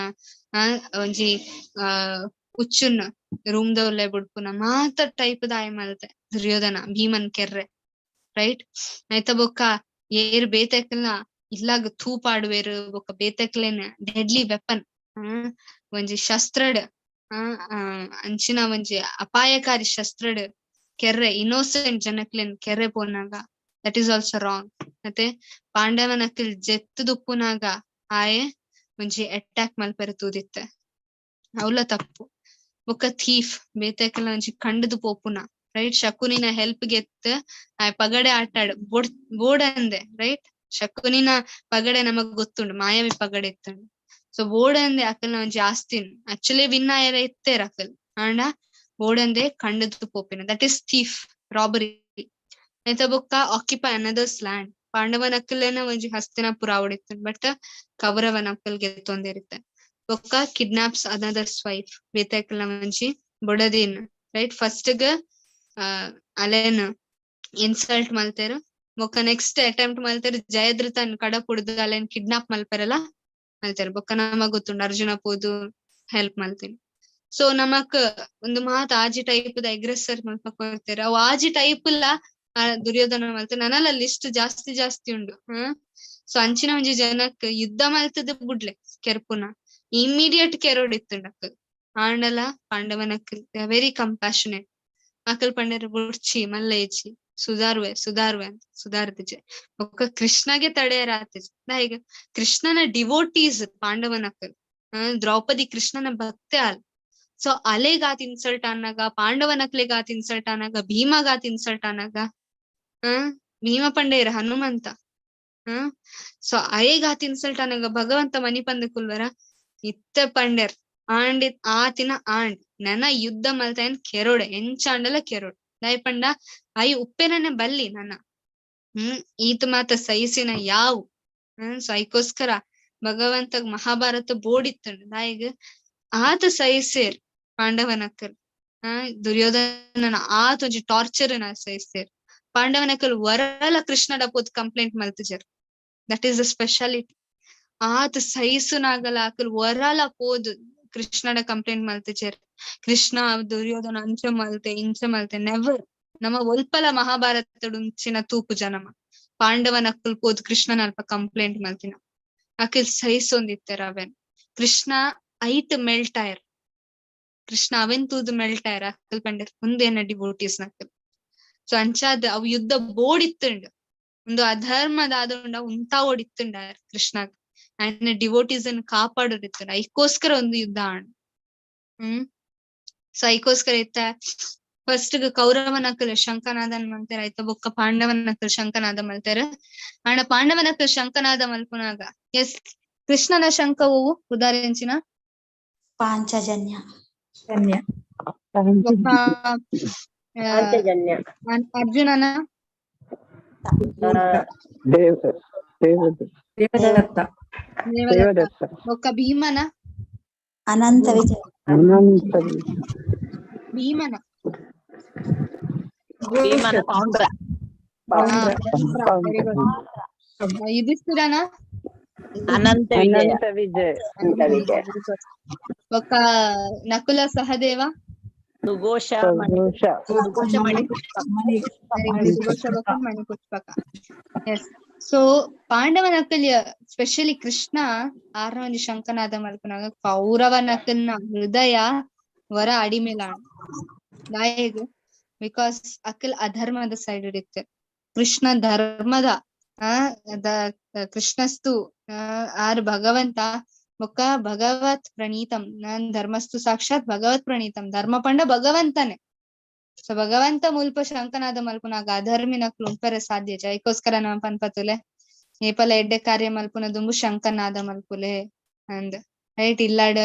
ಒಂಜಿ ಉಚ್ಚುನ್ ರೂಮ್ ದವ್ಲೆ ಬುಡ್ಪುನ, ಮಾತ ಟೈಪ್ ದಾಯ ಮಲ್ತೆ ದುರ್ಯೋಧನ ಭೀಮನ್ ಕೆರ್ರೆ ರೈಟ್. ಆಯ್ತ ಬೊಕ್ಕ ಏರ್ ಬೇತಕ್ಲ್ನ ಇಲ್ಲಾಗ ಥೂ ಪಾಡುವೆರು, ಬೊಕ್ಕ ಬೇತಕ್ಲೆನ ಡೆಡ್ಲಿ ವೆಪನ್ ಒಂಜಿ ಶಸ್ತ್ರಡ್ ಅಂಚಿನ ಒಂಜಿ ಅಪಾಯಕಾರಿ ಶಸ್ತ್ರಡ್ ಕೆರ್ರೆ innocent ಜನಕ್ಲೆನ್ ಕೆರ್ರೆ ಪೋನಾಗ that is also wrong. ಮತ್ತೆ ಪಾಂಡವನಕ್ಲ್ ಜೆತ್ತುದುಪ್ಪುನಾಗ ಆಯೆ ಒಂಜಿ ಅಟ್ಯಾಕ್ ಮಲ್ಪೆರೆ ತೂದಿತ್ತೆ, ಅವ್ಲ ತಪ್ಪು. ಬೊಕ್ಕ ಥೀಫ್ ಬೇತೆಕಲ ಒಂಜಿ ಕಂಡದು ಪೋಪುನ ರೈಟ್. ಶಕುನಿನ ಹೆಲ್ಪ್ ಗೆತ್ ಆಯೆ ಪಗಡೆ ಆಟಾಡ್ ಬೋಡಂದೆ ರೈಟ್. ಶಕುನಿನ ಪಗಡೆ ನಮಗ್ ಗೊತ್ತುಂಡು, ಮಾಯಾವಿ ಪಗಡೆ ಇತ್ತುಂಡು. ಸೊ ಬೋಡಂದೆ ಅಕಲ್ನ ಒಂಜಿ ಆಸ್ತಿನ್ ಆಕ್ಚುಲಿ ವಿನ್ ಆಯೆರೆ ಇತ್ತೇರ್ ಅಕಲ್, ಆಂಡ ಬೋಡಂದೆ ಕಂಡದು ಪೋಪಿನ, that is thief robbery. ಆಯ್ತ ಬೊಕ್ಕ ಆಕ್ಯುಪೈ ಅನದರ್ಸ್ ಲ್ಯಾಂಡ್, ಪಾಂಡವನಕ್ಕಲೇನ ಒಂಜಿ ಹಸ್ತಿನಾಪುರ ಆವಡಿತ್ತು, ಬಟ್ ಕೌರವನಕ್ಕಲ್ ಗೆತ್ತೊಂದಿರುತ್ತೆ. ಬೊಕ್ಕ ಕಿಡ್ನಾಪ್ಸ್ ಅನದರ್ಸ್ ವೈಫ್, ಬೇತೆಕಲ್ನ ಒಂಜಿ ಬೊಡದಿನ್ ರೈಟ್. ಫಸ್ಟ್ ಗ್ ಅಲೆನ್ ಇನ್ಸಲ್ಟ್ ಮಲ್ತೇರು, ಬೊಕ್ಕ ನೆಕ್ಸ್ಟ್ ಅಟೆಂಪ್ಟ್ ಮಲ್ತೇರು ಜಯದ್ರಥನ್ ಕಡಪುಡ್ದು ಅಲೆನ್ ಕಿಡ್ನಾಪ್ ಮಲ್ಪೆರಲ್ಲ ಮಲ್ತೇರು. ಬೊಕ್ಕ ನಮಗ್ ಗೊತ್ತುಂಡು ಅರ್ಜುನ ಪೋದು ಹೆಲ್ಪ್ ಮಲ್ತೀನಿ. ಸೊ ನಮಕ್ ಒಂದು ಮಾತ್ ಆಜಿ ಟೈಪ್ ದ ಅಗ್ರೆಸರ್ ಮಲ್ಪ ಕೊರ್ತೆರ್, ಅವು ಆಜಿ ಟೈಪ್ ಲ ದುರ್ಯೋಧನ ಮಲ್ತೆ. ನನಲ ಲಿಸ್ಟ್ ಜಾಸ್ತಿ ಜಾಸ್ತಿ ಉಂಡು. ಸೊ ಅಂಚಿನ ಒಂಜಿ ಜನಕ್ ಯುದ್ಧ ಮಲ್ತದ ಬುಡ್ಲೆ ಕೆರ್ಪುನ ಇಮ್ಮಿಡಿಯೇಟ್ ಕೆರೋಡಿತ್ತುಂಡು ಅಕಲ್. ಆಂಡಲ ಪಾಂಡವನಕ್ ವೆರಿ ಕಂಪ್ಯಾಷನೇಟ್, ಅಕಲ್ ಪಂಡೆರ್ ಬುಡ್ಚಿ ಮಲ್ಲೇಜಿ ಸುಧಾರ್ವೆ ಸುಧಾರ್ವೆ ಅಂತ ಸುಧಾರ್ದಿಜೆ. ಬೊಕ್ಕ ಕೃಷ್ಣಗೆ ತಡೆಯರಾತಿಜೆ. ಈಗ ಕೃಷ್ಣನ ಡಿವೋಟೀಸ್ ಪಾಂಡವನಕಲ್, ದ್ರೌಪದಿ ಕೃಷ್ಣನ ಭಕ್ತೆ ಅಲ್. ಸೊ ಅಲೆಗಾತ್ ಇನ್ಸಲ್ಟ್ ಆನಾಗ, ಪಾಂಡವನಕ್ಲೆಗಾತ್ ಇನ್ಸಲ್ಟ್ ಆನಾಗ, ಭೀಮಗಾತ್ ಇನ್ಸಲ್ಟ್ ಆನಾಗ, ಭೀಮ ಪಂಡೇರ್ ಹನುಮಂತ, ಸೊ ಅಯೇಗಾತ್ ಇನ್ಸಲ್ಟ್ ಆನಾಗ ಭಗವಂತ ಮನಿಪಂದ ಕುಲ್ವರ ಇತ್ತ ಪಂಡೇರ್ ಆಂಡಿ ಆತಿನ ಆಂಡ್ ನನ ಯುದ್ಧ ಮಲ್ತ ಕೆರೋಡೆ ಎಂಚಾಂಡಲ ಕೆರೋಡ್ ದಾಯ ಪಂಡ I ಉಪ್ಪೆನನೆ ಬಲ್ಲಿ ನನ ಈತ ಮಾತ ಸಹಿಸಿನ ಯಾವು. ಸೊ ಐಕೋಸ್ಕರ ಭಗವಂತಗ್ ಮಹಾಭಾರತ ಬೋಡಿತ್ತಂಡ್ ದಾಯಿಗ್ ಆತ ಸಹಿಸೇರ್ ಪಾಂಡವನಕ್ಕಲ್, ದುರ್ಯೋಧನನ ಆತ ಒಂಜಿ ಟಾರ್ಚರ್ ನ ಸಹಿಸೇರ್ ಪಾಂಡವನಕ್ಕಲ್ ವರಲ ಕೃಷ್ಣಡ ಪೋತ್ ಕಂಪ್ಲೇಂಟ್ ಮಲ್ತಿಜರ್. That is the speciality. ಆತ ಸಹಿಸುನಾಗಲ ಅಕಲ್ ವರಲ ಪೋದು ಕೃಷ್ಣಡ ಕಂಪ್ಲೇಂಟ್ ಮಲ್ತಿಜರ್, ಕೃಷ್ಣ ದುರ್ಯೋಧನ ಅಂಚ ಮಲ್ತೆ ಇಂಚ ಮಲ್ತೆ ನೆವರ್. ನಮ್ಮ ಒಲ್ಪಲ ಮಹಾಭಾರತಡುಂಚಿನ ತೂಪು ಜನಮ ಪಾಂಡವನಕ್ಕಲ್ ಪೋದು ಕೃಷ್ಣನ ಅಲ್ಪ ಕಂಪ್ಲೇಂಟ್ ಮಲ್ತಿನ ಅಕಲ್ ಸಹಿಸೊಂದಿತ್ತರ ಅವೆನ್. ಕೃಷ್ಣ ಐಟ್ ಮೆಲ್ಟಾಯರ್, ಕೃಷ್ಣ ಅವೆನ್ ತೂದು ಮೆಲ್ಟಾಯರ್ ಅಕಲ್ ಪಂಡರ್ ಒಂದೇನ ಡಿವೋಟೀಸ್ ನಕಲ್. ಸೊ ಅಂಚಾದ ಅವು ಯುದ್ಧ ಬೋಡಿತ್ತುಂಡು, ಒಂದು ಅಧರ್ಮದಾದ ಉಂತಾ ಓಡಿತ್ತುಂಡ ಕೃಷ್ಣ ಆಯ್ನ ಡಿವೋಟೀಸ್ ಅನ್ನು ಕಾಪಾಡೋದಿತ್ತುಂಡ, ಐಕೋಸ್ಕರ ಒಂದು ಯುದ್ಧ ಆಂಡ್. ಸೊ ಐಕೋಸ್ಕರ ಇತ್ತ ಫಸ್ಟ್ ಕೌರವನಕಲ್ ಶಂಖನಾದನ್ ಮಲ್ತೆರ್, ಆಯ್ತ ಬೊಕ್ಕ ಪಾಂಡವನಕಲ್ ಶಂಖನಾದ ಮಲ್ತೆರ್. ಆಂಡ ಪಾಂಡವನಕಲ್ ಶಂಖನಾದ ಮಲ್ಪುನಾಗ ಎಸ್ ಕೃಷ್ಣನ ಶಂಖವು ಉದಾಹರಣೆಂಚಿನ ಪಾಂಚಜನ್ಯ. ಬೊಕ್ಕ ಪಾಂಚಜನ್ಯ. ಅರ್ಜುನನ. ದೇವ ದೇವದ ದೇವದತ್ತ. ದೇವದತ್ತ. ದೇವದತ್ತ. ಬೊಕ್ಕ ಭೀಮನ. ಅನಂತ ವಿಜಯ. ಅನಂತ. ಭೀಮನ. ಭೀಮನ ಪೌಂಡ್ರ. Very good. ಯುಧಿಷ್ಠಿರನ. ಅನಂತ ವಿಜಯ. ಅನಂತ ವಿಜಯ. ಅನಂತ ವಿಜಯ. ಬೊಕ್ಕ ನಕುಲ ಸಹದೇವ. ಸುಘೋಷ. ಸುಘೋಷ. ಸುಘೋಷ ಮಣಿಪುಷ್ಪ. Very good. ಸುಘೋಷ ಬೊಕ್ಕ ಮಣಿಪುಷ್ಪಕ. ಎಸ್, ಸೊ ಪಾಂಡವ ನಕಲ್ಯ, ಸ್ಪೆಷಲಿ ಕೃಷ್ಣ ಆರ್ನ ಒಂಜಿ ಶಂಕನಾದ ಮಲ್ಪುನಾಗ ಕೌರವ ನಕಲ್ನ ಹೃದಯ ವರ ಅಡಿಮೇಲಾಂಡ್. ದಾಯೆಗ್? Because Akhil ಅಧರ್ಮದ ಸೈಡ್ ಇತ್ತೆ, ಕೃಷ್ಣ ಧರ್ಮದ. ಆ the ಕೃಷ್ಣಸ್ತು ಆರ್ ಭಗವಂತ ಬೊಕ್ಕ ಭಗವತ್ ಪ್ರಣೀತಂ ನಾನ್ ಧರ್ಮಸ್ತು ಸಾಕ್ಷಾತ್ ಭಗವತ್ ಪ್ರಣೀತಂ. ಧರ್ಮ ಪಂಡ ಭಗವಂತನೇ. ಸೊ ಭಗವಂತ ಮುಲ್ಪ ಶಂಕನಾದ ಮಲ್ಪುನಾಗ ಅಧರ್ಮಿನಕ್ಲು ಉಂಪೆರೆ ಸಾಧ್ಯ. ಐಕೋಸ್ಕರ ನಮ್ಮ ಪನ್ಪತುಲೆ ಏಪಲ ಎಡ್ಡೆ ಕಾರ್ಯ ಮಲ್ಪುನ ದುಂಬು ಶಂಕನಾದ ಮಲ್ಪುಲೆ ಅಂದ್, ರೈಟ್? ಇಲ್ಲಾಡ್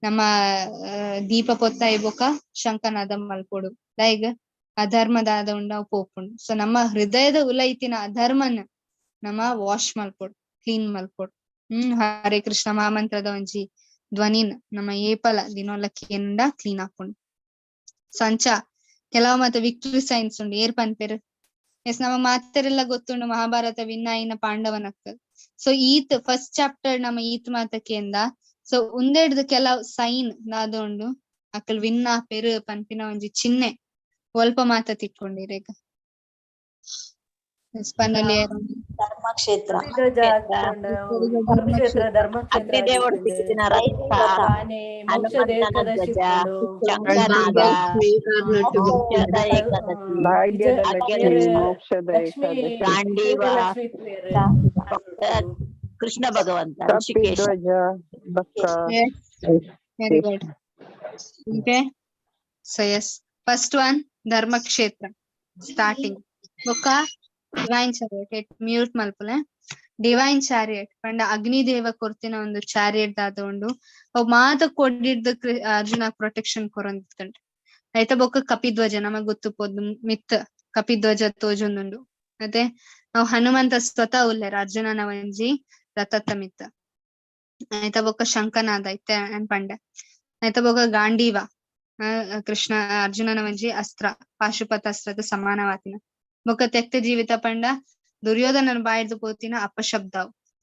ನಮ್ಮ ದೀಪ ಪೊತ್ತಾಯಿ ಬೊಕ ಶಂಕನಾದ ಮಲ್ಪೊಡು. ಲೈಕ್ ಅಧರ್ಮದಾದ ಉಂಡ ಅವು ಪೋಪುಂಡು. ಸೊ ನಮ್ಮ ಹೃದಯದ ಉಲೈತಿನ ಅಧರ್ಮನ್ ನಮ್ಮ ವಾಶ್ ಮಲ್ಪೊಡು, ಕ್ಲೀನ್ ಮಲ್ಪೊಡು. ಹರೇ ಕೃಷ್ಣ ಮಹಾಮಂತ್ರದ ಒಂಜಿ ಧ್ವನಿನ್ ನಮ್ಮ ಏಪಲ ದಿನೊಲ ಕೇಂಡ ಕ್ಲೀನ್ ಆಪುಂಡು. ಸಂಚ ಕೆಲವು ಮತ್ತೆ ವಿಕ್ಟರಿ ಸೈನ್ಸ್ ಉಂಡು. ಏರ್ ಪನ್ಪೆರ್? ಎಸ್, ನಮ್ಮ ಮಾತೆರೆಲ್ಲ ಗೊತ್ತುಂಡು ಮಹಾಭಾರತ ವಿನ್ ಆಯಿನ ಪಾಂಡವನಕ್. ಸೊ ಈತ್ ಫಸ್ಟ್ ಚಾಪ್ಟರ್ ನಮ್ಮ ಈತ್ ಮಾತ ಕೇಂದ. ಸೊ ಉಂದೆಡ್ದು ಕೆಲವು ಸೈನ್ ದಾದ ಉಂಡು, ಅಕಲ್ ವಿನ್ ಆಪೆರ್ ಪನ್ಪಿನ ಒಂಜಿ ಚಿಹ್ನೆ ಒಲ್ಪ ಮಾತ ತಿಕ್ಕೊಂಡಿರೇಗ? ಪನ್ನೊಲಿ. ಧರ್ಮಕ್ಷೇತ್ರ. ಧ್ವಜ ಹಾಕೊಂಡು ಕುರುಕ್ಷೇತ್ರ ಧರ್ಮಕ್ಷೇತ್ರ. ಅಗ್ನಿದೇವಡ್ ಸಿಕ್ಕಿದಿನ ರಥ. ಆನೆ ಮೋಕ್ಷದ ಹನುಮಂತನ ಏಕಾದಶಿ ಧ್ವಜ. ಉಂಡು. ಶಂಕನಾದ, ಮೋಕ್ಷದ ಏಕಾದಶಿ. ಭಾಗ್ಯದ ಲಕ್ಷ್ಮಿ, ಮೋಕ್ಷದ ಲಕ್ಷ್ಮೀ ಏಕಾದಶಿ. ಗಾಂಡೀವ. ಲಕ್ಷ್ಮೀ ಪೇರು. ಕೃಷ್ಣ ಭಗವಂತ ಋಷಿಕೇಶ. ಕಪಿಧ್ವಜ ಬಕ್ಕ. Yes, very good. Okay. So yes, first one, Dharmakshetra starting. ಬೊಕ್ಕ ಡಿವೈನ್ ಚಾರಿಯಟ್. ಮ್ಯೂಟ್ ಮಲ್ಪುಲೆ. ಡಿವೈನ್ ಚಾರಿಯಟ್ ಪಂಡ ಅಗ್ನಿದೇವ ಕೊರ್ತಿನ ಒಂದು ಚಾರಿಯಟ್ ದಾದ ಉಂಡು. ಅವು ಮಾತ ಕೊಡಿಡ್ದು ಅರ್ಜುನ ಪ್ರೊಟೆಕ್ಷನ್ ಕೊರೊಂದಿತ್ತುಂಡು. ಐತ ಬೊಕ್ಕ ಕಪಿಧ್ವಜ ನಮಗ್ ಗೊತ್ತು ಪೋದು ಮಿತ್ ಕಪಿಧ್ವಜ ತೋಜೊಂದುಂಡು. ಅದೇ ನಾವು ಹನುಮಂತ ಸ್ವತಃ ಉಲ್ಲೆರ್ ಅರ್ಜುನನ ಒಂಜಿ ರಥತ್ತ ಮಿತ್ತ. ಆಯ್ತ, ಬೊಕ್ಕ ಶಂಕನಾದ ಇತ್ತೆ ಅನ್ಪಂಡೆ. ಆಯ್ತ, ಬೊಕ್ಕ ಗಾಂಡೀವ, ಕೃಷ್ಣ ಅರ್ಜುನನ ಒಂಜಿ ಅಸ್ತ್ರ, ಪಾಶುಪತ ಅಸ್ತ್ರದ ಸಮಾನವಾತಿನ. ಬೊಕ್ಕ ತ್ಯಕ್ತ ಜೀವಿತ ಪಂಡ ದುರ್ಯೋಧನನ ಬಾಯ್ದು ಪೋತಿನ ಅಪಶಬ್ದ.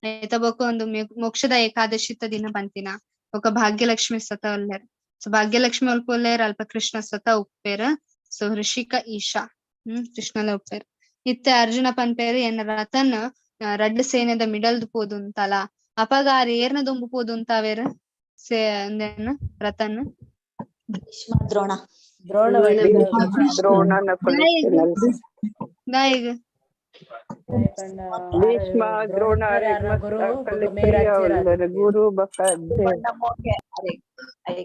ಆಯ್ತ, ಬೊಕ್ಕ ಒಂದು ಮೋಕ್ಷದ ಏಕಾದಶಿತ ದಿನ ಬಂತಿನ. ಬೊಕ್ಕ ಭಾಗ್ಯಲಕ್ಷ್ಮಿ ಸ್ವತಃ ಉಲ್ಲೇರ್. ಸೊ ಭಾಗ್ಯಲಕ್ಷ್ಮಿ ಅಲ್ಪ ಉಲ್ಲೇರ್, ಅಲ್ಪ ಕೃಷ್ಣ ಸ್ವತಃ ಉಪ್ಪೇರ್. ಸೊ ಋಷಿಕ ಈಶಾ ಕೃಷ್ಣಲ ಉಪ್ಪೇರ್. ಇತ್ತೆ ಅರ್ಜುನ ಪನ್ಪೇರ್, ಎನ್ನ ರಥನ್ ರಡ್ಡ್ ಸೇನೆದ ಮಿಡಲ್ದು ಪೋದುಂತಲ ಅಪಗ ಆರ್ ಏರ್ನ ದುಂಬು ಪೋದುಂತಾವೇರ್ ಸೇ ಅಂದೇನ ರಥನ್? ಭೀಷ್ಮ ದ್ರೋಣ. ದ್ರೋಣ. ದ್ರೋಣನ. ದಾಯೆಗ್? ಭೀಷ್ಮ ದ್ರೋಣ ಗುರು. ಪ್ರಿಯ ಉಲ್ಲೆರ್, ಗುರು ಬೊಕ್ಕ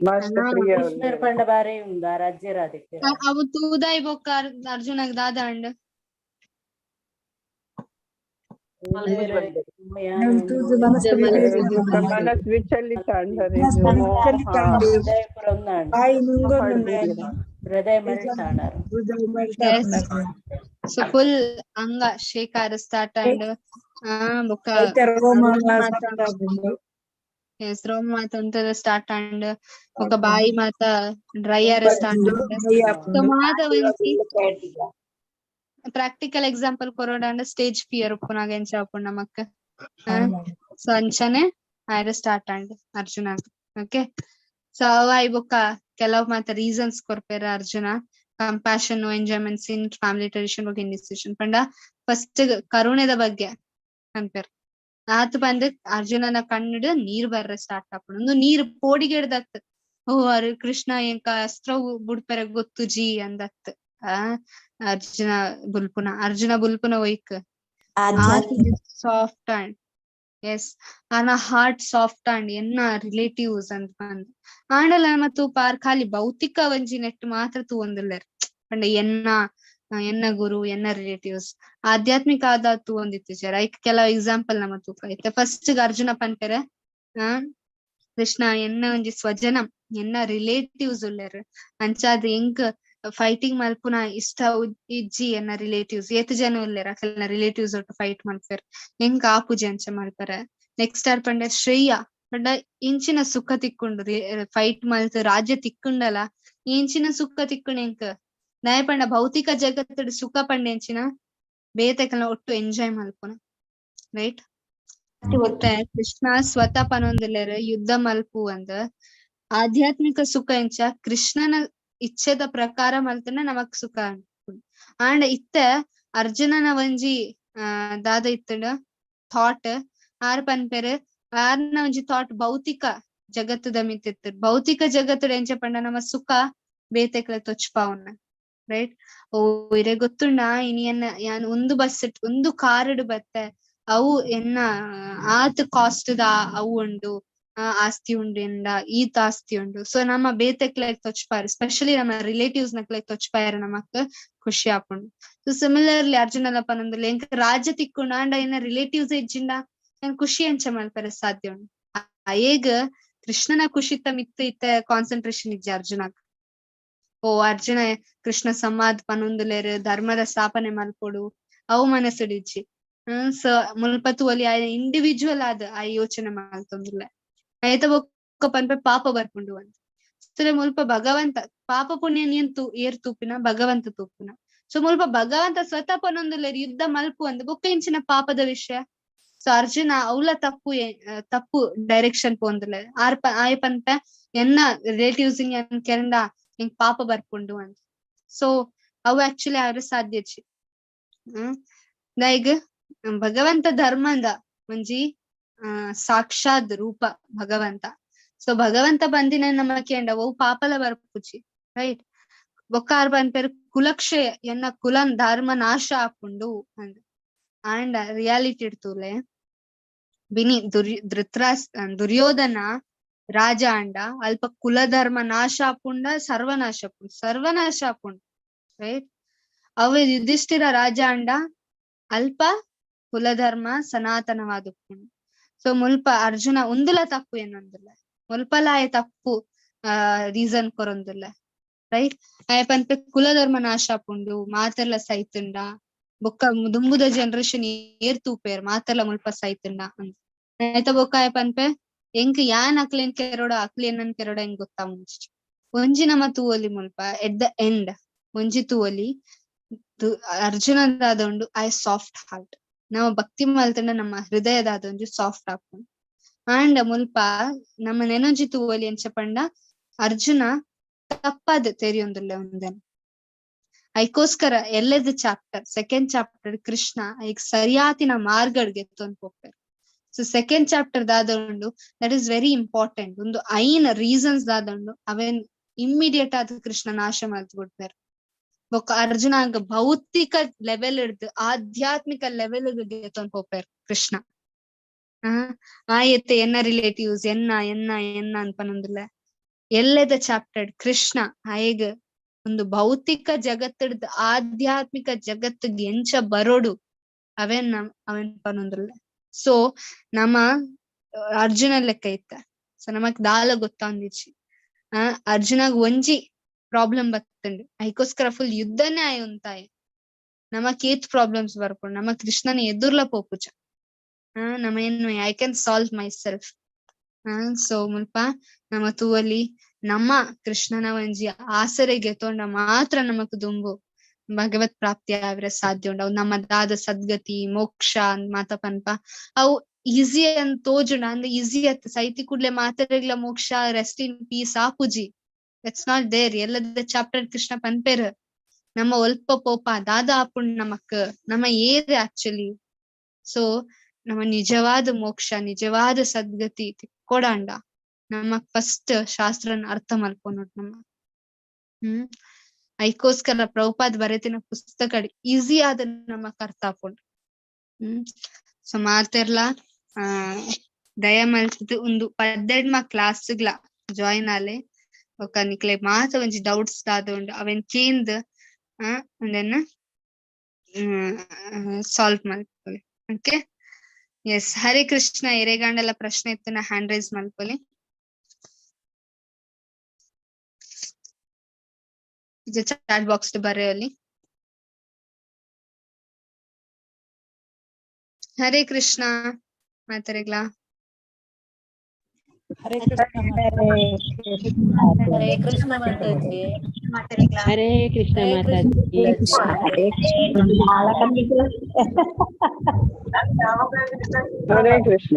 ಮಸ್ತ್ ಪ್ರಿಯ. ಕೃಷ್ಣರ್ ಪಂಡ ಬಾರಿ ಉಂಡು ಆ ರಾಜ್ಯರಾದಿತ್ಯ. ಅವು ತೂದಾಯ್ ಬೊಕ್ಕ ಅರ್ಜುನಗ್ ದಾದ ಅಂಡ್? ಮನಸ್ ವಿಚಲಿತ ಅಂಡರೆ. ಹೃದಯ ಮರಳ್ತಾಣರು. ಸೊ ಫುಲ್ ಅಂಗ ಶೇಕ್ ಆರ ಸ್ಟಾರ್ಟ್ ಅಂಡ್. ಬೊಕ್ಕ ಎಸ್, ರೋಮ ಮಾತ ಉಂತದ ಸ್ಟಾರ್ಟ್ ಅಂಡ್. ಬೊಕ್ಕ ಬಾಯಿ ಮಾತ ಡ್ರೈ ಆರ ಸ್ಟಾರ್ಟ್ ಅಂಡ್. ಸೊ ಮಾತ ಒಂಜಿ ಪ್ರಾಕ್ಟಿಕಲ್ ಎಕ್ಸಾಂಪಲ್ ಕೊರೊಡಾಂಡ ಸ್ಟೇಜ್ ಫಿಯರ್ ಉಪ್ಪುನಾಗ ಎಂಚ ಆಪುಂಡು ನಮಕ್? ಸೊ ಅಂಚನೆ ಆಯ್ರ start and Arjuna. Okay, so ಅವ ಆಯ್ ಬೊಕ್ಕ ಕೆಲವು ಮಾತ ರೀಸನ್ಸ್ ಕೊರ್ಪೆರ್ Arjuna. Compassion, enjoyment in family tradition ಬೊಕ್ಕ ಇಂಡಿಸಿಷನ್ ಪಂಡ ಫಸ್ಟ್ ಕರುಣೆದ ಬಗ್ಗೆ ಪನ್ಪೆರ್. ಆತ್ ಪಂದ್ ಅರ್ಜುನನ ಕಣ್ಣುಡು ನೀರ್ ಬರ್ರೆ ಸ್ಟಾರ್ಟ್ ಆಪುಂಡು. ಉಂದು ನೀರ್ ಪೋಡಿಗೆಡ್ದತ್, ಓ ಅರ್ ಕೃಷ್ಣ ಎಂಕ ಅಸ್ತ್ರ ಬುಡ್ಪೆರೆ ಗೊತ್ತುಜಿ ಅಂದತ್. ಆ ಅರ್ಜುನ ಬುಲ್ಪುನ, ಅರ್ಜುನ ಬುಲ್ಪುನ ಒಯ್ಕ್ ಸಾಫ್ಟ್ ಅಂಡ್. ಎಸ್, ಆನ ಹಾರ್ಟ್ ಸಾಫ್ಟ್ ಅಂಡ್ ಎನ್ನ ರಿಲೇಟಿವ್ಸ್ ಅಂತ ಬಂದ್. ಆಂಡಲ ಮತ್ತು ಪಾರ್ ಖಾಲಿ ಭೌತಿಕ ಒಂಜಿ ನೆಟ್ ಮಾತ್ರ ತೂವೊಂದುಲ್ಲೆರ್. ಪಂಡ ಎನ್ನ ಎನ್ನ ಗುರು, ಎನ್ನ ರಿಲೇಟಿವ್ಸ್, ಆಧ್ಯಾತ್ಮಿಕ ಆದ ತೂವೊಂದಿತ್ತಿಜೆರ್. ಐಕ್ ಕೆಲವು ಎಕ್ಸಾಂಪಲ್ ನಮ ತೂಕ. ಇತ್ತೆ ಫಸ್ಟ್ ಅರ್ಜುನ ಪನ್ಪೆರೆ, ಆ ಕೃಷ್ಣ ಎನ್ನ ಒಂಜಿ ಸ್ವಜನ, ಎನ್ನ ರಿಲೇಟಿವ್ಸ್ ಉಲ್ಲೆರ್, ಅಂಚಾದ್ ಎಂಕ್ ಫೈಟಿಂಗ್ ಮಲ್ಪುನ ಇಷ್ಟ ಇಜ್ಜಿ ಎನ್ನ ರಿಲೇಟಿವ್ಸ್. ಏತ್ ಜನ ಉಲ್ಲೆರ್ ಅಕಲ್ನ ರಿಲೇಟಿವ್ಸ್ ಒಟ್ಟು ಫೈಟ್ ಮಲ್ಪೆರ್, ಎಂಕ್ ಆಪುಜಿ ಅಂಚ ಮಲ್ಪರೆ. ನೆಕ್ಸ್ಟ್ ಆರ್ ಪಂಡ ಶ್ರೇಯ ಪಂಡ ಇಂಚಿನ ಸುಖ ತಿಕ್ಕುಂಡು, ಫೈಟ್ ಮಲ್ತ್ ರಾಜ್ಯ ತಿಕ್ಕುಂಡಲ ಇಂಚಿನ ಸುಖ ತಿಕ್ಕುಂಡು ಎಂಕ್. ದಾಯೆ ಪಂಡ ಭೌತಿಕ ಜಗತ್ತುಡು ಸುಖ ಪಂಡ ಎಂಚಿನ ಬೇತೆಕಲ್ನ ಒಟ್ಟು ಎಂಜಾಯ್ ಮಲ್ಪುನ, ರೈಟ್? ಮತ್ತೆ ಕೃಷ್ಣ ಸ್ವತಃ ಪನೊಂದುಲ್ಲೆರ್ ಯುದ್ಧ ಮಲ್ಪು ಅಂದ್. ಆಧ್ಯಾತ್ಮಿಕ ಸುಖ ಎಂಚ ಕೃಷ್ಣನ ಇಚ್ಛೆದ ಪ್ರಕಾರ ಮಲ್ತನ ನಮಕ್ ಸುಖ ಆಂಡ ಇತ್ತೆ ಅರ್ಜುನನ ಒಂಜಿ ದಾದ ಇತ್ತುಂಡ ಥಾಟ್ ಆರ್ ಪನ್ಪೆರ್, ಆರ್ನ ಒಂಜಿ ಥಾಟ್ ಭೌತಿಕ ಜಗತ್ತುದ ಮಿತ್ತಿತ್ತು. ಭೌತಿಕ ಜಗತ್ತುಡು ಎಂಚ ಪಂಡ ನಮ್ಮ ಸುಖ ಬೇತೆಕ್ಲ ತೊಚ್ಪಾವುನ, ರೈಟ್? ಓ ಇರೆ ಗೊತ್ತುಂಡ ಇನಿ ಎನ್ನ ಯಾನ್ ಒಂದು ಬಸ್ ಒಂದು ಕಾರುಡು ಬತ್ತೆ, ಅವು ಎನ್ನ ಆತ್ ಕಾಸ್ಟ್ ದ ಅವು ಉಂಡು, ಆಸ್ತಿ ಉಂಡು ಎಂದ ಈತ್ ಆಸ್ತಿ ಉಂಡು. ಸೊ ನಮ್ಮ ಬೇತೆಕ್ಲೆ ತೊಚ್ಪಾರು, ಸ್ಪೆಷಲಿ ನಮ್ಮ ರಿಲೇಟಿವ್ಸ್ ನಕ್ಲೆ ತೊಚ್ಪಾರ ನಮಕ್ ಖುಷಿ ಆಪುಂಡು. ಸೊ ಸಿಮಿಲರ್ಲಿ ಅರ್ಜುನಲ ಪನೊಂದುಲ್ಲೆ ಎಂಕ್ ರಾಜ್ಯ ತಿಕ್ಕುಂಡು ಆಂಡ ಎನ್ನ ರಿಲೇಟಿವ್ಸ್ ಇಜ್ಜಿಂಡ ಏನ್ ಖುಷಿ ಅಂಚ ಮಲ್ಪರೆ ಸಾಧ್ಯ ಉಂಡು. ಅಯೇಗ್ ಕೃಷ್ಣನ ಖುಷಿತ ಮಿತ್ತು ಇತ್ತ ಕಾನ್ಸಂಟ್ರೇಷನ್ ಇಜ್ಜಿ ಅರ್ಜುನಗ್. ಓ ಅರ್ಜುನ ಕೃಷ್ಣ ಸಂವಾದ್ ಪನೊಂದುಲ್ಲೆರ್, ಧರ್ಮದ ಸ್ಥಾಪನೆ ಮಲ್ಪೊಡು ಅವು ಮನಸ್ಸುಡಿಜ್ಜಿ. ಸೊ ಮುಲ್ಪ ತೂವೊಲಿ ಆಯೆ ಇಂಡಿವಿಜುವಲ್ ಆದ್ ಆ ಯೋಚನೆ ಮಲ್ತೊಂದುಲ್ಲೆ. ಐತ ಬೊಕ್ಕ ಪನ್ಪೆ ಪಾಪ ಬರ್ಪುಂಡು ಅಂತ. ಸೊ ಮುಲ್ಪ ಭಗವಂತ ಪಾಪ ಪುಣ್ಯ ಏನ್ ಏರ್ ತೂಪಿನ ಭಗವಂತ ತೂಪಿನ. ಸೊ ಮುಲ್ಪ ಭಗವಂತ ಸ್ವತಃ ಪನೊಂದುಲ್ಲೆರ್ ಯುದ್ಧ ಮಲ್ಪು ಅಂದ್, ಬೊಕ್ಕ ಇಂಚಿನ ಪಾಪದ ವಿಷಯ. ಸೊ ಅರ್ಜುನ ಅವ್ಲ ತಪ್ಪು ತಪ್ಪು ಡೈರೆಕ್ಷನ್ ಪೋಂದುಲ್ಲೆ. ಆರ್ ಆಯೆ ಪನ್ಪೆ ಎನ್ನ ರಿಲೇಟಿವ್ಸ್ ಏನ್ ಕೆರಂಡ ಎಂಕ್ ಪಾಪ ಬರ್ಪುಂಡು ಅಂತ. ಸೊ ಅವು ಆಕ್ಚುಲಿ ಅವ್ರ ಸಾಧ್ಯಚಿ. ದಾಯೆಗ್ ಭಗವಂತ ಧರ್ಮದ ಒಂಜಿ ಸಾಕ್ಷಾತ್ ರೂಪ ಭಗವಂತ. ಸೊ ಭಗವಂತ ಬಂದಿನ ನಮ್ಮ ಕೇಂಡ ಒವು ಪಾಪಲ ಬರ್ಪುಜಿ, ರೈಟ್? ಬೊಕ್ಕ ಆರ್ ಪನ್ಪೆರ್ ಕುಲಕ್ಷಯ ಎನ್ನ ಕುಲನ್ ಧರ್ಮ ನಾಶ ಆಪುಂಡು ಅಂದ್. ಆಂಡ ರಿಯಾಲಿಟಿ ತೂಲೆ ಬಿನಿ ಧೃತರಾಸ್ ದುರ್ಯೋಧನ ರಾಜ ಆಂಡ ಅಲ್ಪ ಕುಲಧರ್ಮ ನಾಶ ಆಪುಂಡ, ಸರ್ವನಾಶ ಆಪುಂಡು, ಸರ್ವನಾಶ ಆಪುಂಡು, ರೈಟ್? ಅವೇ ಯುಧಿಷ್ಠಿರ ರಾಜ ಆಂಡ ಅಲ್ಪ ಕುಲಧರ್ಮ ಸನಾತನವಾದುಪ್ಪುಂಡು. ಸೊ ಮುಲ್ಪ ಅರ್ಜುನ ಉಂದುಲ ತಪ್ಪು ಏನೊಂದುಲ್ಲ, ಮುಲ್ಪಲ ಆಯೆ ತಪ್ಪು ರೀಸನ್ ಕೊರೊಂದುಲ್ಲ, ರೈಟ್? ಆಯೆ ಪನ್ಪೆ ಕುಲಧರ್ಮ ನಾಶ ಆಪುಂಡು, ಮಾತೆರ್ಲ ಸೈತುಂಡ, ಬೊಕ್ಕ ದುಂಬುದ ಜನರೇಷನ್ ಏರ್ ತೂಪೇರ್ ಮಾತೆರ್ಲ ಮುಲ್ಪ ಸೈತುಂಡ ಅಂದ್. ಆಯ್ತ ಬೊಕ್ಕ ಆಯೆ ಪನ್ಪೆ ಎಂಕ್ ಯಾನ್ ಅಕ್ಲೆನ್ ಕೆರೊಡ ಅಕ್ಲೆ ಎನ್ನನ್ ಕೆರೊಡ ಎಂಕ್ ಗೊತ್ತಾವುಂಜಿ. ಒಂಜಿ ನಮ ತೂವೊಲಿ ಮುಲ್ಪ ಎಟ್ the end ಒಂಜಿ ತೂವೊಲಿ ಅರ್ಜುನದಾದ ಉಂಡು ಆಯೆ ಸಾಫ್ಟ್ ಹಾರ್ಟ್. ನಮ್ಮ ಭಕ್ತಿ ಮಲ್ತಂಡ ನಮ್ಮ ಹೃದಯದಾದ ಒಂಜಿ ಸಾಫ್ಟ್ ಆಪುಂಡು. ಆಂಡ ಮುಲ್ಪ ನಮ್ಮ ನೆನೊಂಜಿ ತೂವೊಲಿ ಎಂಚ ಪಂಡ ಅರ್ಜುನ ತಪ್ಪಾದ್ ತೆರಿಯೊಂದುಲ್ಲೆ ಉಂದೆನ್. ಐಕೋಸ್ಕರ ಎಲ್ಲದ ಚಾಪ್ಟರ್ ಸೆಕೆಂಡ್ ಚಾಪ್ಟರ್ ಕೃಷ್ಣ ಐಕ್ ಸರಿಯಾತಿನ ಮಾರ್ಗಡ್ಗೆ ಎತ್ತೊಂದು ಪೋಪೆರ್. ಸೊ ಸೆಕೆಂಡ್ ಚಾಪ್ಟರ್ ದಾದ ಉಂಡು that is very important. ಒಂದು ಐನ್ ರೀಸನ್ಸ್ ದಾದ ಉಂಡು ಅವೇನ್ ಇಮ್ಮಿಡಿಯೇಟ್ ಆದ್ ಕೃಷ್ಣ ನಾಶ ಮಲ್ತ್ ಬಿಡ್ಪೆರ್. ಬೊಕ್ಕ ಅರ್ಜುನ ಭೌತಿಕ ಲೆವೆಲ್ ಹಿಡ್ದು ಆಧ್ಯಾತ್ಮಿಕ ಲೆವೆಲ್ ಗೆತ್ತೊಂದು ಪೋಪೆರ್ ಕೃಷ್ಣ. ಆಯತ್ತೆ ಎನ್ನ ರಿಲೇಟಿವ್ಸ್ ಎನ್ನ ಎನ್ನ ಎನ್ನ ಅನ್ಪನೊಂದುಲ್ಲೆ. ಎಲ್ಲೆದ ಚಾಪ್ಟರ್ ಕೃಷ್ಣ ಆಯಗ್ ಒಂದು ಭೌತಿಕ ಜಗತ್ತಿಡ್ದು ಆಧ್ಯಾತ್ಮಿಕ ಜಗತ್ತಿಗೆ ಎಂಚ ಬರೋಡು ಅವೇನ್ ಅವೇನ್ ಪನೊಂದುಲ್ಲೆ. ಸೊ ನಮ್ಮ ಅರ್ಜುನ ಲೆಕ್ಕ ಇತ್ತ. ಸೊ ನಮಕ್ ದಾಲ ಗೊತ್ತಾಂದಿಜ್ಜಿ. ಅರ್ಜುನಗ್ ಒಂಜಿ ಪ್ರಾಬ್ಲಮ್ ಬತ್ತುಂಡು, ಐಕೋಸ್ಕರ ಫುಲ್ ಯುದ್ಧನೇ ಆಯ್ ಉಂತಾಯೆ. ನಮಕ್ ಏತ್ ಪ್ರಾಬ್ಲಮ್ಸ್ ಬರ್ಪುಂಡು, ನಮ್ಮ ಕೃಷ್ಣನ ಎದುರ್ಲ ಪೋಪುಜ. ನಮ್ಮ ಏನು I can solve myself. So ಮುಲ್ಪ ನಮ್ಮ ತೂವಲಿ ನಮ್ಮ ಕೃಷ್ಣನ ಒಂಜಿ ಆಸರೆಗೆ ತೊಂಡ ಮಾತ್ರ ನಮಕ್ ದುಂಬು ಭಗವತ್ ಪ್ರಾಪ್ತಿ ಆವರೆ ಸಾಧ್ಯ ಉಂಡು. ಅವು ನಮ್ಮ ದಾದ ಸದ್ಗತಿ ಮೋಕ್ಷ ಅಂದ್ ಮಾತ ಪನ್ಪ ಅವು ಈಸಿ ಅಂತ ತೋಜುಂಡ ಅಂದ್ ಈಸಿ ಅತ್. ಸೈತಿ ಕೂಡ್ಲೆ ಮಾತೆರೆಗ್ಲ ಮೋಕ್ಷ ರೆಸ್ಟ್ ಇನ್ ಪೀಸ್ ಆಪುಜಿ. It's not there. ಎಲ್ಲದ ಚಾಪ್ಟರ್ ಕೃಷ್ಣ ಪನ್ಪೆರ್ ನಮ್ಮ ಒಲ್ಪ ಪೋಪ ದಾದ ಆಪುಂಡು ನಮಕ್, ನಮ್ಮ ಏರ್ ಆಕ್ಚುಲಿ. ಸೊ ನಮ್ಮ ನಿಜವಾದ ಮೋಕ್ಷ ನಿಜವಾದ ಸದ್ಗತಿ ತಿಕ್ಕೊಡಾಂಡ ನಮ್ಮ ಫಸ್ಟ್ ಶಾಸ್ತ್ರನ ಅರ್ಥ ಮಲ್ಪೊನೊಡು ನಮ್ಮ. ಐಕೋಸ್ಕರ ಪ್ರಭುಪಾದ್ ಬರೆತಿನ ಪುಸ್ತಕ ಈಸಿ ಆದ ನಮಕ್ ಅರ್ಥ ಆಪುಂಡು. ಸೊ ಮಾತೆರ್ಲ ದಯ ಮಲ್ತುದು ಉಂದು ಪದ್ದೆಡ್ಮ ಕ್ಲಾಸ್ಗ್ಲ ಜಾಯಿನ್ ಆಲೆ. ಬೊಕ ನಿಕ್ಲೆ ಮಾತ ಒಂಜಿ ಡೌಟ್ಸ್ ದಾದ ಉಂಡು ಅವೆನ್ ಕೇಂದ್ ಉಂದೆನ್ ಸಾಲ್ವ್ ಮಲ್ಪೊಲಿ. Okay, yes, Hare Krishna. ಎರೆಗಾಂಡಲ ಪ್ರಶ್ನೆ ಇತ್ತುನ ಹ್ಯಾಂಡ್ ರೈಸ್ ಮಲ್ಪೊಲಿ. ಚಾಟ್ ಬಾಕ್ಸ್ ಬರೆಯಲ್ಲಿ. ಹರೇ ಕೃಷ್ಣ ಮಾತರೆಗ್ಲಾ. ಹರೇ ಕೃಷ್ಣ. ಹರೇ ಕೃಷ್ಣ ಮಾತಾಜಿ. ಹರೇ ಕೃಷ್ಣ ಮಾತಾಜಿ. ಹರೇ ಕೃಷ್ಣ ಮಾತಾಜಿ. ಹರೇ ಕೃಷ್ಣ.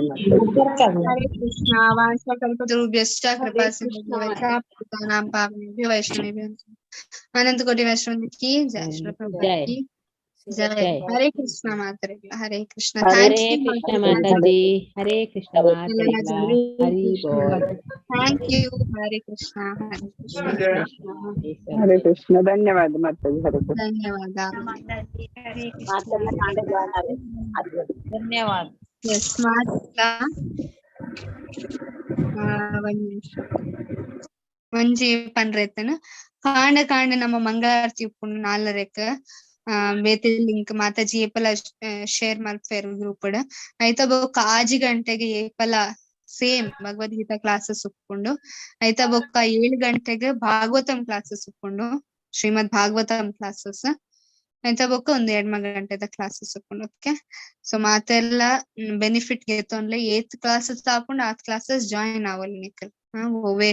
ವಾಂಛಾಕಲ್ಪತರುಭ್ಯಶ್ಚ ಕೃಪಾ ಸಿಂಧುಭ್ಯಶ್ಚ ಪತಿತಾನಾಂ ಪಾವನೇಭ್ಯೋ ವೈಷ್ಣವೇಭ್ಯೋ ನಮಃ. ಅನಂತ ಕೋಟಿ ವೈಷ್ಣವ ಕಿ ಜೈ. ಶ್ರೀ ಪ್ರಭುಪಾದ ಜೈ. ಕಿ ಜೈ. ಜೈ. Hare Krishna ಮಾತರೆಗ್ಲ. Hare Krishna. Hare thank you. Krishna Mataji. Hare Krishna ಮಾತರಿಗ್ಲ. Hari Bol. Thank you. Hare Krishna. Hare Krishna. Krishna. Hare Krishna, ಧನ್ಯವಾದ ಮಾತಾಜಿ. ಹರೇ ಕೃಷ್ಣ. ಧನ್ಯವಾದ. ಹರೇ ಕೃಷ್ಣ. ಮಾತೆಲ್ಲ ಕಾಂಡೆ ಜಾಯ್ನ್ ಆದ್ರೆ. ಧನ್ಯವಾದ. ಎಸ್ ಮಾತ್ರ ಒಂದ್ ನಿಮಿಷ ಒಂಜಿ ಪನ್ರೆತ್ತನ. ಕಾಂಡ ಕಾಂಡ ನಮ್ಮ ಮಂಗಳಾರತಿ ಉಪ್ಪುಂಡು ನಾಲರೆಕ್. ಬೇತೆ ಲಿಂಕ್ ಮಾತಾಜಿ ಏಪಲ ಶೇರ್ ಮಲ್ಪೆರ್ ಗ್ರೂಪ್ ಡ್. ಐತ ಬೊಕ್ಕ 6 ಗಂಟೆಗೆ ಏಪಲ ಸೇಮ್ ಭಗವದ್ಗೀತಾ ಕ್ಲಾಸಸ್ ಉಪ್ಪುಂಡು. ಐತ ಬೊಕ್ಕ 7 ಗಂಟೆಗೆ ಭಾಗವತಂ ಕ್ಲಾಸಸ್ ಉಪ್ಪುಂಡು, ಶ್ರೀಮದ್ ಭಾಗವತಂ ಕ್ಲಾಸಸ್. ಐತ ಬೊಕ್ಕ ಒಂದು 2 ಗಂಟೆದ ಕ್ಲಾಸಸ್ ಉಪ್ಪುಂಡು. ಓಕೆ, ಸೊ ಮಾತೆಲ್ಲ ಬೆನಿಫಿಟ್ ಗೆತ್ತೊನ್ಲೆ. ಏತ್ ಕ್ಲಾಸಸ್ ಆಪುಂಡು ಆತ್ ಕ್ಲಾಸಸ್ ಜಾಯಿನ್ ಆವೊಲಿ ನಿಕಲ್. ಒವ್ವೆ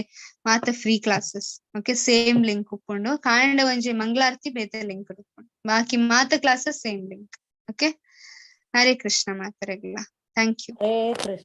ಮಾತ free classes. Okay, same link ಉಪ್ಪುಂಡು. ಕಾಂಡ ಒಂಜಿ ಮಂಗಳಾರತಿ ಬೇತೆ ಲಿಂಕ್ ಉಪ್ಪುಂಡು, ಬಾಕಿ ಮಾತ classes same link. Okay, Hare Krishna ಮಾತರೆಗ್ಲ. Thank you. Hare Krishna.